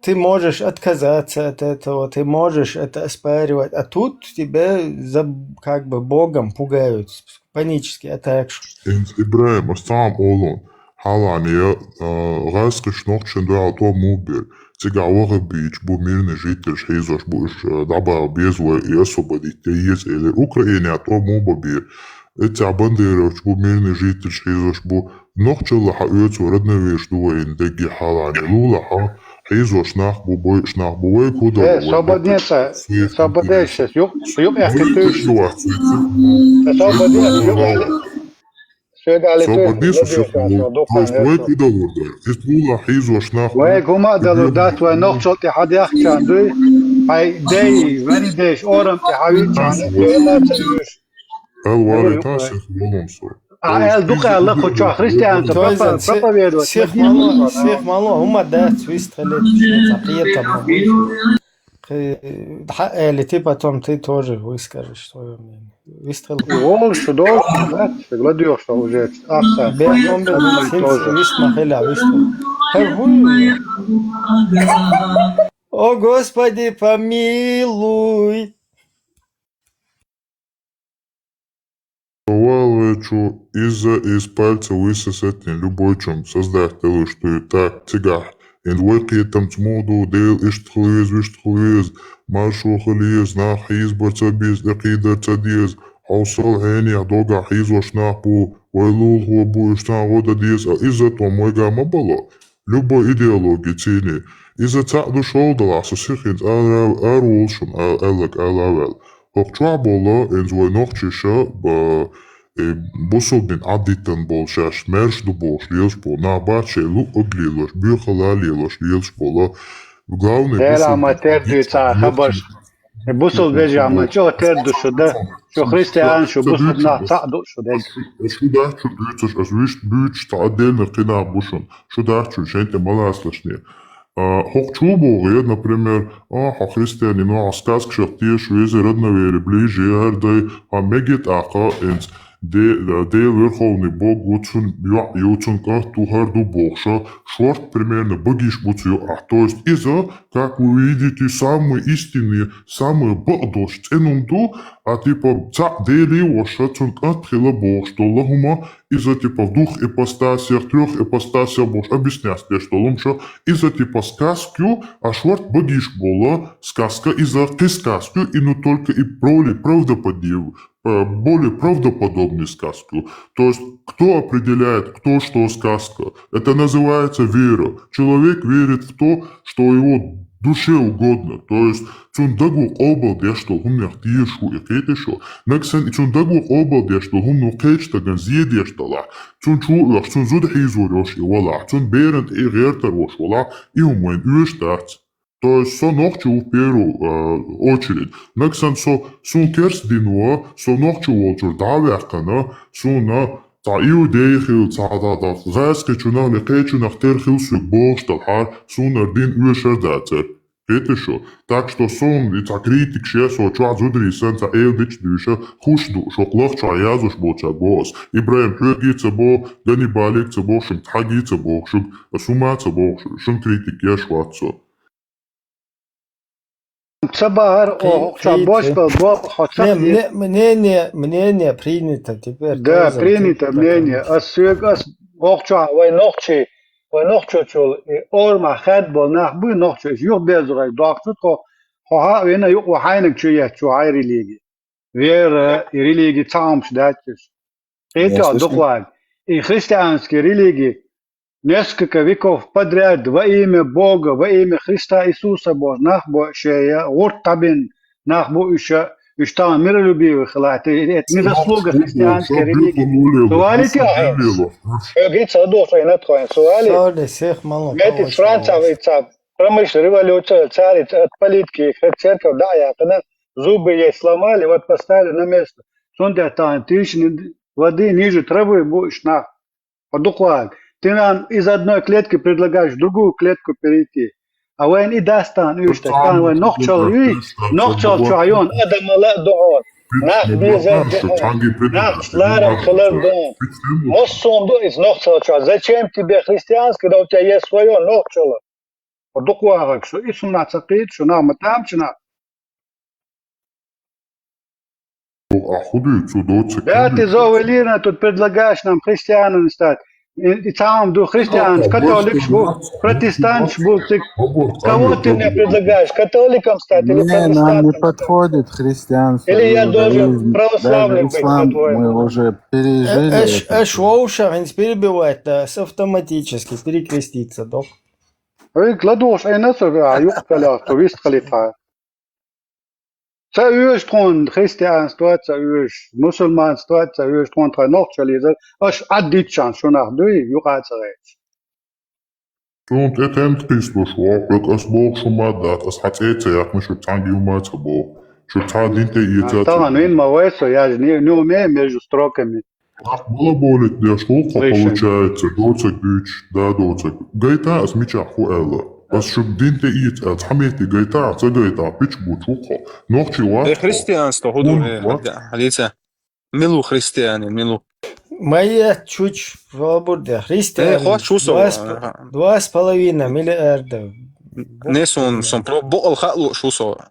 Ты можешь отказаться от этого, ты можешь это оспаривать, а тут тебя за, как бы Богом пугают. Панически атакаш. ХӀинца, ИбрахӀим, ас цхьа а олу, хьалхана я, а, гӀазкхаша нохчашна дуьхьал тӀом муха бира. Цигахь ваххабиташ бу, мирный жительш хьийзош бу, уьш, а, дӀабаха беза вай и освободить де еза элира. Украинехь тӀом муха бан бира. Эццехь бандеровцаш бу, мирный жительш хьийзош бу. Нохчалла хьан оьцу родноверующий ду вайна дегги хьалхана я. Лулахь, хьийзош нах бу, бойуш нах бу, вай кху дала. Э, вай свободнее, свободнее сейчас, юкъ, юкъ яхкийтуш. Свободнее, юкъ яхкийтуш. Свободнее, свободнее. То есть вай кху далур дара. Иза лула хьийзош нах бу. Вай гума а далур дац, вай нохчалла тӀе хьан дехчан дуй? Хьай дей, вари дейш, орам тӀе хьан вичан, Эл валийтан сих волун со. А, эл дукъаьлла кху чохь христианца проповедовать. Сих мало, сих мало, хӀума дац, вистхилийташ, ца кхетам ма бу. Кхи-, хьа-, эли ты потом, ты тоже выскажешь своё мнение. Вистхила. И волуш шу долуш, да? ЛадоьгӀуш шу уже. Ахса. Бехъон бе, синца вист ма хила, вист. ХӀа, вуй. О, Господи, помилуй! Валвечу иза из пальца высосать дина любой чом создать делуш дуй так цигахь. ХӀинца вай кхетамца муха ду, Дела иштта хила веза, вуьшта хила веза, маршо хила еза, нах хьийзабар ца беза, тӀекхийдар ца деза, хьовсал хьенех догахь хьийзош нах бу, вай лулахо бу, уьш цхьаьна гӀо дан деза, а иза тӀом вайга ма бало. Любой идеологи цийний. Иза цхьаъ ду шолгӀа далахь, со сихинца ара, ара волу шуна, а-, аьлларг ала а ваьлла. ХӀокху чохь болу, хӀинца вай нохчаша, ба, э, бусалба дин Ӏадитан болу шаьш, маьрша ду бохуш лелаш болу нах бац, шайн луъург лелош, боьхалла лелош лелаш болу. Главное, Дела бусалба ма дин тера дуьйцу Ӏадитан хабарш. Бусалба вежарий ма чӀогӀа тера ду шу, да? Шу христиан, шу бусалба нах цхьаъ ду шу, да? Шу дац, шу дуьйцуш, ас вуьшта буьйцуш цхьа отдельно кхин нах бу шуна. Шу дац, шу шайн тӀе ма лацалаш. А, хӀокху чу боху, я, например, а, хьо христианин ву, хьо сказкашах теша ву, иза родноверие ближе, я хӀара дай, хьо мега тӀаккха, хӀинца Де-, Дела Верховный Бог ву, цуьнан йоӀ ю, цуьнан кӀант ву, хӀара ду бохуша, шорта примерно багиш бу цу йоӀах. То есть иза, как вы видите, самые истинные, самые бакъдолуш цӀена хӀума ду, а типа цхьаъ Дела волуш, цуьнан кӀант хила бохуш долу хӀума, иза типа в двух ипостасях, трёх ипостасях бохуш объяснять деш долу хӀума шу, иза типа сказка ю, а шорта багиш болу сказка, иза кхин сказка ю, и ну только и более правдоподобный, э, более правдоподобный сказка ю. То есть кто определяет, кто что сказка? Это называется вера. Человек верит в то, что его душе угодно. То есть цуьнан даго къобал деш долу хӀуманех тешаш ву и кхеташ ву. Нагахь санна и цуьнан даго къобал деш долу хӀума ву кхечу стагана зе деш далахь, цунна чу а оьхуш, цуьнан зуда хьийзор йолуш и валахь, цуьнан берана тӀе и гӀертар волуш валахь, и хӀума вайна оьшуш дац. То есть со нохча ву в первую, а, очередь. Нагахь санна со, суна керста дин ву, со нохча волчуьра дӀа а ваьккхина, суна цхьа иудей хила, цхьа дӀа, дӀа, гӀазкхичунах, кхечунах тера хила соьга бохуш далахьара, суна хӀара дин оьшур дацара. Кхеташ ву? Так что суна и цхьа критикаш я, со чохь зударий санна цхьа эладиташ дуьйша, хӀуш ду, шух лахча язъеш болчаьрга боху ас. ИбрахӀим, хьоьга а ца боху, Ганнибале а ца боху, шуьга цхьаьнгге а ца боху, шуьга ас хӀума а ца боху, шуна критика еш вац со. Ца бахара, При-, оха при-, бош при-, бал, бо-, хьо ца Не, хье- мне-, мнение, мнение принято теперь. Да, тоже принято тут мнение. Такое. Ас соьга, ас оха чохь вай нохчий, вай нохчочул и орамах хаьдда болу нах бу нохчий, юха беза гӀайгӀа дохку тхо, хьо хьа а вина, юкъа хьайниг чу еттачу хьайн религи. Вера и религи цхьа хӀумаш дац уьш. Кхетий хьо, дукхавала, и христианский религи несколько веков подряд во имя Бога, во имя Христа Иисуса боху нах бу шея, гӀурт дӀабина нах бу уьш, уьш тахана миролюбивый хилахь, это не заслуга христианской религии. Сували тяхьа? Хьоьга ца духу, хьайна тхойна сували. Sorry, сех мало. Метис Франца вица промышленная революция, царица от политики, церковь дӀа а яьккхина, зубы ей сломали, вот поставили на место. Цундела тахана тише воды ниже травы бу уьш нах. Хьо дукхавала, ты нам из одной клетки предлагаешь в другую клетку перейти. А вайна и дац тахана уьш, тахана вайн нохчалла юй, нохчалла чохь йон, адамалла а ду хьуна, нах безар ду хьуна, нах ларам хилар ду хьуна. Массо а ду иза нохчалла чохь. Зачем тебе христианский, да у тебя есть своё нохчалла? Хьо дукхавала, шу и сунна ца кхийта, шу нах ма тамчина. А хӀун ду цу доцу? Да, ты, Зоя Валерьевна, тут предлагаешь нам христианами стать. И, и сам ду христиан, католикаш бу, протестанташ бу, ты кого ты мне предлагаешь? Католиком стать или протестантом стать? Не, нам не подходит христианство, иудаизм, даже ислам, мы уже пережили это. Даже ислам, мы уже пережили это. Эш, эш вовшах, перебивать, да, с-, автоматически перекреститься, док. Эй, ладугӀуш айна со, а, юкъа калах, то вист халита. Ца оьшу тхуна христианство, ца оьшу мусульманство, ца оьшу тхуна тхайн нохчалла иза, аша Ӏаддитчан шунах дуй, юкъа а ца гӀерташ. Суна тӀе тент кхийсалуш ву, хьоьга ас бохуш хӀума а дац, ас хьан цӀе а ца яьккхина, шуьга цхьаьнгге хӀума а ца боху. Шуьга цхьа а дин тӀе эца а ца. Тахана вина ма вай со, я же не, не умею между строками. Ахь балаболить деш хӀокхо получается, доцург дуьйцуш, да, доцург. Гайта ас мичахь хӀу аьлла? Ас шуьга дин тӀе эца аьлла, цхьа метте гайта, ца гайта, пич бу чу хӀокхо. Нохчи вац хӀо. Э, христианство хӀу ду, э, хьадийца? Мила ву христианин, мила ву? Ма етташ чуч, валбурде, христианин. Э, хӀош ву со. Два с п-, два с половиной миллиарда. Не, сон, сон про-, бокъал хаа лууш ву со.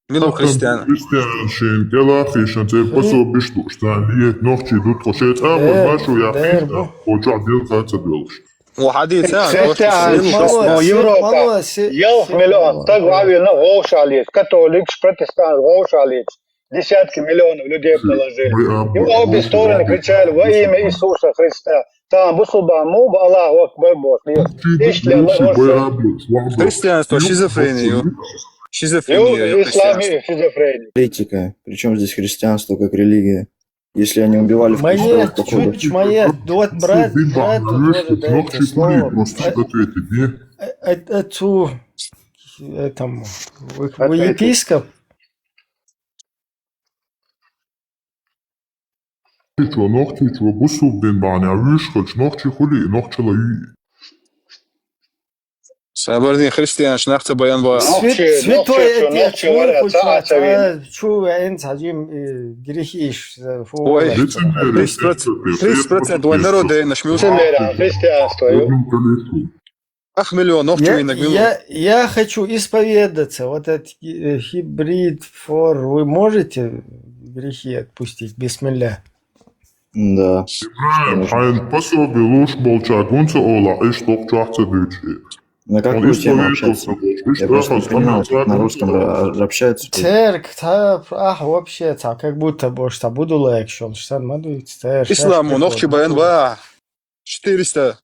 Мила ву христиан? Христиан шен, кӀелахийшан церан пособиш лууш, царна лиет нохчий ду тхо шен цӀа а бу, башу яхийта, хӀо чохь делха ца доьлхуш. Христиан, христиан, Европа. Ялх миллион стаг вовшах лиеш, католикаш, протестант вовшах лиеш. Десятки миллионов людей положили. И обе стороны кричали во имя Иисуса Христа. Там бусулба муба, Аллаху Акбар бохуш лиеш. Иштта лела. Христианство, шизофрения. Шизофрения, Ислам христианство. Шизофрения. Политика. Причем здесь христианство как религия? Если они убивали в крестовых Монет, походах. чуть-чуть монет, вот брат, брат, вот тоже дайте слово. Э, э, э, цу, этому, вы, вы епископ? Чо, нохчи чо, бусулба дин бахьана вуьйш хилча, нохчи хули, нохчала юй. Сабардин христианаш нахца баян ва. Святой отец, ну, хоть раз, а, чу, эн сажим, э, грехиш, э, фу. Ой, тридцать процентов вай народ, э, наш мюлш. Лицемерие, христианство. Ах миллион, нохчи винаг миллион. Я, я хочу исповедаться. Вот этот э, хибрид фор, вы можете грехи отпустить? Бисмилля. Да. Хьайн пособи луш болча гунца ола, иш тохчахца дучи. На какую тему общаться? Я просто не понимал, как на русском общаются. Церк, та, ах, вообще, та, как будто больше та буду лайк, что сан мадует, церк. Исламу, нохчи баян ва. Четыреста.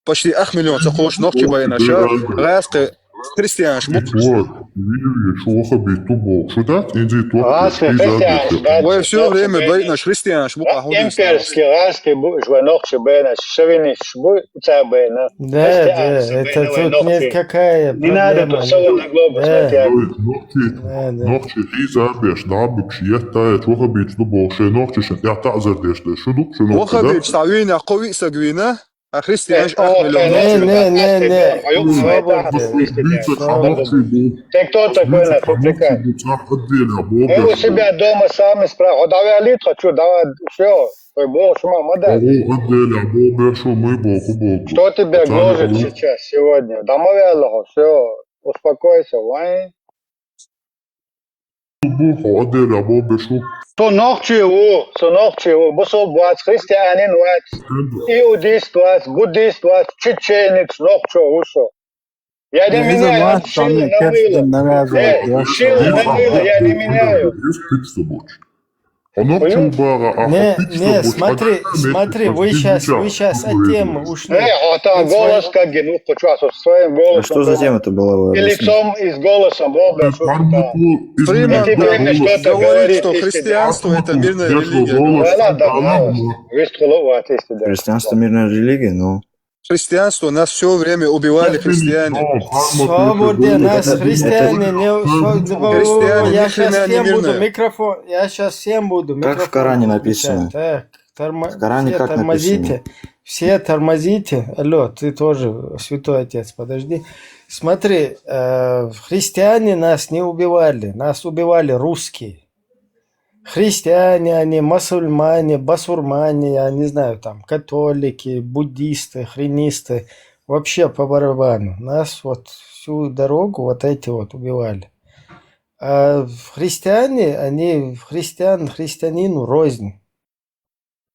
Почти ах миллион ца хош нохчи баян аша. Гасты христианаш мук. Вот, видишь, шуха биту бол. Что да? Инзи то. Гасты христианаш. Ой, все время баян наш христианаш мук. Имперский гасты бу, жва нохчи баян, шовиниш бу, ца баян. Да, да, это тут никакая. Не надо тут соло на глобус натягивать. Нохчи, нохчи, хиза беш, да, букши, я тая, шуха биту бол, ше нохчи, ше, я та азар деш, ше, шу дук, ше нохчи. Шуха биту, та вина, кови сагвина. А христианаш ах миллион. Не, не, не, не. Ты кто такой нас отвлекать? Мы у себя дома сами справа. Давай лит хочу, давай, все. Бог шума, мада. Отделя, бобешу, мы боку боку. Что тебя гложет сейчас, сегодня? Домой Аллаху, все. Успокойся, вай. Буху, отделя, бобешу. Со нохчи ву, со нохчи ву, бусул вац, христианин вац, иудист вац, буддист вац, чеченец, нохчо ву со. Я не меняю, шила на мыло. Э, шила на мыло, я не меняю. Не, не, смотри, смотри, вы сейчас, вы сейчас от темы ушли. Э, а там голос как генук, хочу вас своим голосом. А что за тема-то была? И лицом, и с голосом, бобешу. Фриман говорит, что христианство — это мирная религия. Христианство — мирная религия, но христианство, нас все время убивали христиане. Свободе, нас христиане не... Христиане, я сейчас всем буду микрофон, я сейчас всем буду микрофон. Как в Коране написано? Так, в Коране как тормозите. Все тормозите. Алло, ты тоже, святой отец, подожди. Смотри, э, христиане нас не убивали, нас убивали русские. Христиане они, мусульмане, басурмане, я не знаю, там, католики, буддисты, хренисты, вообще по барабану. Нас вот всю дорогу вот эти вот убивали. А христиане, они христиан, христианину рознь.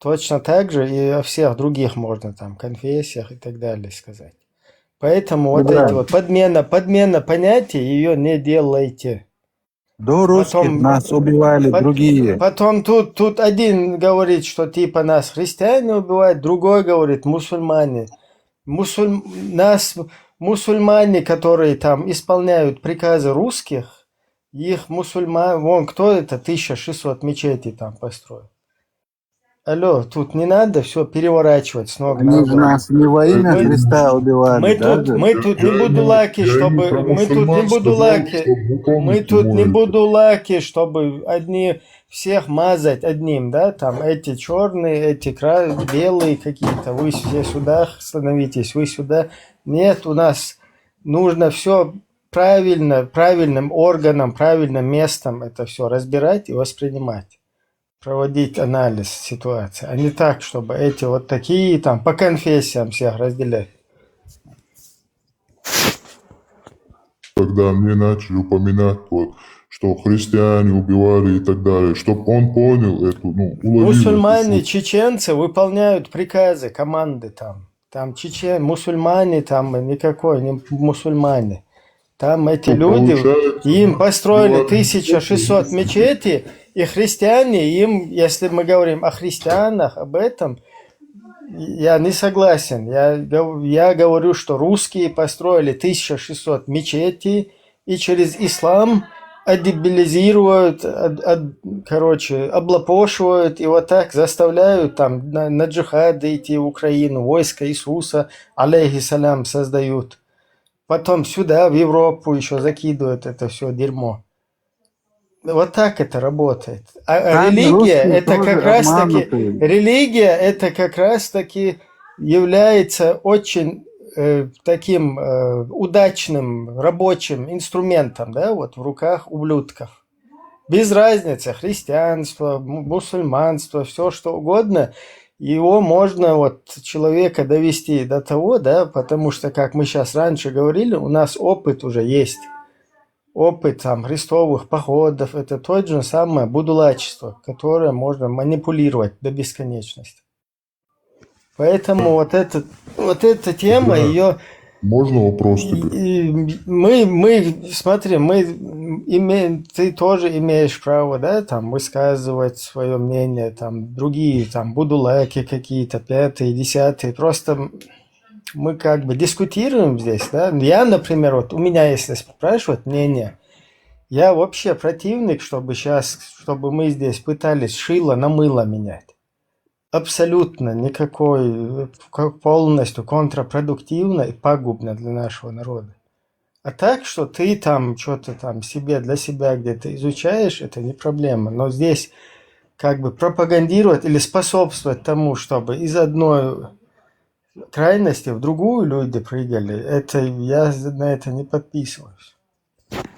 Точно так же и о всех других можно там конфессиях и так далее сказать. Поэтому вот эти вот подмена, подмена понятий, ее не делайте. До русских нас убивали другие. Потом тут, тут один говорит, что типа нас христиане убивают, другой говорит мусульмане. Мусуль... Нас мусульмане, которые там исполняют приказы русских, их мусульмане, вон кто это, тысяча шестьсот мечетей там построил. Алло, тут не надо все переворачивать с ног на голову. Они же нас не во имя Христа убивали. Мы тут, мы тут не будулаки, чтобы, мы тут не будулаки, мы тут не будулаки, чтобы одни всех мазать одним, да, там эти черные, эти белые какие-то, вы все сюда становитесь, вы сюда. Нет, у нас нужно все правильно, правильным органом, правильным местом это все разбирать и воспринимать. Проводить анализ ситуации, а не так, чтобы эти вот такие там по конфессиям всех разделять. Когда мне начали упоминать, вот, что христиане убивали и так далее, чтобы он понял эту, ну, уловил. Мусульмане, чеченцы выполняют приказы, команды там. Там чечен, мусульмане, там никакой, не мусульмане. Там эти люди, им построили тысяча шестьсот мечетей, и христиане, им, если мы говорим о христианах, об этом, я не согласен. Я, я говорю, что русские построили тысяча шестьсот мечетей, и через ислам адебилизируют, ад- ад- короче, облапошивают, и вот так заставляют там на, на джихады идти в Украину, войско Иисуса, алейхиссалям, создают. Потом сюда, в Европу, еще закидывают это все дерьмо. Вот так это работает. А, а религия это как раз таки, религия это как раз таки является очень э, таким э, удачным рабочим инструментом, да, вот в руках ублюдков. Без разницы, христианство, мусульманство, все что угодно, его можно, вот, человека довести до того, да, потому что, как мы сейчас раньше говорили, у нас опыт уже есть. Опыт там христовых походов, это то же самое будулачество, которое можно манипулировать до бесконечности. Поэтому вот, этот, вот эта тема, да, ее... Можно вопрос тебе? И мы, мы, смотри, мы имеем, ты тоже имеешь право, да, там, высказывать свое мнение, там, другие, там, будулаки какие-то, пятые, десятые, просто мы как бы дискутируем здесь, да. Я, например, вот у меня, если спрашивать мнение, я вообще противник, чтобы сейчас, чтобы мы здесь пытались шило на мыло менять. Абсолютно никакой, как полностью контрапродуктивно и пагубно для нашего народа. А так, что ты там что-то там себе для себя где-то изучаешь, это не проблема. Но здесь как бы пропагандировать или способствовать тому, чтобы из одной крайности в другую люди прыгали, это я на это не подписываюсь.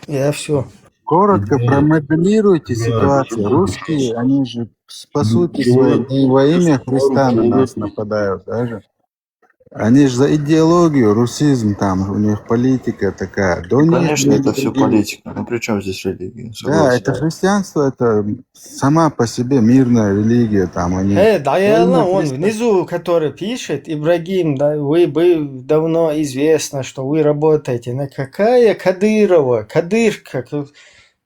Я все. Коротко промоделируйте ситуацию. Русские, они же, по сути своей, не во имя Христа на нас нападают даже. Они же за идеологию, русизм там, у них политика такая. Да нет, конечно, это все политика. Ну при чем здесь религия? Да, это христианство, это сама по себе мирная религия, там они... Э, да, я, он внизу, который пишет, Ибрагим, да, вы бы давно известно, что вы работаете. На какая Кадырова? Кадырка,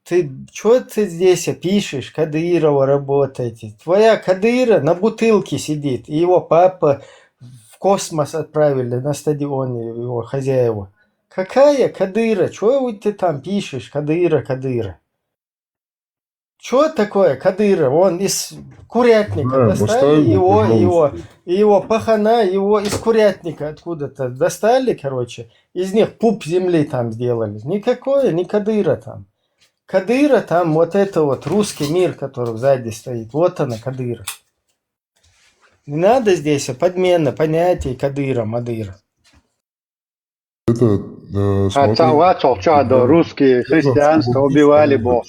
ты чё ты здесь пишешь? Кадырова работаете. Твоя Кадыра на бутылке сидит, и его папа в космос отправили на стадионе, его хозяева. Какая Кадыра? Чё вы ты там пишешь? Кадыра, Кадыра. Чё такое Кадыра? Он из курятника достали его, его, и его пахана, его из курятника откуда-то достали, короче. Из них пуп земли там сделали. Никакое, не Кадыра там. Кадыра там вот это вот русский мир, который сзади стоит. Вот она, Кадыра. Не надо здесь подмена понятий Кадыра, Мадыра. Это, э, а смотри, цавацал чада, русские христианство убивали бо.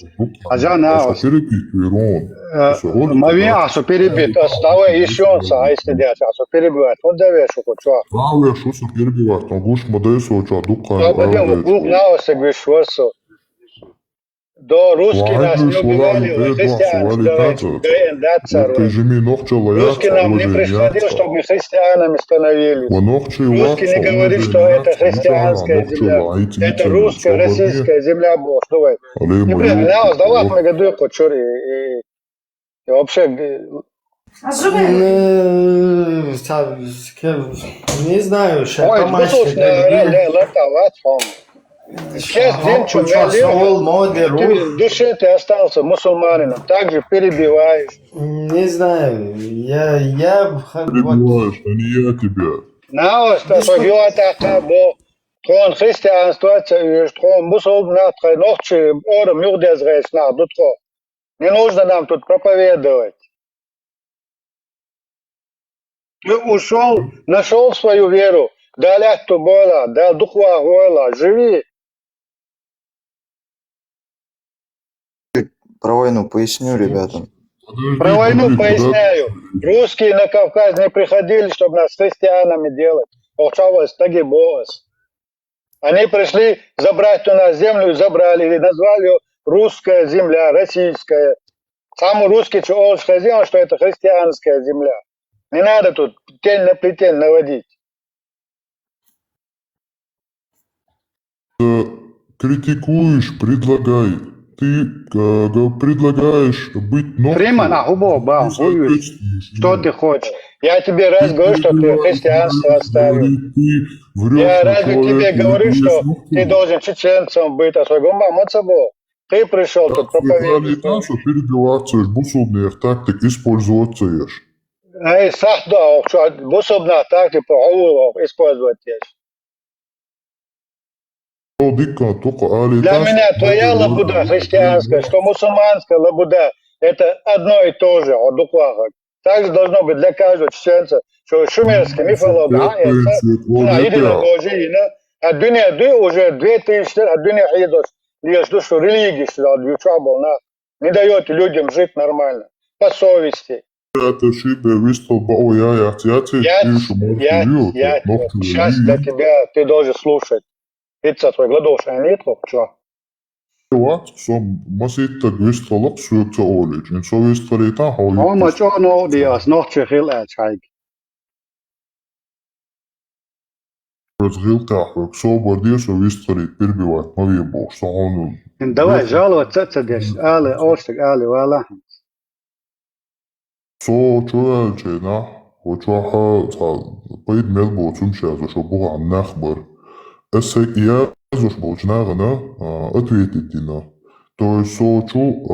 А за нас. Перебить, Ирон. Э, Мавин, а су перебит, оставай ещё, а если дядя, а су перебивать. Вот давай, что хочу. Правильно, что су перебивать, но гуш мадесо, ча, дука. А потом гух на осег вишварсо. Да, русские нас не убивали, христиане, русские нам не приходили, чтобы мы христианами становились. Русский не говорит, что это христианская земля. Это русская, российская земля была. Что вы? Ибрагим, на, сдават мы году кочури. И вообще, не знаю, сейчас. Ой, помашь, души ты остался мусульманином, так же перебиваешь. Не знаю, я, я... Перебиваешь, а не я тебя. Наоста, что я так, бо тхон христианство, тхон мусульман, тхон нохчи, ором, югдезгайс, на, дутхо. Не нужно нам тут проповедовать. Ты ушел, нашел свою веру. Да лягто бойла, да духва гойла, живи. Про войну поясню ребятам. Про войну поясняю. Русские на Кавказ не приходили, чтобы нас христианами делать. Охчавас, таги боас. Они пришли забрать у нас землю и забрали, и назвали ее русская земля, российская. Самый русский чё, что это христианская земля. Не надо тут тень на плетень наводить. Э, критикуешь, предлагай. Ты э, предлагаешь быть ногтем. Фриман, а хубо, ба, что ты хочешь? Я тебе раз говорю, что ты христианство оставил. Я разве тебе говорю, что ты должен чеченцем быть, а свой гумба мацабо? Ты пришел тут проповедовать. Перебиваться, бусубных тактик использовать. Ай, сахда, бусубных тактик использовать. Для меня твоя лабуда христианская, что мусульманская лабуда, это одно и то же. Так же должно быть для каждого чеченца, что шумерская мифология, а, это, да, единобожие, да. А дунья, ду-, уже две тысячи лет, а дунья едос, лишь душу религии, что не даёте людям жить нормально, по совести. Сейчас для тебя, ты должен слушать. Итса твой гладош, а нет, чё? Вац, со маситтаг вистхилакх соьга ца олийча. Ин со вистхилийтахь хьо. Хьо ма чӀогӀа новкъа дехьа, нохчий хил аьлча хьайга. Оцу гӀиллакхехь хьоьга собар де, со вистхилийта перебивать ма ве бохуш, со хьуна. Ин давай, жаловаться а ца деш, ала, олуш дерг ала, вала хьуна. Со чу ваьллачу хенахь, хӀокху чохь цхьа пайда мел боцу хӀума шаьш шо бухахь нах бара. Аса сайга язъеш болчу нахана, а, ответить дина. То есть со чу, а,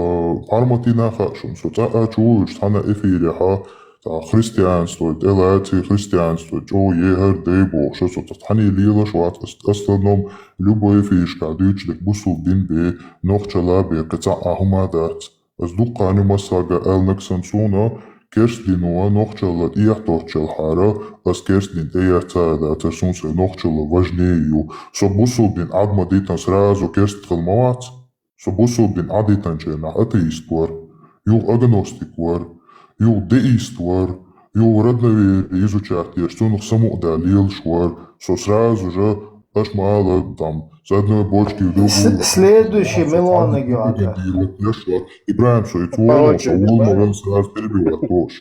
хьарматийна хаьа шуна, со цкъа а чу вуьйцуш цхьана эфирехь, цхьа христианство тӀелаций, христианство чӀогӀа ехар дай бохуш, со цхьаьна лелаш вац, ас-, основном любой эфирашкахь дуьйцуш дерг бусул дин бен, нохчалла бен, кхин цхьа а хӀума дац. Ас дуккха а массарга аьлларг санна, суна керста дино нохчалла тӀехь тоттучул хьара, ас керста дин тӀеэцна а дацара, суна сайн нохчалла важнее ю. Со бусул дин Ӏад ма дитина, сразу керста хила ма вац. Со бусул дин Ӏад дитинчу хенахь атеист вара, юха агностик вара, юха деист вара, юха родноверие изучать деш, цунах самукъадаьлла лелаш вара. Со сразу же Аш ма ала, там, с одной бочки в другую. С-, следующий миллионный географ. ИбрахӀим, со и твой, со вулма вен сразу перебивать тош.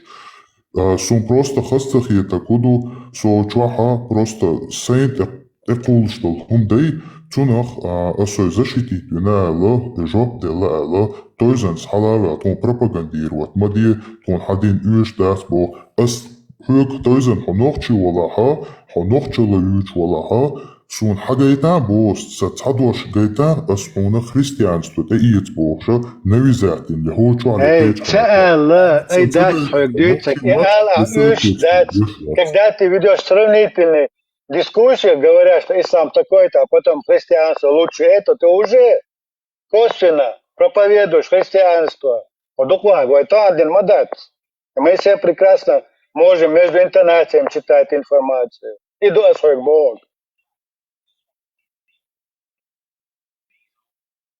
А, сун просто хастахета куду, со чохьа просто сайн тӀе-, тӀекхуллуш долу хӀума дай, цунах, а, ас сой защитить вина аьлла, жоп делла аьлла, тойзанца хьала а ваьлла, тхуна пропагандировать ма де, тхуна хьан дин оьшуш дац боху. Ас хьоьга тойзан хьо нохчи валахьа, хьо нохчалла вуьйцуш валахьа, суна хьан гайта а боху, сан цхьа дош гайта, ас хьуна христианство тӀеэца бохуша, навязать дина, хӀо чохь лекхеча. Эй, ца аьлла, ай, дац хьоьга дуьйцург, и ала а оьшуш дац. Когда ты ведёшь сравнительные дискуссии, говоря, что ислам такой-то, а потом христианство лучше это, ты уже косвенно проповедуешь христианство. Хьо дукха вай тахана дина ма дац. И мы все прекрасно можем между интонациями читать информацию. И до своих бог.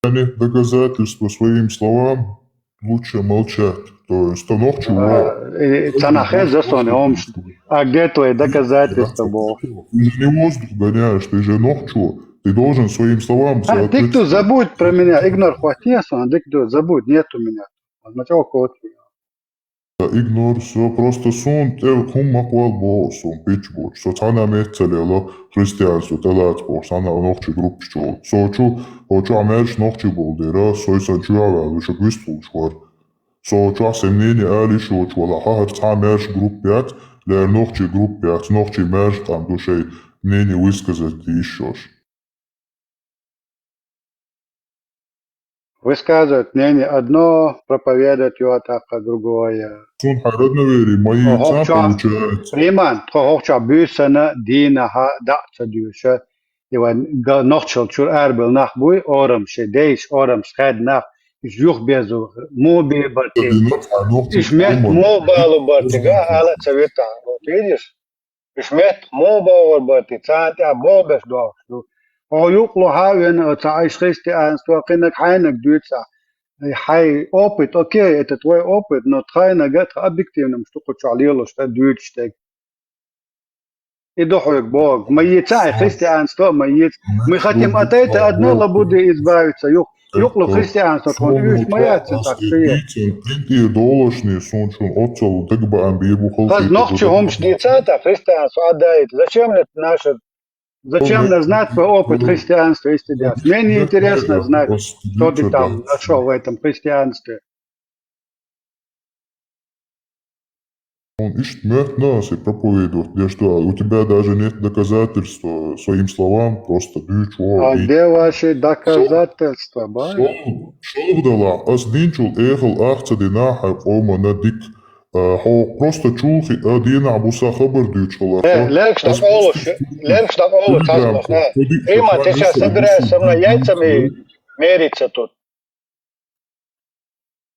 Нет доказательства своим словам, лучше молчать. То есть, станок чего? А, и цанахе за соне омш. А где твои доказательства, бо? Ты же не воздух гоняешь, ты же ног чего? Ты должен своим словам соответствовать. А, ты кто, забудь про меня, игнор хватился, а ты кто, забудь, нет у меня. Сначала кот. Игнор, всё, просто сун тӀе хӀума ма кхолла боху, сун пич боцуш. Со цхьана а меттаца лела христианство тӀелаца бохуш, цхьана а нохчи группа чу. Со чу, хӀо чу а маьрша нохчи болу дера, сой сан чу а ваьлла, шо гуьсталуш вара. Со чохь сайн мнение ала йиш йоцуш валахь, хӀара цхьа а маьрша группа яц, лера нохчий группа яц, нохчий маьрша къам ду шайн мнение высказать дийш йош. Высказывать мнение одно, проповедовать его так другое. Цунна хьан родноверие ма йийца, получается. Риман, тхо хӀокху чохь буьйсанна дийнахьа дӀа а ца дуьйша, И вайн га-, нохчалла чуьра арабевлла нах буй, орамаш, шайн дайша орамаш хаьдда нах, уьш юхабеза муха бийр бара те? Уьш метта муха балур бара те, га, ала а ца витахь. Вот видишь? Уьш метта муха богӀур бара те, царна тӀехь бохург беш дохуш ду. Хьо юкъа лохьа а вена, оцу Ӏайш христианство кхиннарг хьайнарг дуьйцахь. Хьайн опыт, окей, это твой опыт, но тхайнарг а тхан объективно ма ду кху чохь лелош, тхан дуьйцуш дерг. И ду хьоьга бохург. Ма йийца хьайн христианство, ма йийца. Мы хотим от этой одной лабуды избавиться. Юх-, юкъалу христианство тхуна уьш ма яц, так что есть. Тхаза нохчи хӀумаш дийца, так христианство отдает. Зачем мне наше, зачем нам знать твой опыт христианства, если да? Мне не интересно знать, что ты там нашёл в этом христианстве. Хьуна иштта моьтту аса проповедовать деш ду аьлла. У тебя даже нет доказательства своим словам, просто дуьйцуш ву. А де ваши доказательства, бай? Шолгӏа далахь, ас динчул эхал ах ца дина хьайн къомана дика. А, хьо просто чулхи а дийнахь буса хабар дуьйцуш хилар. Э, лергаш дӏакъовлуш, лергаш дӏакъовлуш, цхьацца, э. Дима, ты сейчас собираешься со мной яйцами мериться тут?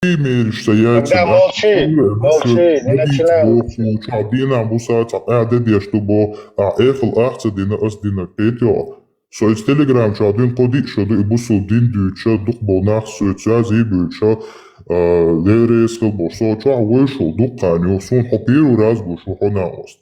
Меришься яйцами. Тогда молчи, молчи, не начинай. Чохь дийнахь буса цхьа къаьхьа де деш ду бо, а эхал ах ца дина ас дина кхетайо. Со иза Telegram чохь дуьйна кхо-диъ шо ду, и бусул дин дуьйцуш, дукха болу нах соьца связи буьйцуш, а, леррес хила бохуш. Со чохь вуьйш ву дуккха хан ю, суна хьо первый раз гуш ву хьо нах ост.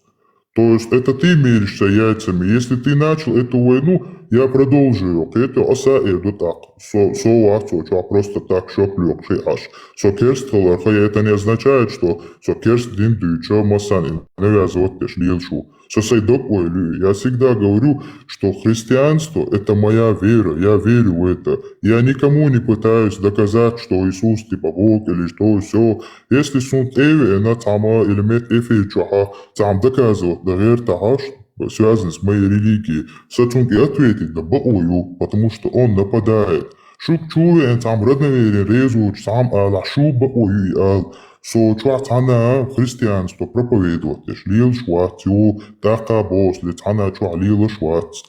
То есть это ты меришься яйцами. Если ты начал эту войну, я продолжу её. Кхетайо, аса эр ду тӏаккха. Со, со вац цо чохь просто так шок лоькхуш и Ӏаш. Со керст хиларха, и это не означает, что со керст дин дуьйцуш массарна навязывать деш лелаш ву. Со сайн дог ойла ю. Я всегда говорю, что христианство — это моя вера, я верю в это. Я никому не пытаюсь доказать, что Иисус типа Бог или что всё. Если суна тӏе а веана цхьамма или мет эфир чохь цхьамма доказывать дан гӏертахь, связанный с моей религией, со цунга и ответить дан бакъо ю, потому что он нападает. Шуьга чу а веана цхьамма родноверие реза воцуш цхьамма алахь, шу бакъо ю и ала. Со чохь цхьанна христианство проповедовать деш лелаш вац, ю, тӏаккха бохуш, цхьанна чохь лелаш вац.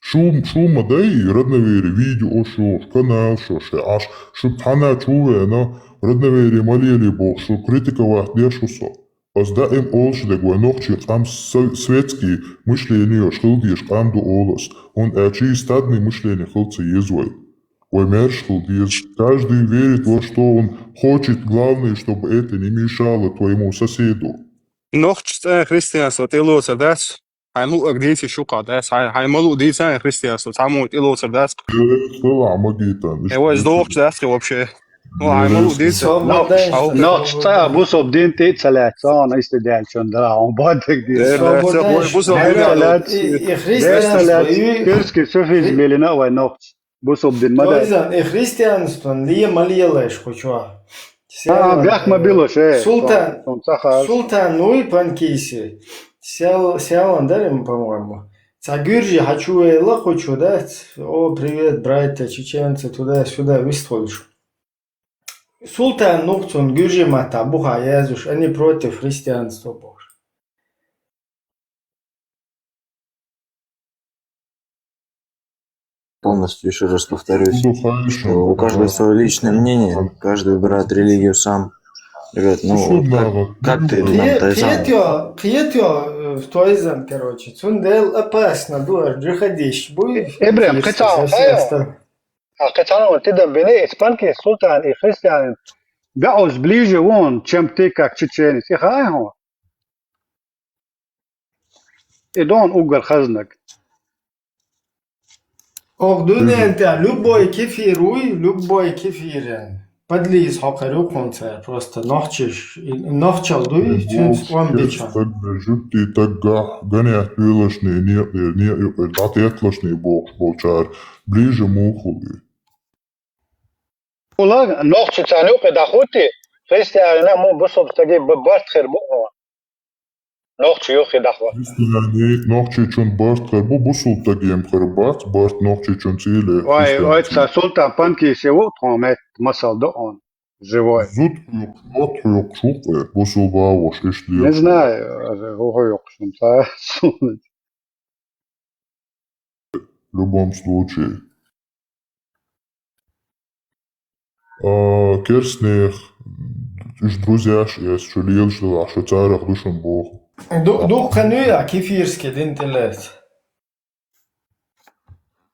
Шу, шу ма дай и родноверие видео шо, канал шо, шен Ӏаш, шу цхьанна чу а веана, родноверие ма лелий бохуш, шу критиковать деш ву со. Ас даим олуш дерг, вай нохчий къам с-, светский мышлениеш хила дезаш къам ду олу ас, хӏунда аьлча и стадный мышление хила ца еза вай. Вай маьрша хила деза. Каждый верит во что он хочет, главное, чтобы это не мешало твоему соседу. Нохчашца христианство тӏелоцур дац. Хьайн луъург дийцича шу кхаъ дац, хьайн, хьайн ма луъу дийцича христианство, цхьаммо тӏелоцур дац. Хила ма гийтан. Э, вай сдохуш дац вообще. Ну, хьайн ма луъу дийцича. Нохчашца бусул дин тӏе а ца лаьцна, цхьана иштта даьллачун дара, хьуна баддаг дийца. Э, бусул дин ца лаьцна. И, и христианство, и... Тюркский суфизм или на вай нохчаш. Бусул дин ма дай. Тойзан, и христианствон ле ма лелаш кху чохь. А, бехк ма билаш, э. Султан, Султан вуй Панкиси. Сел, Селан дара им, по-моему. Цхьа гуьржи хьачу вела кху чу, да? О, привет, братья чеченцы, туда-сюда, вистхуьлуш. Султан нух цунна гуьржи маттахь буха яздеш, они против христианства бохуш. Полностью ещё раз повторюсь, что у каждого своё личное мнение, каждый выбирает религию сам. Ребят, ну, вот как, как ты нам, Тайзан? Кхетё, кхетё, э, в Тойзан, короче. Цундел опасно, дуар, джихадист, буй. Эбрем, кхетё, со всех сторон. А кхетё, вот ты да бене, испанский султан и христианин. Да, он ближе вон, чем ты, как чеченец. И хай он. И дон угар хазнаг. Ох, дуьнен тӀа любой кефир вуй, любой кефирен. Подлиза хьокхар ю кхунца, просто нохчиш, нохчал дуй, цуьнца тӀом бича. Стаг бер жуьгти таггахь, ганехь туьйлашний, некъ, некъ юкъе дӀатетталашний бохуш болчара ближе муха хуьлу? Ула нохчи царна юкъе дӀахӀутти, христианина мо бусалба стаге барт хир бу хьуна. Нохчи юххе дахва. Христиани нохчичун барт хир бу, бусалба стагем хир бац барт нохчичун цӀийле. Вай, вай, ца султан панкисе ву тхо мет масал ду он. Живой. Зуд хьуькхуш, от хьуькхуш ву кхе, бусалба вош иштта ле. Не знаю, хӀу хьуькхуш, ца султан. В любом случае. А, керснех, уж друзьяш, я шу лелаш делахь, шу царах ду шун боху. Ду-, дуккха нуй а кефирский дин тӀелаьцна.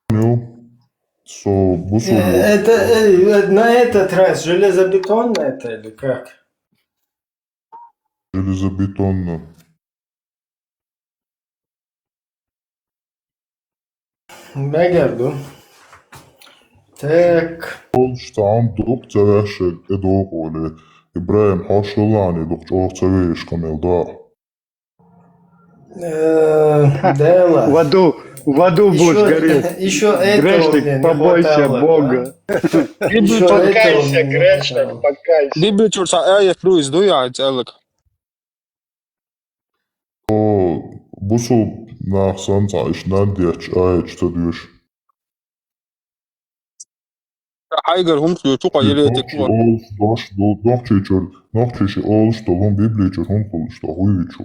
Ну, со бусул. Э, это, э, на этот раз железобетонно это или как? Железобетонно. Мегар ду. Так. Олуш цхьа хӀума дукха ца ваьшшерг тӀедогӀу оле. Ибрахим, хьо шолгӀане дукха чӀогӀа ца вешаш къамел дагӀа. Э, Дела. В аду, в аду будешь гореть. Ещё этого мне не хватало, да? Грешник, побойся Бога. Ещё этого мне не хватало. Библия чуьра цхьа аят ду, иза ду я цӀеллаг. бусулба нах санна цхьа иштта нандетча аяташ ца доьшу. Хьайгара хӀумаш доьшу, кхо елетиг нохчий олуш дош ду, нохчийчуьра, нохчий ши олуш долу хӀума Библийчуьра хӀунда хуьлуш ду, хӀун ю чу?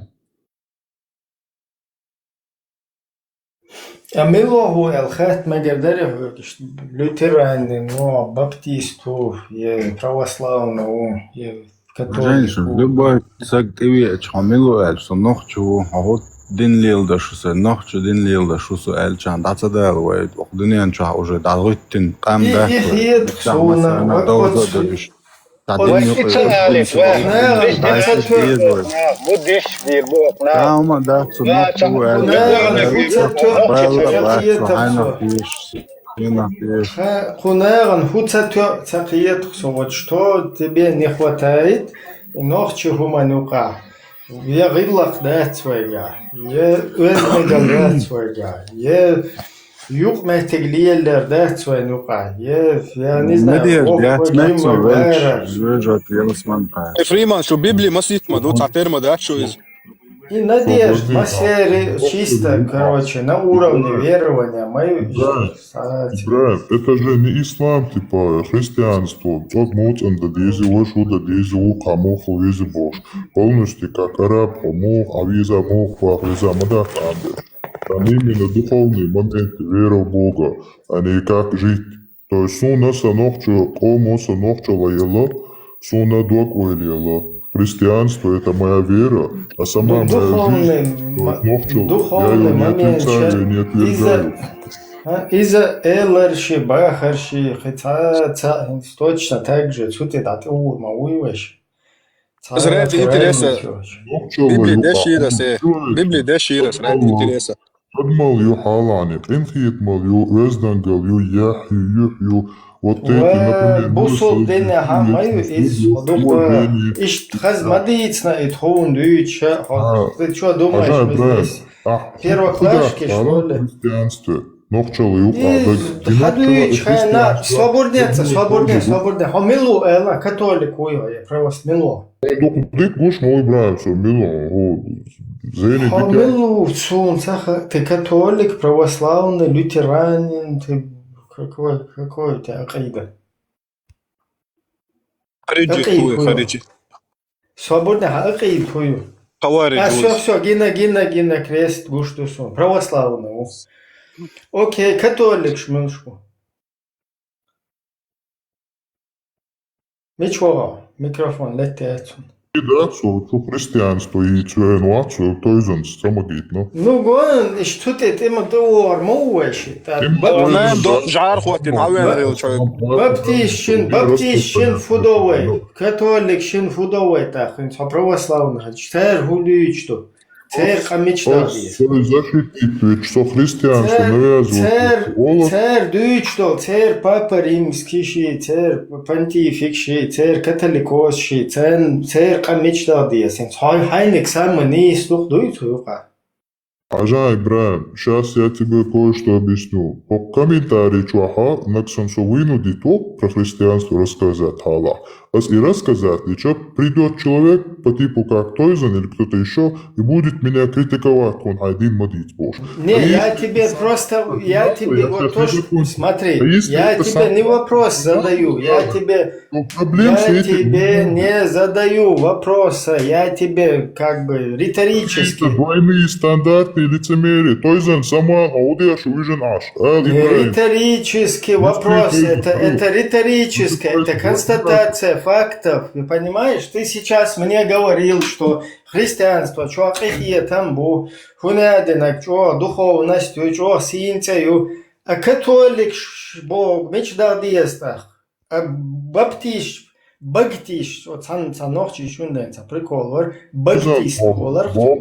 А мила хӀу аьлла хатта мегар дарий хьоьга, иштта лютеранин ву, баптист ву, е православный ву, е католик ву. Любой саг тӀевеача, хьо мила ву аьлча, со нохчи ву, хьо хӀу дин леладаш ву со, нохчи дин леладаш ву со аьлча, дӀа ца дала вай, оха дуьнен чохь уже дӀагӀуьттина къам дац вай. Хетах суна, Вай и ца алип, ва, диш ца тоьхна, бу диш бир бохна. Тама дац, ва, ца хӀума аьлла, хӀу ца тоьхна, ца хетах со. Ха, кху нагӀан хӀу ца тоьхна, ца хетах со, вот что тебе не хватает, и нохчи хӀуманна юкъахь. Я гӀиллакх дац вайгахь, я оьзда мегар дац вайгахь, я юкъаметтиг лелар дац вайн юкъахь, я, я не знаю, надежда яц меттан ваьлча, вежа телас ман пас. Э, Фриман, шу Библи маситма ду, цхьа терма дац шу иза. И надежда, масери чисто, короче, на уровне верования, мы стараемся. Брат, это же не ислам, типа, христианство. Тот муцан да дези, ваш уда дези, ухамуху вези бош. Полностью как араб, мух, а виза мух, вах виза мадах. Там именно духовные моменты веры в Бога, а не как жить. То есть суна сан нохчо, къомо сан нохчо лаело, суна дог ойлело. Христианство — это моя вера, а сама моя жизнь, то есть нохчо, я её не отрицаю, я не отвергаю. Иза эларши, бахарши, хица, ца, точно так же, цу те дат ур ма уйваш. Израиль интереса. Библи дешира се. Библи дешира Израиль интереса. Адамал ю хьалани, къинхетамал ю, оьздангалла ю, яхь ю, юхь ю. Вот эти, например, бусул динехь ма ю иза, хьо дукха, иштта хаза ма дийцина и тхуна дуьйцуша, хьо, ты чё думаешь, мы здесь первоклашки, что ли? Христианство. Нохчалла юкъа даг. Хьадуьйчу хенна, свободнеца, свободне, свободне. Хьо мила ву, эла, католик вуй, я православ мила ву? Дукха дика гуш ма ву, Ибрахим, со мила ву, хьо зене дика. Хьо мила ву, суна ца ха-, ты католик, православный, лютеранин, ты какой, какой у тебя акъида? Хариджи хуй, хариджи. Свободный, хьан акъида хӀу ю? Хаваридж. А, всё, всё, гина, гина, гина, крест гуш ду суна. Православный ву. Окей, католикаш муьлш бу? Мича вогӀу? Микрофон летте яц хьуна. И да, со чу христианство йийца веана вац, со тойзанца ца магийтина. Ну, гон, иш цу тӀе тӀе ма тӀе вогӀур ма ву вай ши. Баптистчин, баптистчин фу до вай? Католикшин фу до вай тӀаккха? Цхьа православный хьаьжча, цара хӀу дуьйцуш ду? Цара къа мича дагӀ деза? Со защитить вича, со христианство навязывать вича. Цара дуьйцуш долу, цара папа римский ши, цара понтифик ши, цара католикос ши, цара, цара къа мича дагӀ деза? Хьо хьайниг самый нийса дукха дуй цу юкъа? Хьажа, Ибрахим, щас я тебе кое-что объясню. По комментарии чохь нагахь санна со вуйну диту про христианство рассказать хьалха. Ас и рассказать дича, придёт человек по типу как Тойзан или кто-то ещё и будет меня критиковать, хьуна хьайн дин ма дийца бохуш. Не, я тебе просто, я тебе вот то, что, смотри, я тебе не вопрос задаю, я тебе Ну, проблем с этим. Я тебе не задаю вопроса, я тебе как бы риторически. Какие-то двойные стандарты и лицемерие. Тойзан саман аудеш вижен аш. Риторический вопрос, это, это риторическое, это констатация фактов. Ты понимаешь? Ты сейчас мне говорил, что христианство, чё, къихетам бу, хунадинак, чё, духовность, чё, синца ю. А католик ш-, бо, мича дагӀ деза тӀаккха? А баптист, баптист, вот цхьана, цхьана нохчий шунден, цхьа прикол вар, баптист валар. Вот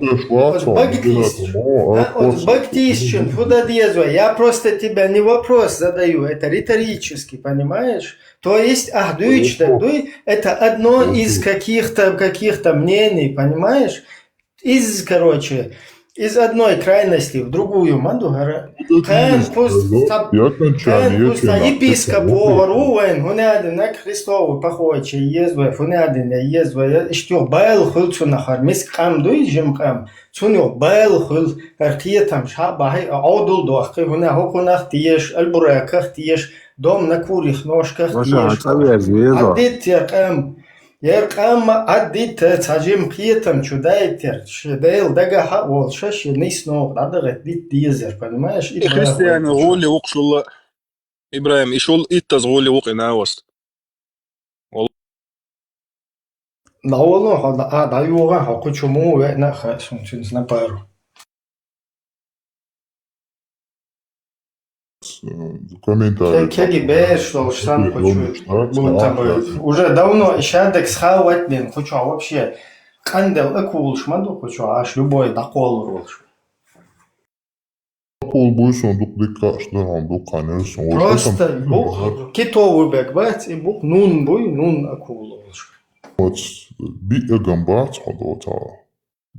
баптист. А, вот баптистчин, фу да деза? Я просто тебя не вопрос задаю, это риторически, понимаешь? То есть, ах, дуьйцуш даг дуй, это одно из каких-то, каких-то мнений, понимаешь? Из, короче, Из одной крайности в другую ма ду хӀара. Кхаьн куст ца, кхаьн куст ца епископ вогӀур ву вайн, хӀунадинаг Христовый походче еза вай, хӀунадина еза вай, иштта юха бала хуьлу цунах хӀара миска къам дуй, жима къам. Цунна юха бала хуьлу, хӀара кхетам ша бахьи а Ӏовдал дохкий, хӀуна хӀокхунах дезаш, Аль-Бураках дезаш, Дом на курьих ножках дезаш. Ӏаддитта яр къам. Яр къамма Ӏаддитта цхьа жима кхетам чу дайтар, ши Дела дагахьа а волуша, ши нийсонах дӀадахийта дитта дезар, понимаешь? И христиан гӀоле вукхушулла, Ибрахим, и шул иттаза гӀоле вукъина васт. ДӀаволо хьо, дӀа-, дӀаюгӀа хьо, кху чу муха веана а хаьа суна цуьнца на пару. Комментарий. Ке-, кеги бераш долуш санна кху чу бутта бу. Уже давно и шадакс хаватнин кху чохь вообще къандел а кулуш ма ду кху чохь, аш любой дӀакхолур волуш. Акул буй сон дукха дика хаш ду хьуна дукха нерсо. Просто бух кито ву бек бац, и бух нун буй, нун акул волуш. Оц биъ агам бац хьо доца.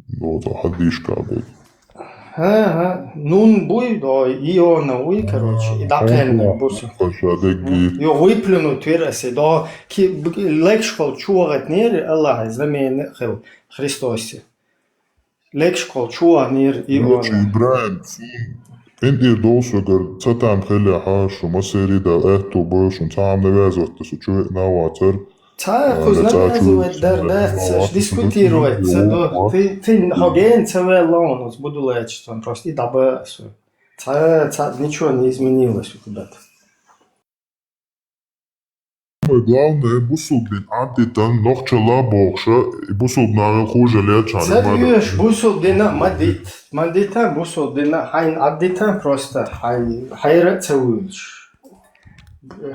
Дота хьадийшка бу. ХӀа-хӀа, нун буй, до, Иона вуй, короче, и дӀакхаьннарг бу со. Хьо ша дегги. Йо, выплюнуть вира асе, до, ки, б-, легашкахула чу вахатнера, Аллахьа знамение а хила, Христосе. Легашкахула чу вахнера Иона. Короче, Ибрахим, сун, кӀентӀера долу соьгара, ца там хилла хьа, шу масери да, аьтту бу, шун цхьа хьамна вязывать, со чу веана вацар. Цхьа а кхуза навязывать дар дац, аш дискутировать ца до. Ты, ты хьо гена ца ваьлла вон оцу будулайча, сон просто и дӀаба ас. Цхьа, цхьа ничего не изменилось у тебя-то. Самое главное, бусулба дин Ӏаддитан нохчалла бохуша, и бусулба нахал хужа леча. Ца дуьйш, бусулба дина ма дит, ма дита бусулба дина, хьайн Ӏаддита просто, хьай, хьайра а ца вуьйлуш.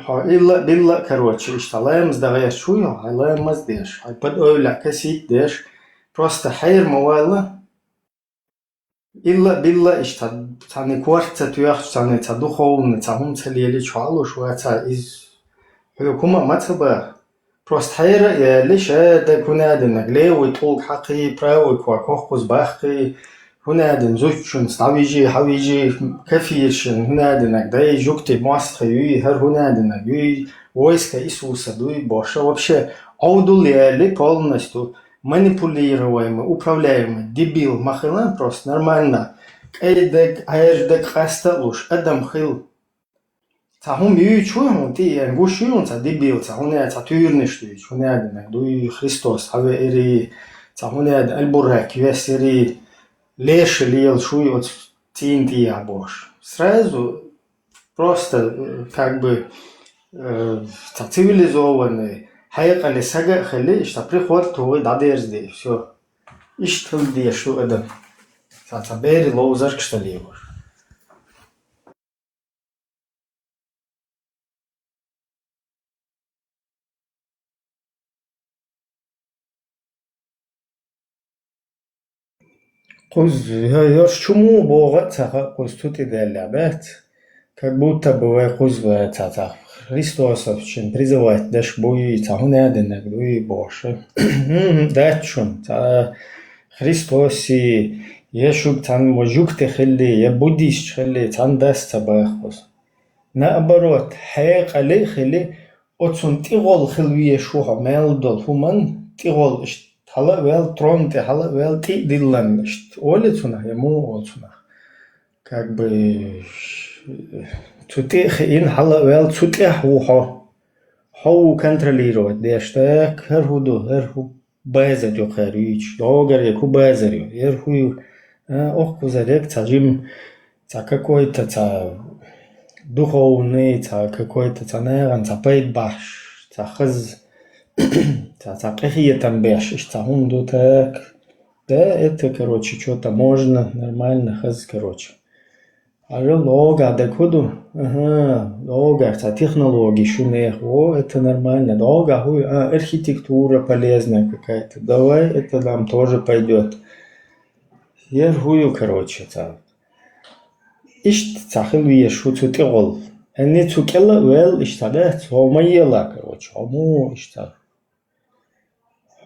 Хьо илла а билла а, короче, иштта ламаз дан гӀерташ вуй хьо, хьайн ламаз деш, хьайн пад ойла касийта деш, просто хьайра ма валла. Илла а билла а иштта цхьанна корта ца тоьхча, цхьанна цхьа духовный, цхьа хӀума ца лелича, хьо Ӏалуш вац, иза хьоьга хӀума а ма ца баха. Просто хьайра а яьлла, ша даг хӀунадинарг левый тӀулг хьакхий, правый ког кхуза бахкий, хӀунадина зудчуьнца дӀавижий, хьавижий, кафиршина хӀунадинарг дай, жуьгти мостагӀий юй, хӀара хӀунадинарг юй, войска Исуса дуй, боша. Вообще, Ӏовдал яьлла полностью манипулируемый, управляемый, дебил ма хила, просто нормально, кӀайн даг, Ӏаьржа даг къаста а луш, адам хила. Цхьа хӀума юьйцуш вуй хьуна тӀе а, гуш юй хьуна цхьа дебил, цхьа хӀуна цхьа туьйранаш дуьйцуш, хӀунадинарг дуй, Христос хьавеарий, цхьа хӀуна Аль-Бурак весарий, леша лелаш вуй оцу цӀийнан тӀехьа бохуш. Сразу просто, э, как бы, э, цхьа цивилизованный, хьекъале сага а хилли, иштта приход а тухий дӀадерзаде, всё. Иштта хила дезаш ду адам. Цхьа, цхьа бери ловзаргаш ца лелош. Кхуза, хӀа, йош чу муха богӀу а ца хаьа, кхуза цу тӀе даьлла бац. Как будто бы вай кхуза вай цхьа, цхьа Христосовчин призывать деш буй, цхьа хӀунадинарг дуй бохуша. Дац шуна, цхьа Христосий, я шуьга цхьаьна мо жуьгти хилли, я буддисташ хилли, цхьаьна дас ца баха кхуза. Наоборот, хьекъале а хили, оцунна тӀегӀолла хила везаш ву хьо, мел долу хӀуманна тӀегӀолла, иштта хьала а ваьлла, трон тӀе хьала а ваьлла, тӀе а диллина, иштта олий цунах, я муха олу цунах. Как бы, цу тӀе а хиъна, хьала а ваьлла, цу тӀехь ву хьо. Хьо ву контролировать деш, так, хӀара хӀу ду, хӀара хӀу. Базар ю кхара юьйцуш, догар я ку базар ю. Яр хӀу ю, а, оккхуза дерг цхьа жим, цхьа какой-то, цхьа духовный, цхьа какой-то, цхьа нагӀан, цхьа пайда бахьаш, цхьа хаза, цхьа, цхьа къинхетам беш, иштта цхьа хӀума ду так. Да, это, короче, чё-то можно, нормально, хаза, короче. Хьажал, догахь дерг хӀу ду? Ага, догахь цхьа технологи шуна яха. О, это нормально. Догахь хӀу ю? А, архитектура полезная какая-то. Давай, это нам тоже пойдёт. Яр хӀу ю, короче, цхьа. Иштта цхьа хила везаш ву цу тӀегӀолла. Аьнни цу кӀела а ваьлла иштта дац, хьо ма ела, короче, хьо муха иштта.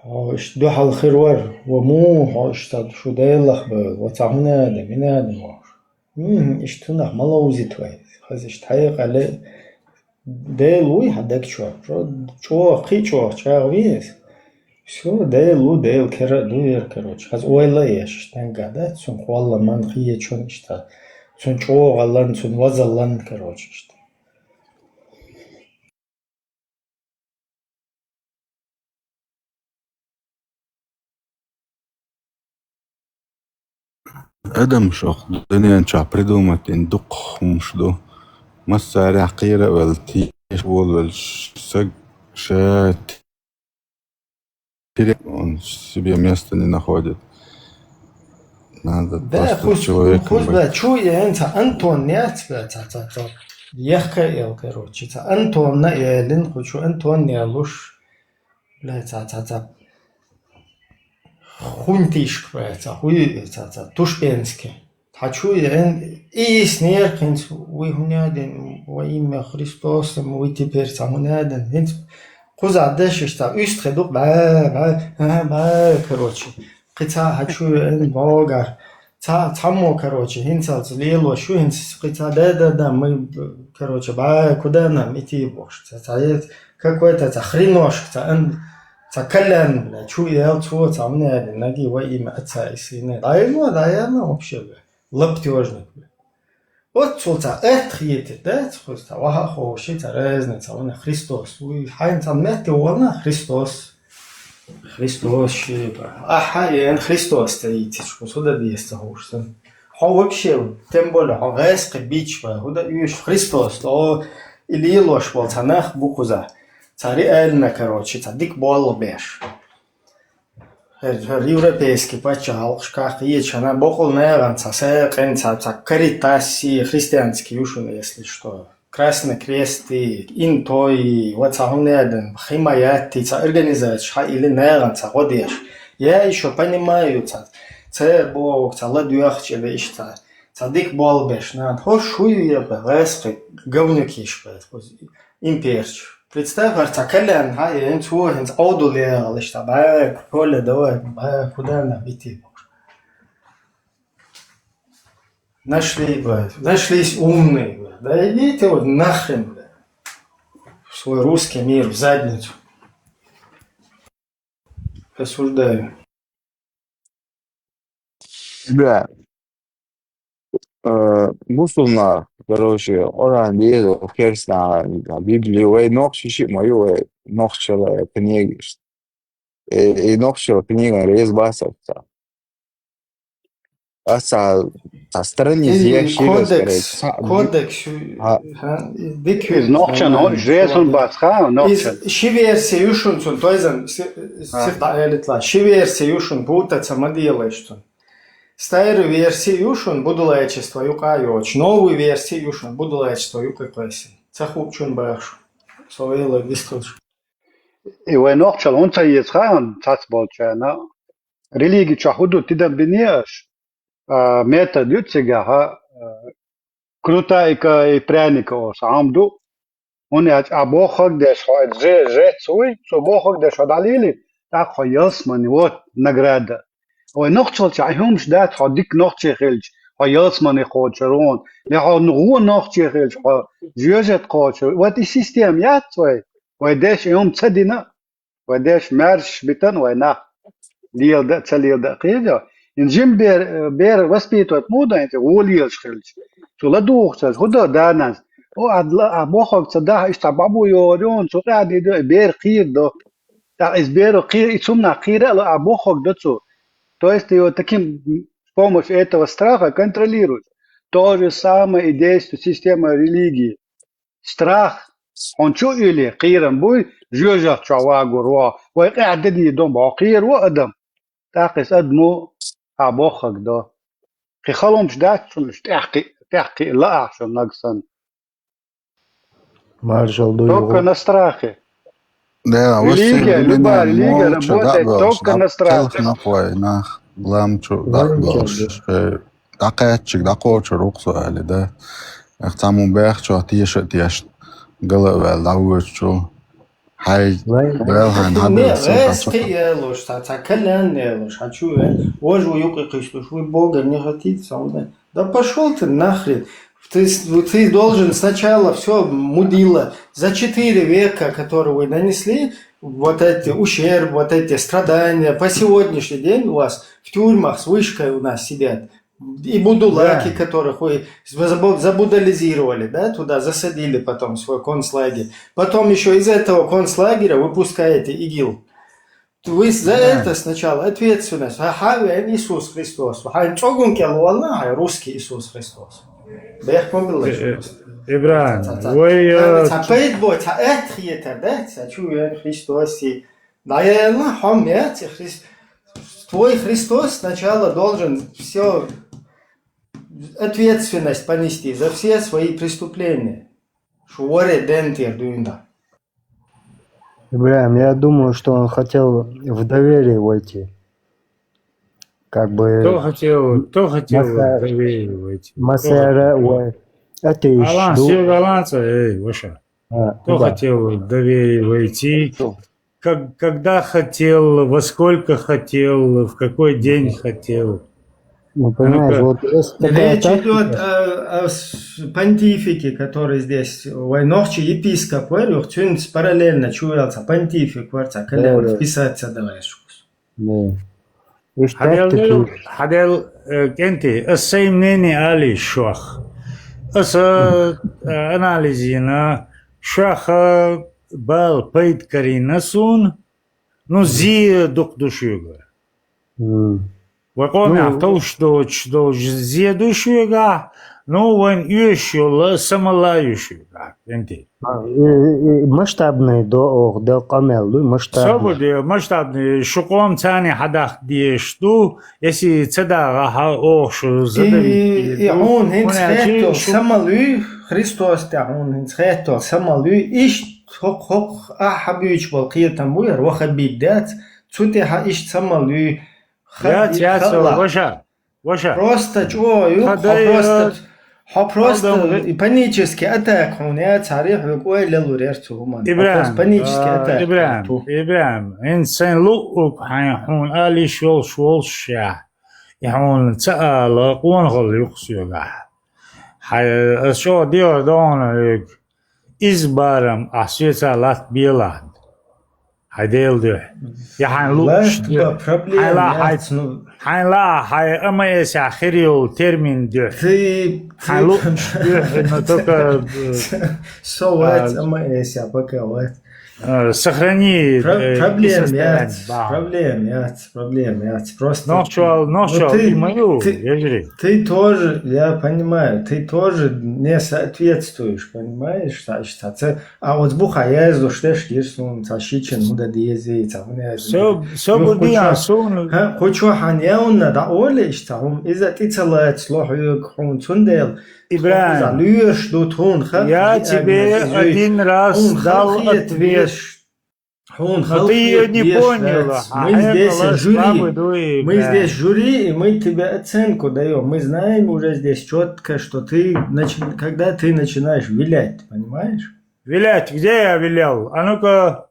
Хьо иштта дуьхьал хир вара, ва муха хьо иштта шу Делах бевлла, ва цхьа хӀума да, мина да вахаш. Мгм, иштта хӀунах ма ловзийта вай. Хаза иштта хьекъале, Дела вуй хьан даг чохь. Чо-, чӀогӀа, кхин а чӀогӀа чӀагӀ веза. Всё, Дела ву, Дела кера а ду яра, короче. Хаза ойла а еш, иштта наггахь дац, цунна кхолла ман хетачун иштта. Цунна чӀогӀаллан, цунна вазаллан, короче, иштта. Адам шох дуьнен чохь придумать йина дуккха хӀумаш ду. Массарехь кхера а велла, теша волавелла саг ша тире, он себе место не находит. Надо Да, просто хуз, человеком хуз быть. Бла, чу ян цхьа Антон яц, бла, цхьа, цхьа, цхьа. Яхка эл, короче, цхьа Антонна ялин, кху чу Антон ялуш, бла, цхьа, цхьа, цхьа. Хунтишка, бла, цхьа, хуй, цхьа, цхьа, Тушпенский. Цхьа чу ян, и йиснера хӀинца, вуй хӀуня дин, во имя Христоса, вуй теперь цхьа хӀуня дин. ХӀинца кхуза дешиш цхьа, уьстхи ду, бла, бла, бла, бла, короче. Кхин цхьа хьачу веана богар. Цхьа, цхьаммо, короче, хӀинцалц лелош ю, хӀинца кхин цхьа, да, да, да, мы, короче, бай, куда нам идти бохуш. Цхьа, цхьа, е-, какой-то цхьа хреношка, цхьа ан-, цхьа кальян, бля, чу ел цо, цхьа мне, наги во имя Отца и Сына. Да, ну, да, я, ну, вообще, бля, лаптёжник, бля. Оццул цхьа атта хетар дац, кхуза цхьа ваха а ховши, цхьа разница, вана Христос. Уй, хьайн цхьа метте вана Христос. Христос шиба. Ахьа, ен Христос ца йийцича, кхуза хӀу дан деза ца ховш санна. Хьо вообще, тем более, хьо гӀаьскхи бича вай, хӀу дан уьш Христос, о, и лелош вол цхьа нах бу кхуза. Цхьа реально, короче, цхьа дика болла беш. ХӀара, хӀара европейский паччахьалкхашкахь кхечахьана боккъал нагӀан цхьа сакъин, цхьа, цхьа Каритасси, христианский ю шуна, если что. Красный Крести, Интои, ва цхьа хӀума ядан, Химаятти, цхьа организацеш хьаили нагӀан цхьа гӀо деш. Я ещё понимаю, цхьа, цхьа боху, цхьа ладоьгӀча или иштта цхьа, цхьа дика болла беш, нагӀан. ХӀорш хӀу ю яба, гӀаьскхи говнюкиш бац, кхуза имперчу. Представь, хӀара цхьа кальян, хьа, я хӀинца хӀу, хӀинца Ӏовдал ягӀал иштта, бай, Коля, давай, бай, куда нам идти? Нашли, бай, нашлись умные, бай. Да идите вы нахрен, бай. В свой русский мир, в задницу. Осуждаю. Да. Э, бусулба, короче, Къуръан деза, керстан, Библия, вай нохчи шиъ ма ю, вай нохчалла книга. Э, и нохчалла книга реза бац ца. Аса, а страница И я ши раз, кодекс, короче, ца-, кодекс, шу-, а. Ха, дик Из ю, нохчан, знаем, он жрецун кодекс. Бац, ха, нохчан. Из ши версия ю шун цун, тойзан, си-, А. Сих да элитла. Ши версия ю шун, путаться ма делаешь цун. Старый версия ю шун будулайчество юкъа йоч. Новый версия ю шун будулайчество юкъа квайсин. Ца хупчун бахш. Совела дистуш. И вай нохчал хӀун ца еза хаан, цац болчана. Религи чохь хӀу ду тидан бине аш? А, метод ю цигахьа, а, крутайка и пряника оса, Ӏам ду. ХӀунда аьлча а боххаг деш хьо же-, жец вуй, цо боххаг деш хьо дӀалийли, тӀаккха хьо ялсмани, вот, награда. Вай нохчалча а хӀумаш дац, хьо дика нохче хилча, хьо ялсмани кхочур вон, я хьо гӀо нохче хилча, хьо жоьжет кхочур. Вот и система яц вай, вай деш и хӀума ца дина, вай деш маьршаш битан вай нах. Лелада а, ца лелада а кхийда. Ин жим бер, бер воспитывать муха дан, гӀо лелаш хилча. Цу ладугӀучаш, хӀу дан данас. О, а, а боххаг ца дахь, иштта бабу йогӀур ю, цу къаьди ду, бер кхийр ду. ТӀаккха иза беро кхийр, и цумнах кхийра а ло, а боххаг ду цу. То есть ты его таким, с помощью этого страха контролируешь. То же самое и действует система религии. Страх, хьуна чу а уьли, кхерам буй, жоьжахати чохь вагор ву, вай къаьхьа де дийр ду боху, кхера ву адам. ТӀаккха иза адамо а боххаг до. Кхин халонаш дац шуна, уьш тӀаьхкхи-, тӀаьхкхиъ лаахь шуна наг санна. Маршал ду Только югӀу. На страхе. Да, Религия, любая религия работает только на страхе. Телхнакъ вай нах, гламчу дӀаболуш, дӀакхаьччиг дӀакхочур ву-кх со аьлли, да. Эх, цхьаммо баьхча, теша а тешна, гала а ваьлла, дӀавоьдучу. Хьай, вай, бел хьайн хьабел сам хьацу. Ца калан нелуш, хьачу вен. Вож ву юкъи кхиштуш, вы Бога не хотите, сам да. Да пошёл ты нахрен. Ты, с- ты должен сначала все мудила за четыре века, которые вы нанесли, вот эти ущерб, вот эти страдания, по сегодняшний день у вас в тюрьмах с вышкой у нас сидят. И будулаки, да, которых вы забу- забудализировали, да, туда засадили потом в свой концлагерь. Потом еще из этого концлагеря выпускаете ИГИЛ. Вы за, да, это сначала ответственность. Ха, ха, вен Иисус Христос. Ха, цогун кел вална, ха, русский Иисус Христос. Бехпом билла. Э, э, Ибрагим, ца, ца, ца. Вай, ца, э, ца, пейд бо, ца, эт хиетер, да? Ца, чу вен Христос и. Да, я, на, хом, я, ца, Хрис-, твой Христос сначала должен все ответственность понести за все свои преступления. Шуоре дентер дуинда. Ибрагим, я думаю, что он хотел в доверие войти. Как бы... Кто хотел, кто хотел в доверие войти? Масара, ой, атеист. Алан, ду- сир аланца, эй, ваша. А, кто хотел в доверие войти? Как, когда хотел, во сколько хотел, в какой день хотел. Ну, понимаешь, вот есть такая... Речь идет о, о с- понтифике, который здесь, вай нохчи епископ, вай, цунц параллельно чувелца, понтифик варца, да, кален, да, вписаться давай, шукус. Да. Хьадел, хьадел, э, кенти, э, сей мнение али шох. Аса, э, анализина, шаха, бал, пайд карина сун, ну, зи дук душуга. Ва къомя товш доч, доч зе душуга, ну, вайн юш юла, самала юшуга, энти. А, и, и масштабный до, ох, до къомел, ну, масштабный. Собуди, масштабный, шу къом цани хадах деш ду, если цада гаха, ох, шу задавить. И, и хун хинц хетто, самалуй, Христос та хун хинц хетто, самалуй, иш хок, хок, а, хабюч бол, киетам буяр, вахабит дац, цути ха иш самалуй, Яц, яц, ваша, ваша. Просто чё, ю, просто, хо просто и панический атак, хун яц, хари, ху кой лелу рерцу, хуман. Ибрагим, просто панический атак. Ибрагим, Ибрагим, ин сен лу ук хайн хун али шол шол ша. И хун цаала, кун хол юксуга. Хай, шо диор дона юк. Из барам а светлат белан. Хай дел дю. Я хайн лу. Ласт ба проблема. Хай ла хай, ну, хай ла хай, ама эся хириол термин дю. Ты, хай лу. Но только, э, so what, ама эся пока вот. Э, сохрани, э, проблем, состояние, яц, да. Проблем, яц, проблем, яц. Просто нохчуал, нохчуал, ты, мою, ты, ежели. Ты тоже, я понимаю, ты тоже не соответствуешь, понимаешь? Са, са, ца, а вот буха я из уштеш кирсун, ца шичин, муда диези, ца, муда диези. Со, со буди асун. Ха, хочу хан я унна да оле ишта, хум, из-за ти целац лохуг хун цундел. Ибрагим, я тебе один раз дал ответ. Но ты её не поняла. Мы здесь жюри, мы здесь жюри, и мы тебе оценку даём. Мы знаем уже здесь чётко, что ты, начи- когда ты начинаешь вилять, понимаешь? Вилять, где я вилял? А ну-ка,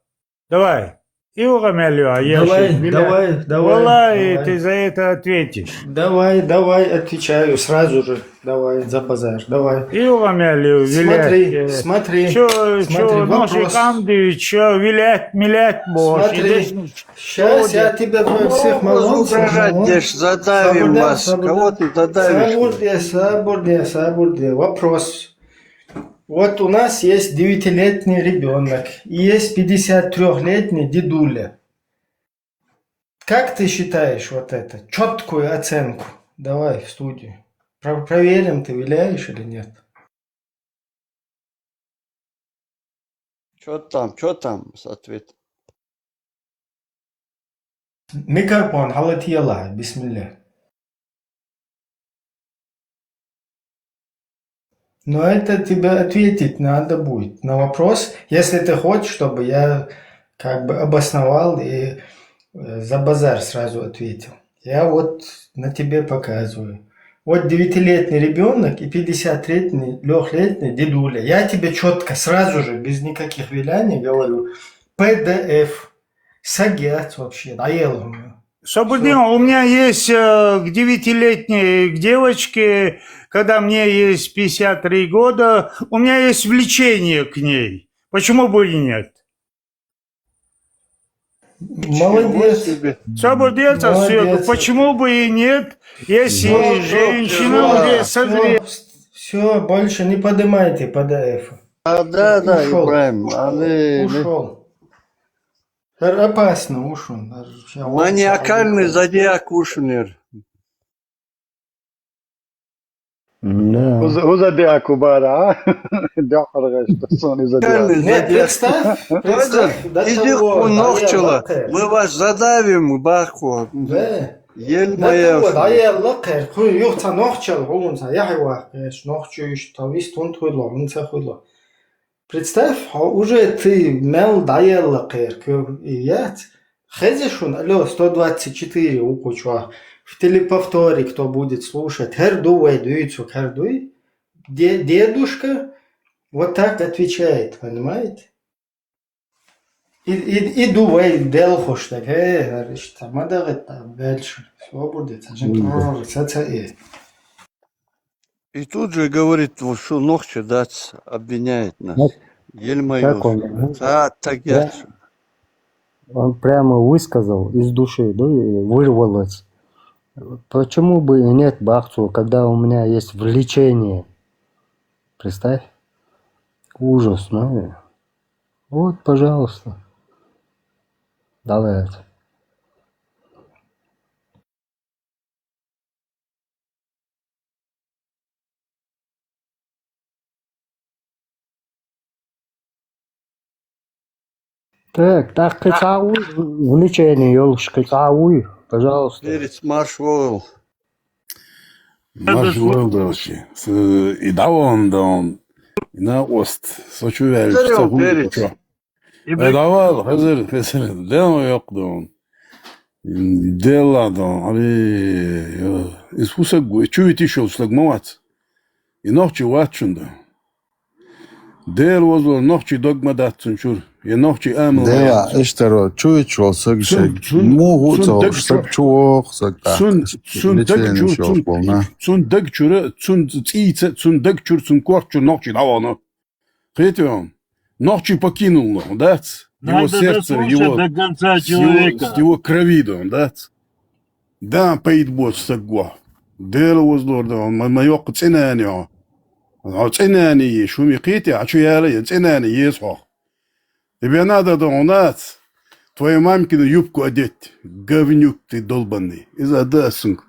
давай. И угомелю, а я давай, давай, давай. Валай, ты за это ответишь. Давай, давай, отвечаю сразу же. Давай, за базар, давай. И угомелю, вилять. Смотри, смотри. Чё, смотри, чё, вопрос. Ноши камды, чё, вилять, милять, бо. Смотри, сейчас я тебя всех молодцев. Угрожать, деш, задавим вас. Кого ты задавишь? Сабурде, сабурде, сабурде. Вопрос. Вот у нас есть девятилетний ребёнок и есть пятьдесят трёхлетний дедуля. Как ты считаешь вот это? Чёткую оценку. Давай в студию. Про- проверим, ты виляешь или нет. Чё там, чё там с ответом? Микрофон, халатиела, бисмилля. Но это тебе ответить надо будет на вопрос, если ты хочешь, чтобы я как бы обосновал и э, за базар сразу ответил. Я вот на тебе показываю. Вот девятилетний ребёнок и пятьдесят летний, лёхлетний дедуля. Я тебе чётко сразу же, без никаких виляний говорю, П Д Ф. Саг яц вообще, дӀаелла хӀума. Сабурдин, у меня есть э, к девятилетней, к девочке, когда мне есть пятьдесят три года, у меня есть влечение к ней. Почему бы и нет? Молодец. Сабурдин, Молодец. Почему бы и нет, если женщина уже созрела? Все, больше не поднимайте П Д Ф. А, да, да, Ушёл. Ибрагим, а вы, вы Ушёл. Р-, опасно, ушёл. Даже ща Маниакальный зодиак ушунер. Да. Уз-, узодиак убара, а? Дёхаргаш, что сон узодиак. Нет, представь, представь, до того, да, нохчала. Мы вас задавим, баху. Да. Ел моя. Да, вот, а я лакер, хуй, юхца нохчал, гулунца, я хайва, конечно, нохчу, что вис тун хуйло, унца хуйло. Представь, хьо уже ты мел дӀаелла кхерка и яц. Хеза шун, алло, сто двадцать четыре укхучва. В телеповторе, кто будет слушать, хӀара ду вай дуьйцу, хӀара дуй? Де-, дедушка вот так отвечает, понимаете? И, и, и ду вай делхуш так, э, хӀара иштта, ма дагӀа, там, дальше. Свобода, сажен, трор, саца, э. И тут же говорит, вот что нохча дац, обвиняет нас. Вот. Елмаёс. Как он? Ца тагьяц. Он прямо высказал из души, да, и вырвалось. Почему бы и нет бахцу, когда у меня есть влечение? Представь. Ужас, ну. Вот, пожалуйста. Давай это. Так, так, кхы цхьа а вуй, влечение йолуш кхы цхьа а вуй, пожалуйста. Перец марш вол. Марш вол, дочи. С-, и даван, даван. И на ост. Сочу вяль, Перец. Э, давай, хазир, хазир. Дэн йокъ, даван. Делла, даван. Ари, я. Из хусаг, чу витиш йолуш саг ма вац. И нохчи вац шунда. Дела возло нохчи дог ма дац цун чур. Я нохчи амал. Дела, иштаро, чу витиш вол саг шег. Цун, цун, мугу цун ца даг саг чур, чу вох, саг так. Цун, цун даг чур, цун, цун даг чура, цун цӀийца, цун даг чур, цун корта чур нохчи давана. Хетион. Нохчи покинул, дац? Его сердце, его, с его крови, дац? Да, пайда боцу саг го. Дела возлор, да, ма, ма йоккха цӀенани, а. А цӀенани е, шуми кхете, а чу яла е, цӀенани еза хьох. Тебе надо, да, у нас твою мамкину юбку одеть, говнюк ты долбанный. Иза да сунг.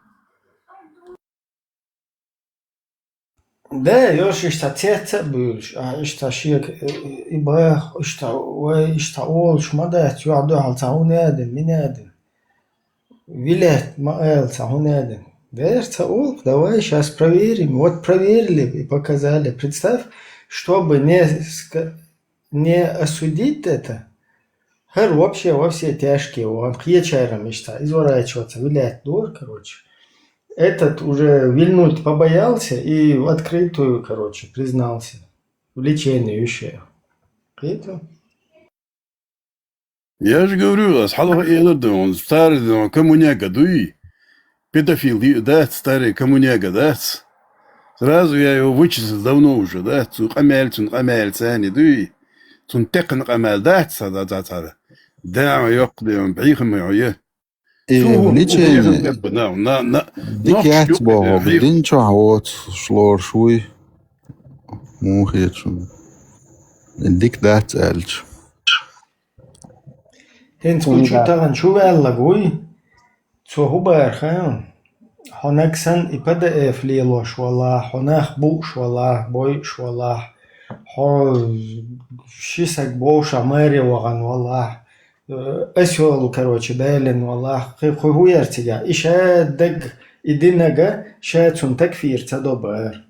Да, йош иштта цец а буьйлуш, а иштта шега, э, и бах, иштта, вай, иштта олуш ма дац, юьхь дуьхьал ца хӀун ядан, мин ядан. Вилет ма ала ца хӀун ядан. Вер ца олу, давай щас проверим. Вот проверили и показали. Представь, чтобы не ска-, не осудить это, хӀара вообще во все тяжкие ван, кхечарам иштта, изворачиваться, вилет дора, короче. Этот уже вильнуть побоялся и в открытую, короче, признался. Влечение ещё. Кхету? Я же говорю, ас хьалха элар ду, старый ду, коммуняга дуй. Педофил ди-, дац, старый коммуняга, дац. Сразу я его вычислил давно уже, да? Цу къамел, цун къамел цани дуй. Цун текхна къамел дац, да, да, да. Да, йокъ, да, бихам, я. И цу влечение. На, на, на, дика яц боху, дин чохь воцуш лоруш вуй. Муха хеташ ву? Дика дац аьлча. ХӀинца кху чу тахана чу ваьллаг вуй? Цо хӀун бара хаьа? Хьо наг санна и П Д Ф лелош валахь, хьо нах бууш валахь, бойуш валахь, хьо ши саг бовша маре вахана валахь, э, ас йолу, короче, далина валахь, кхин кху хӀун яра цигахь? И ша даг, и динага ша цунна такфир ца до бара.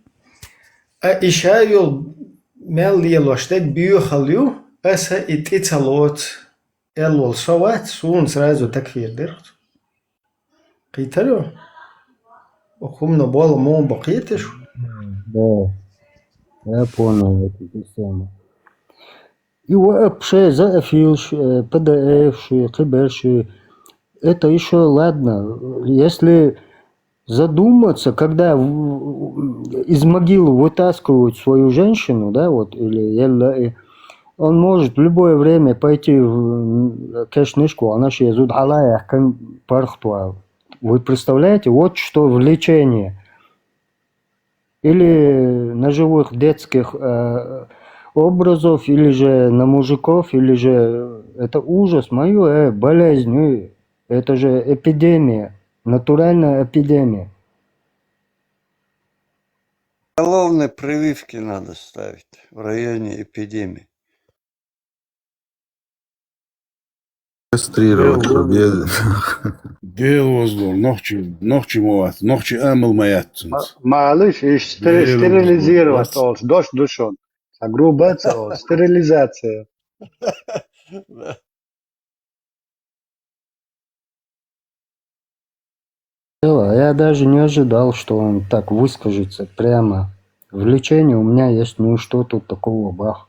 А и ша йолу мел лелош дерг боьхалла ю, аса и тӀе ца лоцу, аьлла волу со вац, суна сразу такфир дира. Кхийтар ю? Оцу хӀумано болу муха бо кхеташ? Да. Я понял эту систему. И вообще за эфирш, э, П Д Ф ши, кхыберши. Это ещё ладно. Если задуматься, когда в- из могилы вытаскивают свою женщину, да, вот, или елла, и он может в любое время пойти в, м, кешнышку, она же зуд алая, кан пархтуа. Вы представляете, вот что влечение. Или на живых детских, э, образов, или же на мужиков, или же это ужас, мою, э, болезнь, э, это же эпидемия, натуральная эпидемия. Головные прививки надо ставить в районе эпидемии. Кастрировать, чтобы я... Дел воздур, нохчи, нохчи моват, нохчи амал маятцунц. Малыш, и стерилизировать олш, дош душон. А грубо это стерилизация. Я даже не ожидал, что он так выскажется прямо. Влечение у меня есть, ну и что тут такого, бах?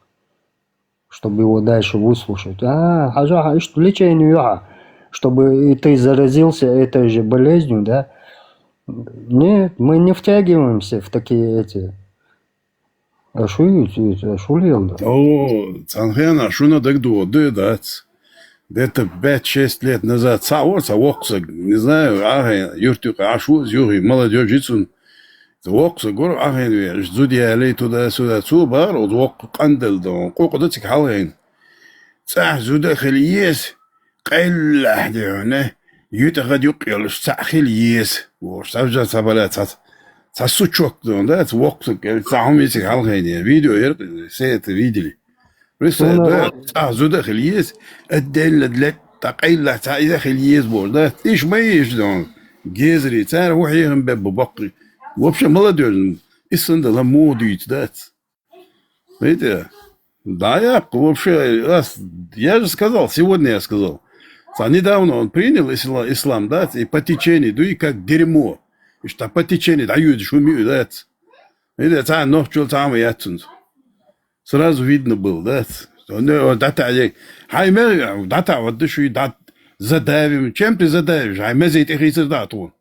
Чтобы его дальше выслушать. А, хажа, ишт влечение, чтобы и ты заразился этой же болезнью, да? Нет, мы не втягиваемся в такие эти. А что это? А что ли это? О, цанхена, шуна дагдуо, да, дац. Где-то пять-шесть лет назад, са вор, са вокса, не знаю, а, юртюк, а шу, юри, молодежь, ицун. Вокса, гор, а, зудья, лей туда-сюда, цу бар, вот вок, кандел, да, кук, да, цик, халген. Цах, зуда, хел, ес, къеллахь дехьуна, ютӀа гъад юкъ йолуш цхьаъ хила еза, бохуш, цхьа жа ца бала ца, ца сучок дон, да, ца воккху кӀел, цхьа хӀума йициг хьалхайне, видео яра, все это видели. Представь, да, цхьа зуда хила еза, отдельно для, та къайла цхьа иза хила еза бохуш, да, иш ма иш дон, гезри, цара хӀу хьехам бебба баккхи. Вообще молодёжь, иссанда ла муха дуьйцу, дац. Видите? Да, я вообще, я, я же сказал, сегодня я сказал. Ца недавно он принял исла- ислам, да, и по течению, да, и как дерьмо. И что по течению, да, юди, шуми, да. Видите, ца нохчул, ца мы яцунц. Сразу видно было, да. Что, ну, вот дата, я- хай, мы, дата, вот дышу, и дат, задавим. Чем ты задавишь? Хай, мы за это хисер дату.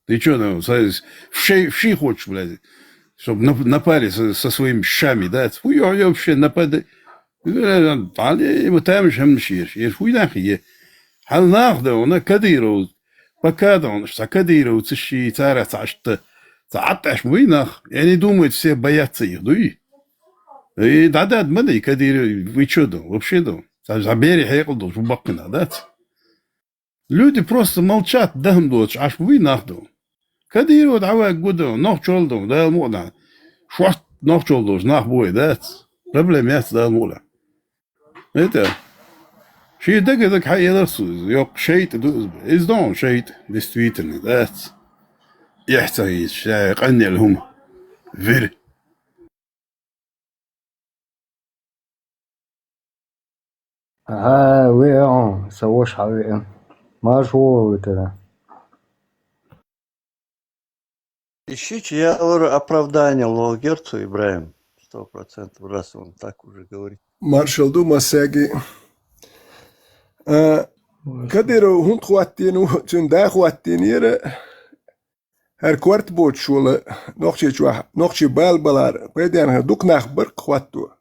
Ты чё, ну, со- в шей, в шей хочешь, блядь, чтобы нап- напали со, со своими щами, да? Фу, я, я вообще нападу. Дали, ему там же мшир, шир, фу, нахуй, е. Хьал нах да, она Кадыров, пока да, он, что Кадыров, циши, цара, цашта, цааташ, муй нах. И они думают, все боятся их, дуй. И да, да, маны, Кадыров, вы чё, да, вообще, да? Ца- забери, хекл, да, бакна, да? Люди просто молчат, дахам доцуш, Ӏаш вуй нах ду. Кадыров дӀаваьггу ду, нохчол ду, Дала мукъана. Шорт нохчол долуш нах бой дац. Проблема яц Дала мукъана. Это, ши дага дага хьаелар су, йоккха шайтӀа ду иза. Иза дон шайтӀа, действительно, дац. Эхь ца хийца, ша къаннел хӀума. Вир. Ага, веон, са вош хьавеон. Марш вову тера. Ищите, я говорю, оправдание Логерцу, Ибраим. Сто процентов, раз он так уже говорит. Маршал ду массаги. А, Кадыров хӀунда хӀоттийна ву, цуьнан да хӀоттийнера. ХӀара корта боцуш волу нохчийчохь, нохчий бала балар, пайденна дукха нах баркъ хӀотто.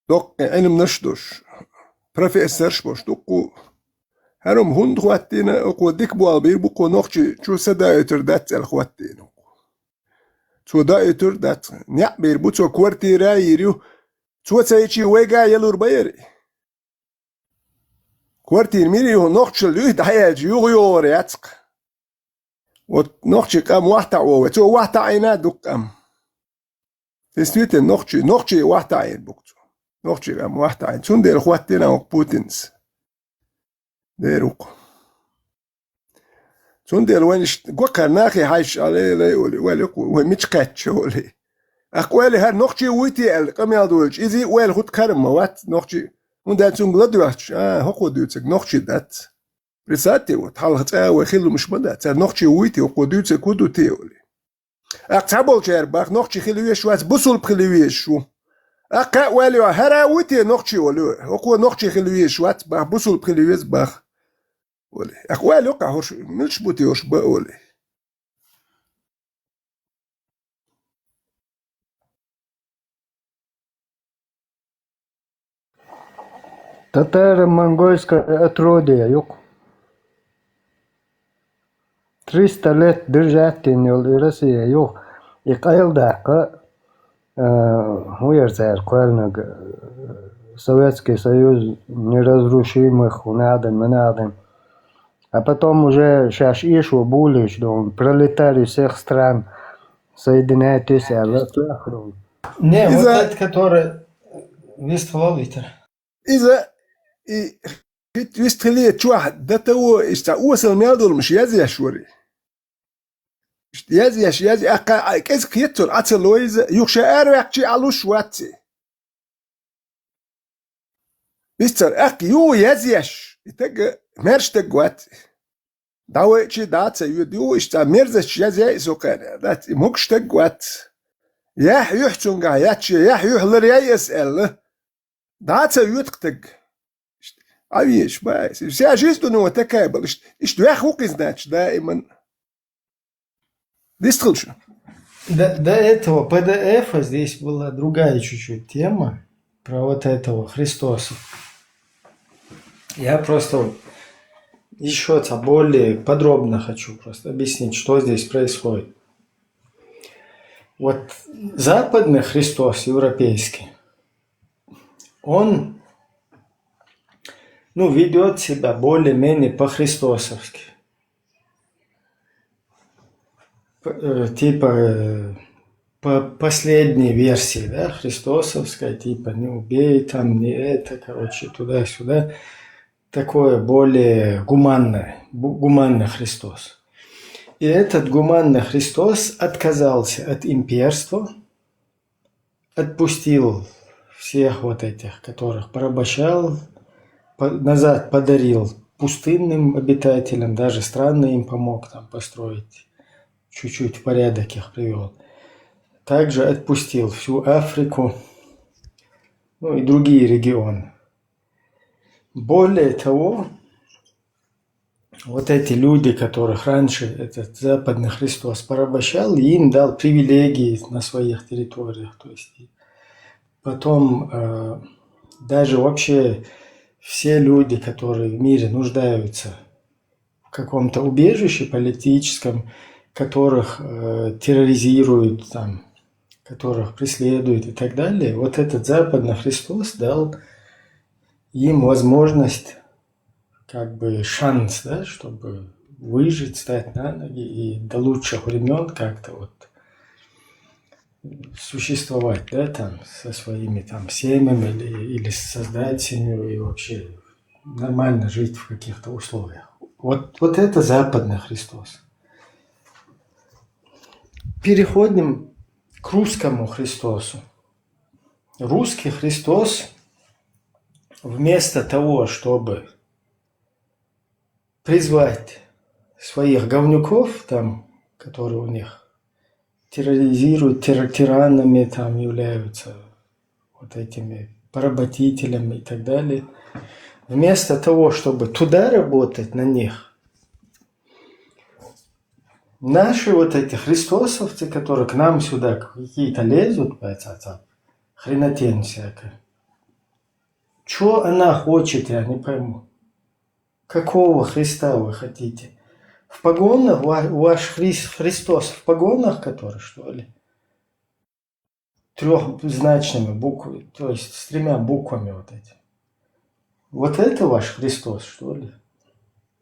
Доккха Ӏилманаш а долуш, профессорш а болуш дуккха. ХӀара хӀума хӀунда хӀоттийна, оцо дика болу бийр бу, кхо нохчий чу са даийтур дац аьлла хӀоттийна. Цо даийтур дац. НеӀ бийр бу, цо квартира а йийр ю. Цо ца йичи вайга а ялур баьрий? Квартира мира юха нохчалла юй дӀаяьлча, юха йогӀур яц-кх. Вот нохчий къам вахтаӀ вове, цо вахтаӀийна дукха къам. Действительно, нохчий, нохчий вахтаӀийр бу-кх цо. Нохчий къам вахтаӀийна. Цундела хӀоттийна ву-кх Путинца. Дера ву-кх. Цундела вайн иштта гокхара нахе хьаьжча, а, лай, лай, оли, вай, вай мича кхаьчча, оли. Ахь ойла хӀара нохчий вуй те аьлла, къамел дойлучу, иза ойла хӀутту кхарам ма вац, нохчий. ХӀунда аьлча цуьнга ладоьгӀча, а, хӀокхо дуьйцург нохчий дац. Представьте, вот, хьалха цкъа а вай хиллумаш ма дац, цара нохчий вуй те, хӀокхо дуьйцург хӀун ду те, оли. Ахь цхьаболчара бах, нохчий хила везаш вац, бусулба хила везаш ву. Аккха а валю, хӀара ву те нохчи олу? ХӀокхо нохчи хила везаш вац бах, бусулба хила веза бах. Оле. Аккха валю кхы хӀорш, милш бу те хӀорш ба оле. Татаро-монгольское отродье юкъ. Триста лет держать йина йола и Россия юкъ. И къайладаккха, э, хӀун яр цара кхоьллинарг, э, Советский Союз неразрушимых, хӀун а дан, мана а дан. А потом уже шаьш эшо болаш долу пролетарий всех стран, соединяйтесь аьлла, тӀехь. Не, вот Иза- этот, который вистхилал витар. Иза и хит вистхиле чохь д т о иштта осал мел долуш язъеш вари. Иштта язъеш, яз аккха а кӀезиг хетцур Ӏа ца ло иза, юха ша араваьккхича Ӏа луш вац и. Вистцар аккха ю язъеш, и таг маьрша таг вац. ДӀавайчи дӀа а ца йоьду, иштта мерзачу язъяй и со кхаьна, дац, и могуш таг вац. Яхь юьхь цуьнгахь яц шен, яхь юьхь лар яй ас аьлла. ДӀа а ца йоьду-кх таг. Иштта, Ӏа везаш бац. Вся жизнь у него такая была. Иштта, иштта ваьхна ву-кх иза, значит, даиман. Дистхилча. До, до этого П Д Ф здесь была другая чуть-чуть тема про вот этого Христоса. Я просто еще это более подробно хочу просто объяснить, что здесь происходит. Вот западный Христос, европейский, он, ну, ведет себя более-менее по-христосовски. П- э, типа, э, по последней версии, да, христосовская, типа, не убей там, не это, короче, туда-сюда. Такое более гуманное, бу- гуманный Христос. И этот гуманный Христос отказался от имперства, отпустил всех вот этих, которых порабощал, по- назад подарил пустынным обитателям, даже страны им помог там построить, чуть-чуть в порядок их привёл. Также отпустил всю Африку, ну и другие регионы. Более того, вот эти люди, которых раньше этот западный Христос порабощал, им дал привилегии на своих территориях. То есть потом э, даже вообще все люди, которые в мире нуждаются в каком-то убежище политическом, которых э, терроризируют, там, которых преследуют и так далее, вот этот западный Христос дал им возможность, как бы шанс, да, чтобы выжить, стать на ноги и до лучших времен как-то вот существовать, да, там, со своими там семьями или, или создать семью и вообще нормально жить в каких-то условиях. Вот, вот это западный Христос. Переходим к русскому Христосу. Русский Христос вместо того, чтобы призвать своих говнюков, там, которые у них терроризируют, тир- тиранами там являются, вот этими поработителями и так далее, вместо того, чтобы туда работать на них, наши вот эти христосовцы, которые к нам сюда какие-то лезут, хренотень всякая, что она хочет, я не пойму. Какого Христа вы хотите? В погонах, ва- ваш Хрис- Христос в погонах, который, что ли? Трехзначными буквами, то есть с тремя буквами вот этим. Вот это ваш Христос, что ли?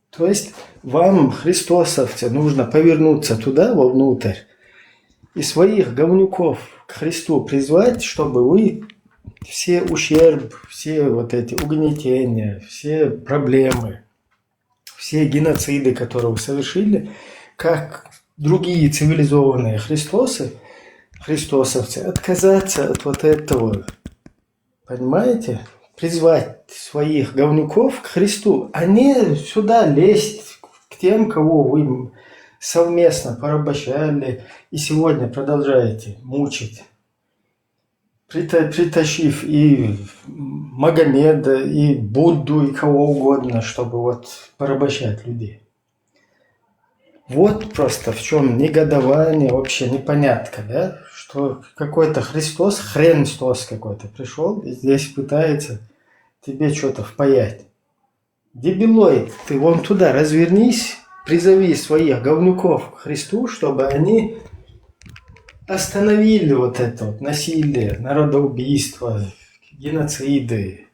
То есть вам, христосовцы, нужно повернуться туда, вовнутрь, и своих говнюков к Христу призвать, чтобы вы все ущерб, все вот эти угнетения, все проблемы, все геноциды, которые вы совершили, как другие цивилизованные христосы, христосовцы, отказаться от вот этого, понимаете? Призвать своих говнюков к Христу, а не сюда лезть к тем, кого вы совместно порабощали и сегодня продолжаете мучить. прита- притащив и Магомеда, и Будду, и кого угодно, чтобы вот порабощать людей. Вот просто в чем негодование, вообще непонятка, да? Что какой-то Христос, хрен Христос какой-то пришел и здесь пытается тебе что-то впаять. Дебилоид, ты вон туда развернись, призови своих говнюков к Христу, чтобы они остановили вот это вот насилие, народоубийство, геноциды,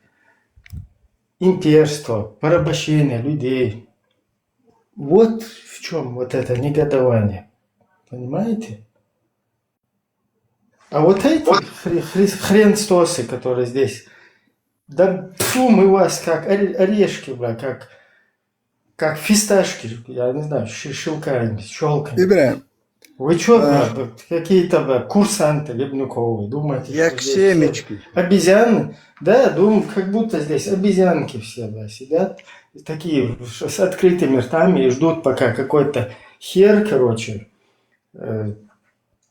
имперство, порабощение людей. Вот в чем вот это негодование. Понимаете? А вот эти хри- хри- хрен стосы, которые здесь, да фу, мы вас как оре- орешки, бля, как, как фисташки, я не знаю, ши- шелками, щелками. Ибрагим, Вы что, а, бля, какие-то, бля, курсанты либнуковые, думаете, як что здесь все семечки. обезьяны? Да, думаю, как будто здесь обезьянки все, да, сидят такие с открытыми ртами и ждут, пока какой-то хер, короче, э,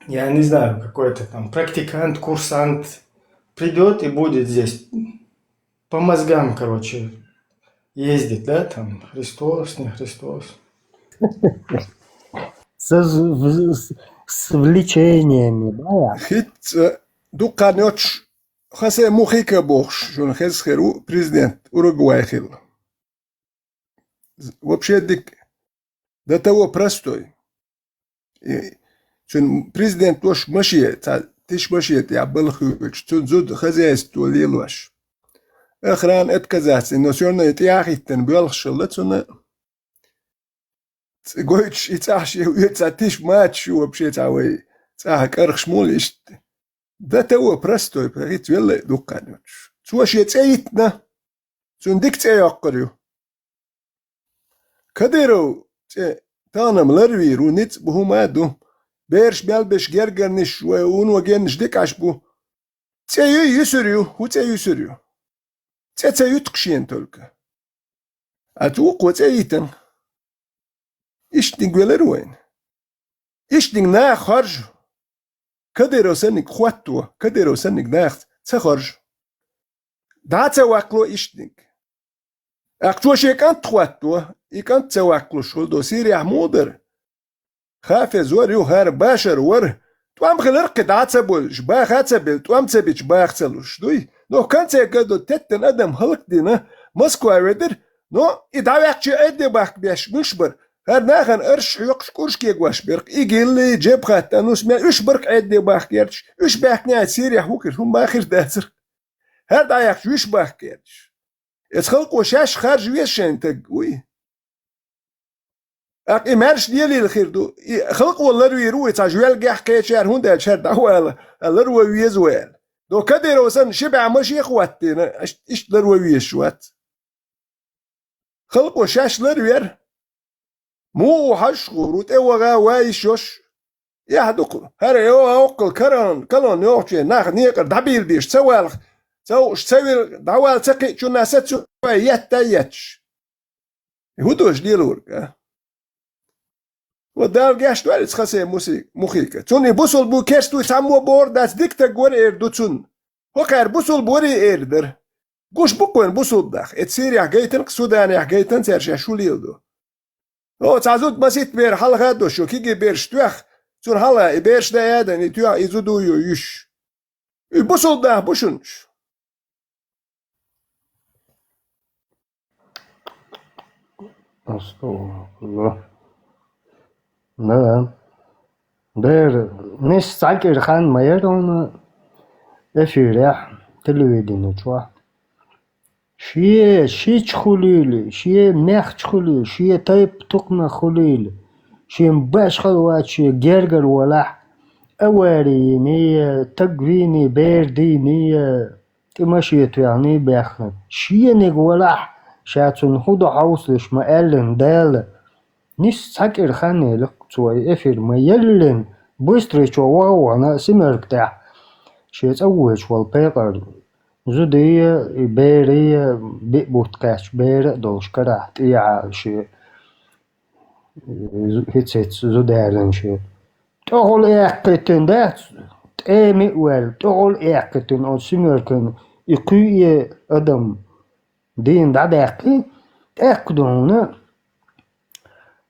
я не знаю, какой-то там практикант, курсант придет и будет здесь по мозгам, короче, ездить, да, там, Христос, не Христос. С, с- с влечениями, да? Хит, э, дуккха нёч Хосе Мухика бохуш, шуна хеза хир ву президент Уругвай хилла. Вообще дик, до того простой. И цуьнан президент волуш машен, цхьа тиша машен тӀехь балха хуьлуш, цуьнан зуда хозяйство лелош. Охрана отказаться, но всё равно и тӀехьахӀиттина боьлхуш хилла цунна. Ц- гойтуш и цӀахь шен вуьйцу, цхьа тиша мачаш ю вообще цхьа вай цӀахь кӀархаш мула иштта. До того простой, хӀинца велла а дуккха нуьцуш. Цо шен цӀе йитна, цунна дика цӀе йоккхур ю. Кадыров цӀе тахана-м ларвийр ву, ницкъ бу, хӀума а ду. Бераш мел беш гергарниш вай вуно геннаш дика Ӏаш бу. ЦӀе юй, юьсур ю, хӀун цӀе юьсур ю? ЦӀе ца юьту-кх шена только. А цо кхо цӀе йитина. Иштаниг велира вайна. Иштаниг наха хоржу. Кадыров санниг хӀотто, Кадыров санниг наха ца хоржу. ДӀа а ца ваккхало иштаниг. ТӀаккха цо шен кӀант хӀотто, и кӀант ца ваккхалуш хуьлу до Сирехь муха дара? Хафез вара ю, хӀара Башар вара. ТӀом хилира кхин дӀа а ца бовлуш, баха а ца белла, тӀом ца бича баха ца луш, дуй? Но в конце году теттина адам хӀаллакдина, Москва ведира, но и дӀаваьккхича Ӏедде бахка беш муьш бара? ХӀара нахана арш хьоькхуш кӀурш кегош бара-кх, ИГИЛ-и, Джабхат ан-Нусра, уьш бара-кх Ӏедде бахка гӀерташ, уьш баьхкина Сирехь хӀун хир, хӀума а хир дацара. ХӀара дӀаяьккхича уьш бахка гӀерташ. Эца халкъо шаьш харжа веза шайн таг, вуй? ТӀаккха и маьрша лелийла хир ду. И халкъо ларвийр ву, и цхьа жоьлгехь кхечара, хӀунда аьлча хӀара дӀавала, а ларван веза вай аьлла. Но Кадыров санна ши бӀе машен а хӀоттийна, аш- иштта ларван везаш вац. Халкъо шаьш ларвер. Муха ву хьажаш гӀур ву, тӀе ваха ван йиш йолуш? Эхь ду-кх, хӀара йогӀу оккхул карон, калон йогӀучу нах некъара дӀабийла беш ца валха, ца хууш ца вилла, дӀавала ца кхиъчунна сацо етта а етташ. И хӀун долуш лелорг, а? Вот Дала гечдойла иза Хасен Муси- Мухика. Цунна и бусулба ву, керста ву цхьаммо бохур дац, дика таг вара эр ду цунна. ХӀокхара бусулба варий эр дара. Гуш бу-кх вайна бусулба нах. Эца Сирехь гайтина-кх, Суданехь гайтина цара шаьш хӀун леладо. О, цхьа зуда масийтта бер хьалха а долуш, кегий бераш тоьхна, цунна хьалха и бераш дан а дан, и тоьхна, и зуда а йо йиш. Уьш бусулба нах бу шуна уьш. Астагфирулла. Да. Дера, нис цхьа кӀира хан ма яра хьуна эфирехь, телевидени чохь. Шен шича хуьлийла, шен мехча хуьлийла, шен тайп-тукхамах хуьлийла, шен башхалла вац шен гергара валахь, авари йиний, таг вийний, бер дийний, тӀе машен тоьхний баьхна. Шениг валахь, ша цунна хӀун ду хьовсалаш ма аьллина Дала. Нис цхьа кӀира хан елира-кх цо и эфир ма еллина, быстрый чо ваха а вахана, семёрка тӀехь шен цӀа вуьйцуш волу пекъар зудий а, и берий а, биъ бутт кхаьчча бер а долуш карахь тӀехьа шен, хӀиц-хӀиц зуда аьллина шен. ТӀехула эккхийтина дац, тӀема а ваьлла, тӀехула а эккхийтина оцу семёркан и кхуьй адам дийна дӀадаьккхи, тӀаккха дуьхьал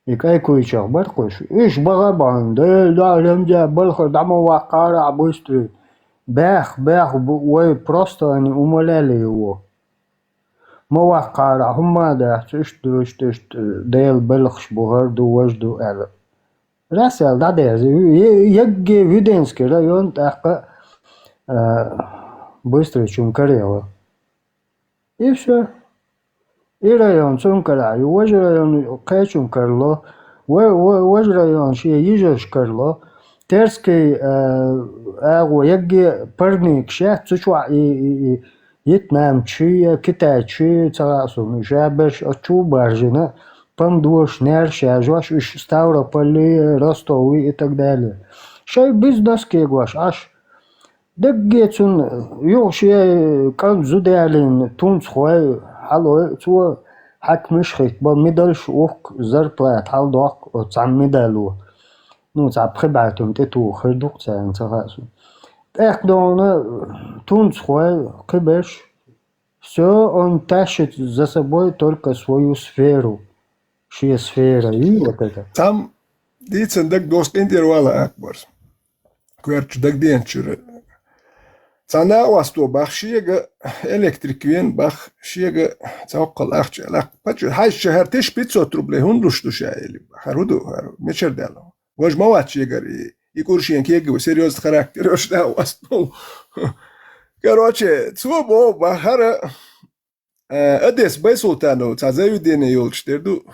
и кӀай куйчех бара кхуьш. Уьш баха а бахана, Дела дуьхьа, Рамзан, балхара дӀа ма ваккхара ахь быстро. Баьхка, баьхка, бу-, вай просто они умоляли его. Ма ваккхара, хӀумма а дац, иштта ду, иштта, иштта, Делан белхаш бу, хӀара ду, важа ду аьлла. Раз аьлла дӀадерза, е-, егге Веденский район тӀаккха, а, быстро чун караелла. И всё. И район цунна карахь ю, важа район кхечунна карло, ва-, ва-, важа район шен йижарша карло. Терский, э, агӀо егге парникаш яц, цу чохь и, и, и вьетнамцаш я китайцаш я, ца хаьа суна, уьш а берш оцу чу а баржина, помидораш, нераш яжош, уьш Ставрополь, Ростов и так далее. Шайн бизнес кегош Ӏаш. Даггара цунна юха шен кӀант зуда ялийна тунцхой, хьалой, цо хьаькамаш хӀиттабо, медалш ухку, зарплата хьаладоккху оцу цхьана медало. Ну, цхьа пхи бӀе туьма тӀетуху хир ду-кх царна, ца хаьа суна. ТӀаккха дуьхьал тунцхой, кхиберш, всё, он тащит за собой только свою сферу. Шен сфера ю вот это. Там дийцина дагадоцу къинтӀера вала Акбарс. Коьртачу дагадеанчуьра. Цхьа накъосто бах шега, электрик вен бах шега, цхьа хӀоккхул ахча лаккха. Пачу хьаьжча, хӀара тысяча пятьсот рублей хӀунда луш ду ша, элира бах. ХӀара хӀун ду, хӀара мичара даьлла? Важа ма вац шегара и, и кӀур шена кега ву, серьёзный характер йолуш накъосто. Короче, цо боху бах, хӀара Э, Одесса Байсултанов цхьа заведение йолчу тера ду.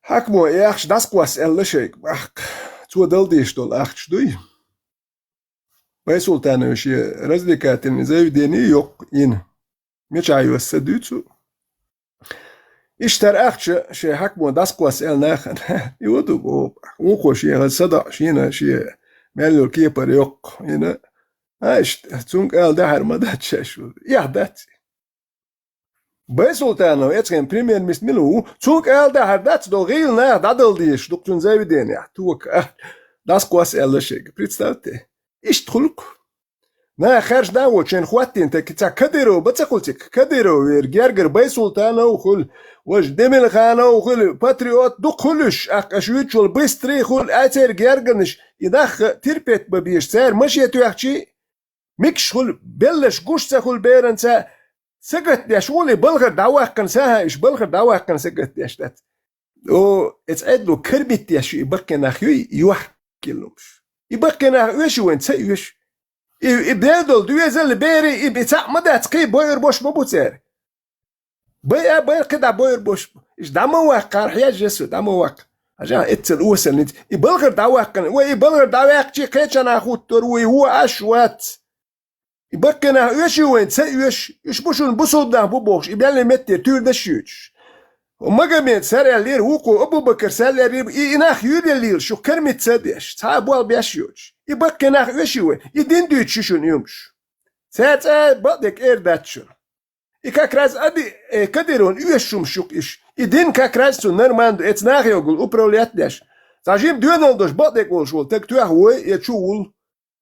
Хьаькамо и ахча дӀасакхосса аьлла шайга, бах-кх. Цо дала дезаш долу ахча дуй. Байсултановн шен развлекательный заведение йоккха йина. Мичахь йоьсса дуьйцу. Иштта хӀара ахча шайн хьаькамо дӀасакхосса аьлла нахана. И ваду боху. Вукхо шен хаза садоӀу шена шен мел йолу кепара йоккха йина. А, иштта, цунга ала дахьар ма дац шаьш ву. Эхь дац. Байсултанов, эцхен премьер-министр мила ву, цунга ала дахьар дац, долу гӀийла наха дӀадала дезаш ду-кх цуьнан заведенехь, тока, а, дӀасакхосса аьлла шайга. Представьте, иштта хуьлу-кх. Наха хаьржина а воцуш, шайна хӀоттийна тӀе цхьа Кадыров бан ца хуьлу цига? Кадыров вер, гергара Байсултанов а хуьлу, важа Демирханов а хуьлу, патриот дукха хуьлу уьш, аккха аша вуьйцуш волу быстрый хуьлу, а церан гергарнаш, и нах терпеть бан безаш, цара машен тоьхчий, микаш хуьлу, беллаш гуш ца хуьлу беранца, сагатдеш волу и балхара дӀаваккхина, сахьа уьш балхара дӀаваккхина сагатдеш дац. О, эца Ӏедало кармит деш ю и баккхий нах юй, и йохкиллумаш. И баккхий нах оьший вайн, ца оьшу. И, и бер долу доьзал а, берий, и, и цхьаъ ма дац, кхин бойур бош ма бу церан. Бай а, бай, кхин дӀа бойур бош. Иштта дӀа ма ваккхара, хьежа со, дӀа ма ваккха. Хьажа, эццал осал ницкъ. И балхара дӀаваккхина. Вай, и балхара дӀаваьккхичий кхечанхьа хуттур ву, и вон аш вац. И баккхий нах оьший вайн, ца оьшу. Уьш бу шуна бусулба нах бу бохуш, и беллин меттера туьйра даш йоьдуш. Магомед саръял лера, вукхо Абу-Бакар саръял лера, и, и нах юьйделлийла шух кармит ца деш, цхьа а болх беш йоцуш. И баккхий нах оьший вайн, и дин дуьйцуш ю шуна и хӀумаш. Цара цӀа бакъдерг эр дац шуна. И как раз ади, э, Кадыровн оьшуш хӀумаш ю-кх иш. И дин как раз цунна нормально ду, эца нахе йогул управлять деш. Цхьа жима доьналла долуш бакъдерг волуш волу таг тоьхна вой, я чу вул,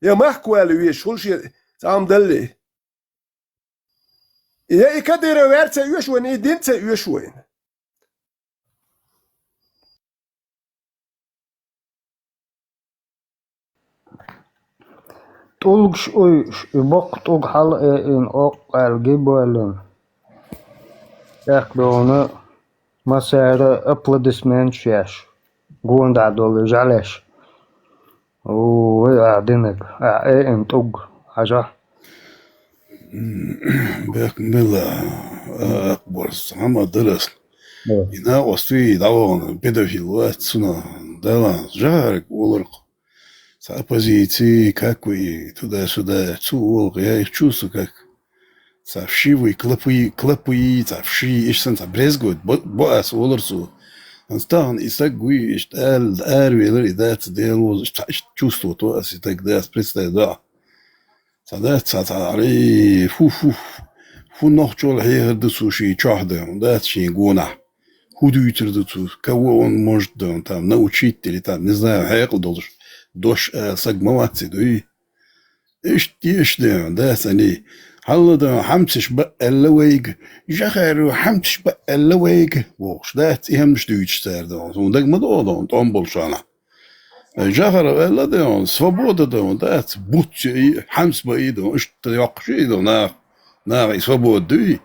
я махка вала везаш хуьлу шен цхьа хӀума далле. Я и Кадыров вер ца оьшу вайн, и дин ца оьшу вайн. ТӀулгаш уйуш, и боккха тӀулг хьала а эина, оккъал ги боьллина. ТӀаккха дуьхьал массара аплодисменташ еш, гонахь долу жӀаьлеш. Вай, ахь динарг, ахь эина тӀулг, хьажахь. Бехк мила, а, Акбарс, хӀама дарас. Да. И накъостий дӀавахана, педофил вац, цунах, Дала, жахарг олург. Цхьа оппозиция, как вы, туда-сюда, цу олу, я их чувствую, как цхьа вши вуй, клопуи, клопуи, цхьа вши, иштта санна цхьа брезгует, бо-, бо ас олура цо. ХӀинца тахана и стаг вуй, иштта ала, аравелира и дац, Дела вовза, иштта, иштта чувствовать во ас и стаг дац, представь, да. Цхьа дац, цхьа, цхьа, ари, фу, фу, фу, фу нохчо хьехар ду цо шен чохь дан, дац шен гонахь. ХӀун дуьйцур ду цо, кого он может дан, там, научить или там, не знаю, хьекъал долуш, дош, а, саг ма вац и дуй. Иштта, иштта ден, да, цӀена. Хьалла ден, хьамсаш ба аьлла вайга, жахаро хьамсаш ба аьлла вайга, бохуш, да, цӀи хӀамаш дуьйцуш цара ден. Суна дага ма догӀу ден, тӀом болчарна. Жахаро аьлла ден, свобода ден, да, ц-, буц и, хьамс ба и ден, иштта йоккхуш и ден, нах, наха и свобода дуй.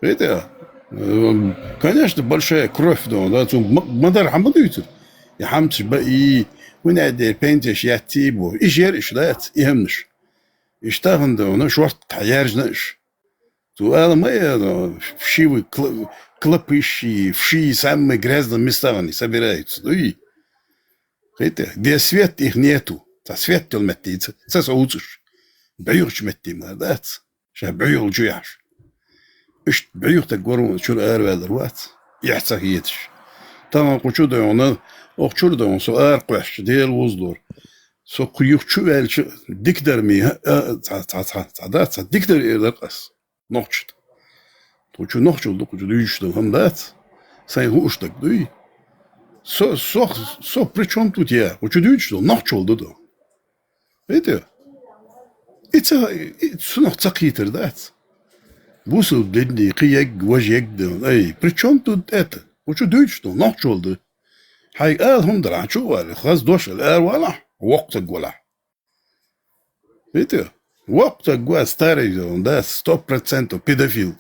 Видя? Эм, конечно, большая кровь, но, да, цу ма-, мадар хьама дуьйцур. И хьамсаш ба и, хӀунда аьлла дера пенсеш яцций бу. И жер иш дац, и хӀамнаш. Иш тахан да, ну, шорт хьаяржна иш. Цу ала ма я, ну, вшивы кла-, клопы ши, вши самые грязные места они собираются. Ну и, видя, где свет, их нету. Ца свет тел метти, ца, ца соуцуш. Баюгъч метти ма дац. Ша бӀуьйгӀал чу яхьаш. Иштта бӀуьйгӀа таг вара вон чуьра араваьллар вац. Эхь ца хеташ. Тахана кху чу дойгӀна, оху чуьра дойгӀна, со ара кхоьссича, Дела вузлур. Со кху юха чу ваьлча, дикадар ми, а, а, ца, ца, ца, ца, да, ца дикадар эр дар ас. Нохча. Кху чу нохчул ду, кху чу дуьйцуш ду, хӀама дац. Сайн хууш даг дуй. Со, со, со при чём тут я? Кху чу дуьйцуш ду, нохчул ду ду. Видя? И ца, и цунах ца кхетар дац. Бусул дедни, кхи ягг, вож ягг да. Ай, при чём тут это? Кху чу дуьйцуш ду, нохчул ду. Хьайга ала хӀума дара, чу вали, хаз дош ала, ара вала, воккха таг вала. Видя? Воккха таг ва, старый, да, сто процентов педофил.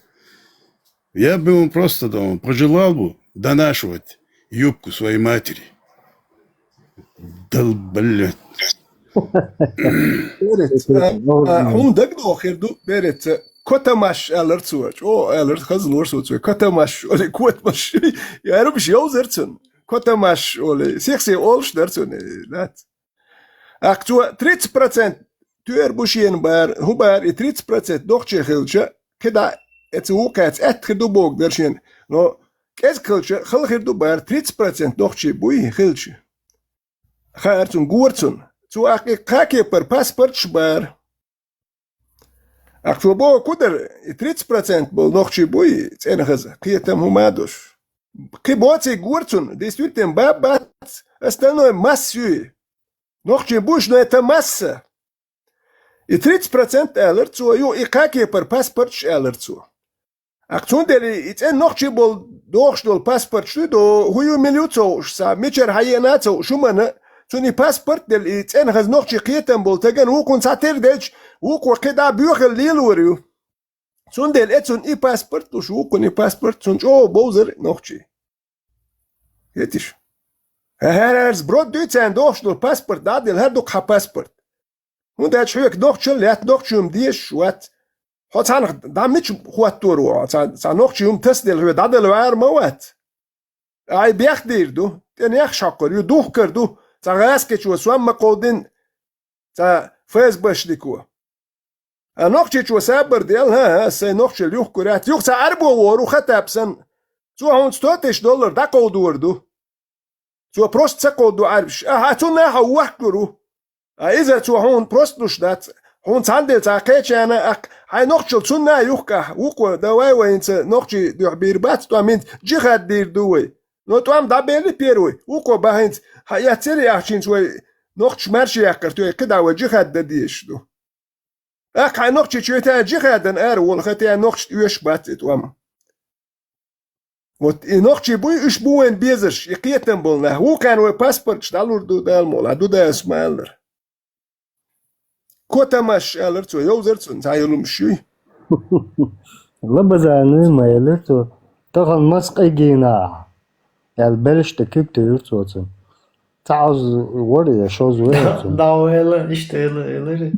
Я бы ему просто, да, пожелал бы донашивать юбку своей матери. Дал, блядь. Берец, а, а, хӀума дагадоху хир ду, берец, котамаш аьллар цо, чӀо аьллар, хазлор со цо, котамаш, оли, котамаш. Ярубаш йовзар цун. Котамаш, оли, сих-сих олуш дар цун, э, лац. Ах, цо тридцать процент туьар бу шена бара, хӀун бара и тридцать процент нохчий хилча, кхидӀа эца вукхаьца аьттахир ду богу дара шена. Но кӀезиг хилча, хала хир ду бара, тридцать процент нохчий буй хилча. Хаьара цунна, гора цунна. Цо аккха и кхакепара паспорташ бара. Ах, цо боху ку дара, и тридцать процент болу нохчий буй, цӀена хаза, кхетам хӀума а долуш. Кхин боций гора цунна, действительно, баб бац, остальное масса юй. Нохчий буш, но это масса. И тридцать процент аьллар цо, ю, и кхакепара паспорташ аьллар цо. Ах, цундела и цӀена нохчий болу дохуш долу паспорташ ду, до, хӀу ю, мила ю ца хууш, ца мичара хьаена а ца хууш, хӀуманна, цунна и паспорт делла, и цӀена хаза нохчий кхетам болу тагана вукхунна цхьатерра делча, вукхо кхидӀа боьхалла лелор ю. Цундела э цунна и паспорт луш, вукхунна и паспорт, цунна чӀогӀа бовзар нохчий. Хетиш? ХӀара-хӀара сброд дуьйцу царна дохуш долу паспорт дӀа а делла, хӀара ду-кх хьан паспорт. ХӀунда аьлча хьоьга нохчалла лаьтта, нохчий хӀума дезаш вац. Хьо цхьанах дӀа мича хӀоттор ву хьо? Цхьа, цхьа нохчий хӀума тасаделла хьоьга дӀадала ваьр ма вац. Ай бехк дийр ду. ТӀе нехаш хьокхур ю, духкар ду. Цхьа гӀазкхичо сом ма кховдина, цхьа ФСБшнико. А нохчичо сабар дел, хӀа, хӀа, сайн нохчалла юхкур яц. Юха цхьа Ӏарбо вор ву, Хаттаб санна. Цо хьуна сто тысяч доллар дӀакховдор ду. Цо просто ца кховдо Ӏарбаш. Ахьа, цунна хьо вохкур ву. А иза цо хьуна просто луш дац. Хьуна цхьаьна делла цхьа кхечарна, аккха, хьайн нохчалла цунна а юхкахь, вукхо, давай вай хӀинца нохчий дуьхьа бийр бац, тӀом хӀинца джихад дийр ду вай. Но тӀом дӀабелли первый, вукхо бан хӀинца, хьан эццери ахча хӀинца вай нохчаш маьрша яккхар, той кхидӀа вай джихад дан дезаш ду. Аккха хьайн нохчичо тӀе джихадан ара волу хатӀе нохчашна оьшуш бац и тӀом. Вот и нохчий буй, уьш бу вайн безарш, и кхетам болу нах. Вукхарна вай паспорташ дӀалур ду, Дала мукъ лахь, ду дас ма-аллара. Котамаш, аьллар цо, йовзар цунна, цхьа йолумаш юй. Лабазаны ма элира цо, тахана мас къегийна ахьа, аьлла, белш тӀе куьг тиллира цо цунна. Цхьа оза вара я, шоза вара я цунна. Да, вела, иштта эла, элира.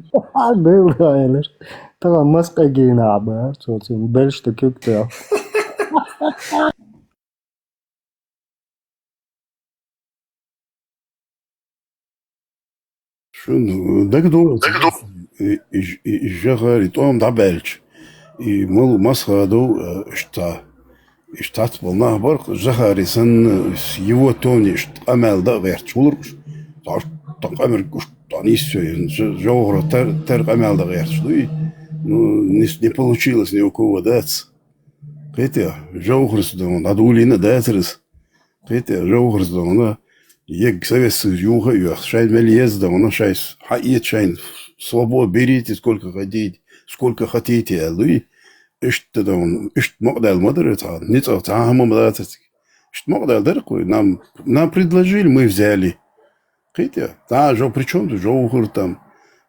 Дела элира. Тахана мас къегийна ахьа, бара цо цунна, белш тӀе куьг тилла. Шуна дага ду, и, и, и, и жахари тӀом дӀабаьлча, и малу масха ду, э, иштта, иштта цхьацца болу нах бара, жахари санна, с-, его тони иштта къамел дан а гӀерташ вулургаш, тӀаккха къамел гуш, тӀаккха нийсса, ж-, жовхара тар, тар къамел дан а гӀерташ дуй, ну, не с-, не получилось ни у кого дац. Кхетий, жовхарца дона, дӀадулийна а дацара ас. Кхетий, жовхарца дона, егга Совет Союз юха а йоьхна, шайн мел еза дона, шайн хьаэца шайн свободу берите, сколько хотите, сколько хотите, аьлла, дуй. Иштта да, иштта мукъадаьлла ма дара цхьа, ницкъах цхьа хӀама ма дацар цига. Иштта мукъадаьлла дара-кх вай, нам, нам предложили, мы взяли. Кхийтий? Да, жо-, при чём тут жовхӀар там?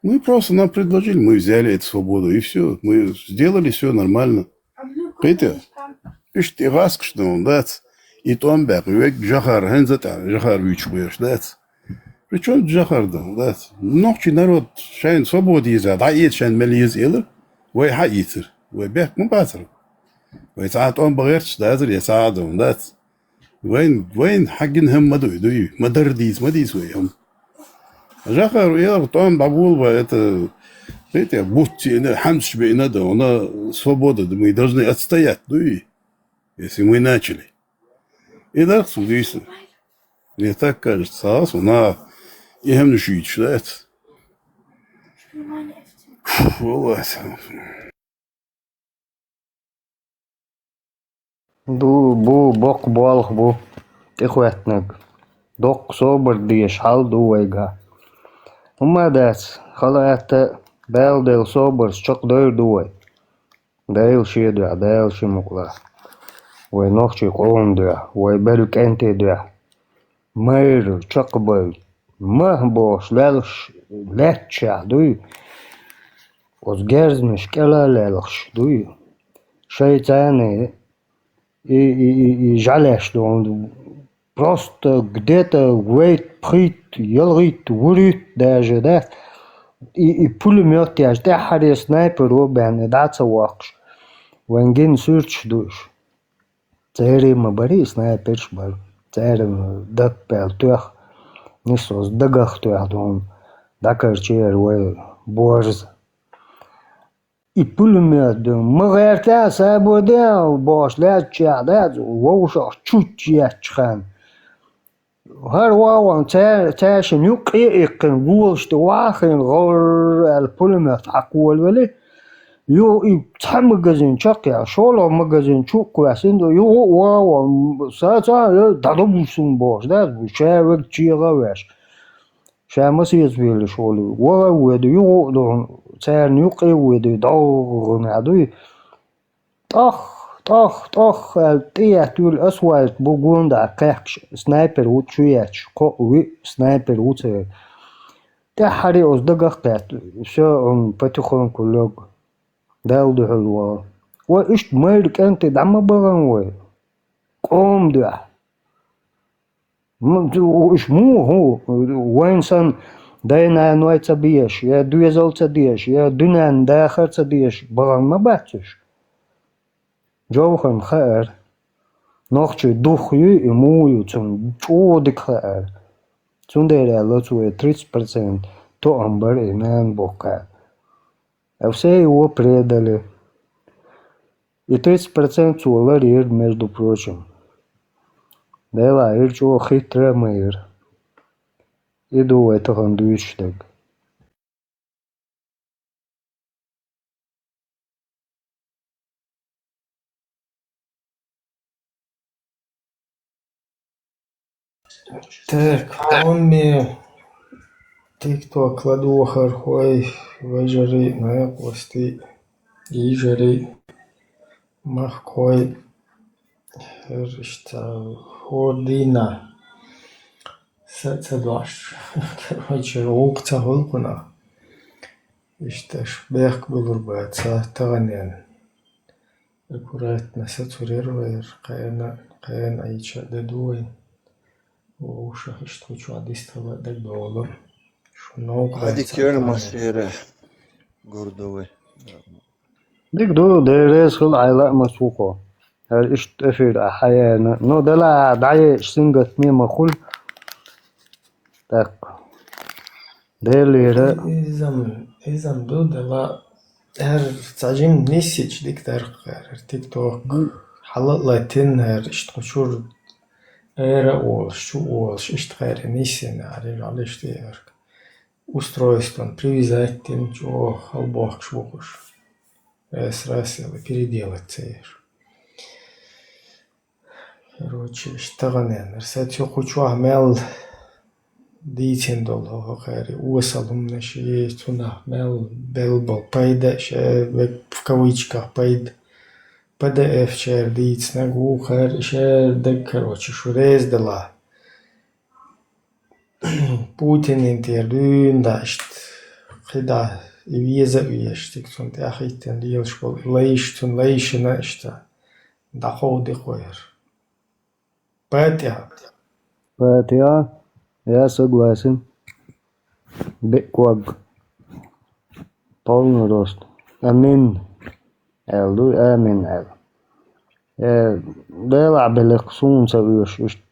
Мы просто, нам предложили, мы взяли эту свободу, и всё. Мы сделали, всё нормально. Кхийтий? Иштта и гӀаскхаш да, дац. И тӀом баьккха, вег жахар, хӀанз а тӀа жахар вуьйцуш беш, дац. При чём тут жахар да, дац. Нохчий народ шайна свобода еза, дӀаэца шайна мел еза элар, вай хьаийцар. Вай бехк ма бацар. Вай цхьа тӀом бан гӀерташ дацар, е цхьа а да, дац. Вайн, вайн хьагина хӀама ма дуй, дуй, ма дарра дийца, ма дийца вай хӀама. Жахар, я, тӀом дӀаболабаь, это, знаете, бутт цӀена, хӀанзчу беана да, она свобода, да, мы должны отстоять, дуй, если мы начали. И да, судись. Мне так кажется, а, сона и хӀама шуьйцуш дац. Фу, валлахӀи. Ду, бу, боккха болх бу тӀехӀоьттинарг. Доккха собар дезаш хьал ду вайга. ХӀумма а дац, хала а, атта а, Дала делла собарца чакхдойр ду вай. Дала шен дуьхьа, Дала ши мукъалахь. Вай нохчий къоман дуьхьа, вай берриг кӀентий дуьхьа. Майра чакхбевлла, ма бохуш, лелхаш лаьттачехь дуй, оцу герзанаш кӀела а лелхаш дуй, шайца а и, и, и, и жӀаьлеш долу, просто где-то вайта, пхийтта, ялхитта, вуьрхӀитта даже, да, и, и пулемёт яьлча, тӀаьххьара снайперо бен и дӀа ца воккхуш, вайн гина суьрташ ду уьш. Церан ма бара и снайперш бара. Церан даккха пел тоьхна, нисса оцу дагах тоьхна, дӀакарчийра вай борз. И пулемёт ду, ма гӀерта а, сабо де а бохуш лаьттачехь, да, вовшах чучча еттачхьана. ХӀара вагӀан ца-, цаьршинна юккъе а иккхина, голаш тӀе вахийна, гӀорр аьлла пулемёт хьакхолавелира. Юха и цхьа магазин чекхъяьлла, шолгӀа магазин чу а кхоьссина, юха а вагӀан, саца а дӀадовлуш суна бохуш, да, ша верг чегӀа а веш. Ша ма сецавелаш волу, ваха а воьду, юха а ду, царна юккъе а воьду, дӀогӀунехь дуй. ТӀох, тӀох, тӀох аьлла, тӀееттавелла асфальт бу гондахь кхехкаш, снайпер ву чу етташ, кхоъ виъ снайпер ву церан. ТӀаьххьара оцу дагах а кхетта, всё, он потихоньку лёг. Далла дуьхьал ваха. Вай иштта майра кӀентий дӀа ма бахана вай. Къоман дуьхьа. М-, уьш муха хӀу, вайна санна дай-наной ца безаш, я доьзал ца дезаш, я дуьненна дахар ца дезаш, бахана ма бац уьш. Джовхарна хаьара, нохчий дух юй и муха ю, цунна чӀогӀа дика хаьара. Цундела аьлла цо, вай тридцать процент тоам бара и нана боккха. А все его предали. И тридцать процент цо ларйира, между прочим. Делахь ира чӀогӀа хитра а ма яра. И ду вай тахана дуьйцуш дерг. Так, хьоме, тикток ладогӀархой, вежарий, накъостий, йижарий, махкой, хӀара иштта хӀора дийнахь са ца дош. Короче, гӀуллакх ца хуьлу кхунах. Иштта аша бехк буьллур бац таханен. Аккуратно сацурера вайра, кхана, кхана Ӏийча а дан ду вайна. Вовшах иштта кху чохь дистхила дагадогӀу. Шу новкъа Хьадик ярна массеран гур ду вай. Дика ду, Дела реза хуьлда, Ӏайла а массо а вукхо. ХӀара иштта эфир а хьаяьрна. Ну, делахь а дӀаеш сингаттаме ма хуьлу. ТӀаккха. Делера. Изам, изам ду дела. ХӀара цхьа жимма нисйича дика дара-кх хӀара, хӀара тикток. Хьала а латина хӀара, иштта кху чуьра эра а волуш, чу а волуш, иштта хӀара нисйина, хӀара жӀалиш тӀе а хӀара. Устройстван привязать дина, чӀогӀа хала бохкуш бу кхуш. Эс раз яла переделать ца еш. Короче, иштта тахана яьннара. Саца кху чохь мел дийцина долу хӀокхара осал хӀуманаш, цунах мел белла болу пайда, ша век в кавычках пайда, П Д Ф чара дийцинарг ву хӀара, ша даг, короче, шу реза делахь. Путинан тӀера дуьйна дӀа иштта, кхидӀа и веза а везаш, цига цунна тӀаьхьахӀиттина лелаш болу и лайш, цунна лайшина иштта дӀакховдийхира. Патиа. Патиа, я согласен. Бекког. Полный рост. Амин. Аьлла ду, амин аьлла. Э, Делахь беллакх суна ца оьшу иштта.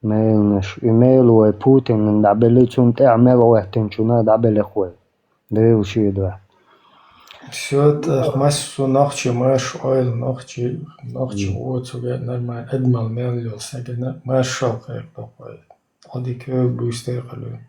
Меланаш, и мела вай Путинан дӀабелли, цунна тӀаьхьа мел гӀоьттинчунна дӀабеллакх вай. Делан шеда. Всё, тӀаккха массо нохчи, марш ойла нохчи, нохчи ву цуьнга нормально, адамал мел йолу сагана, маршалла кхайкхадо вай. Ӏодика буьйса декъалуьйла.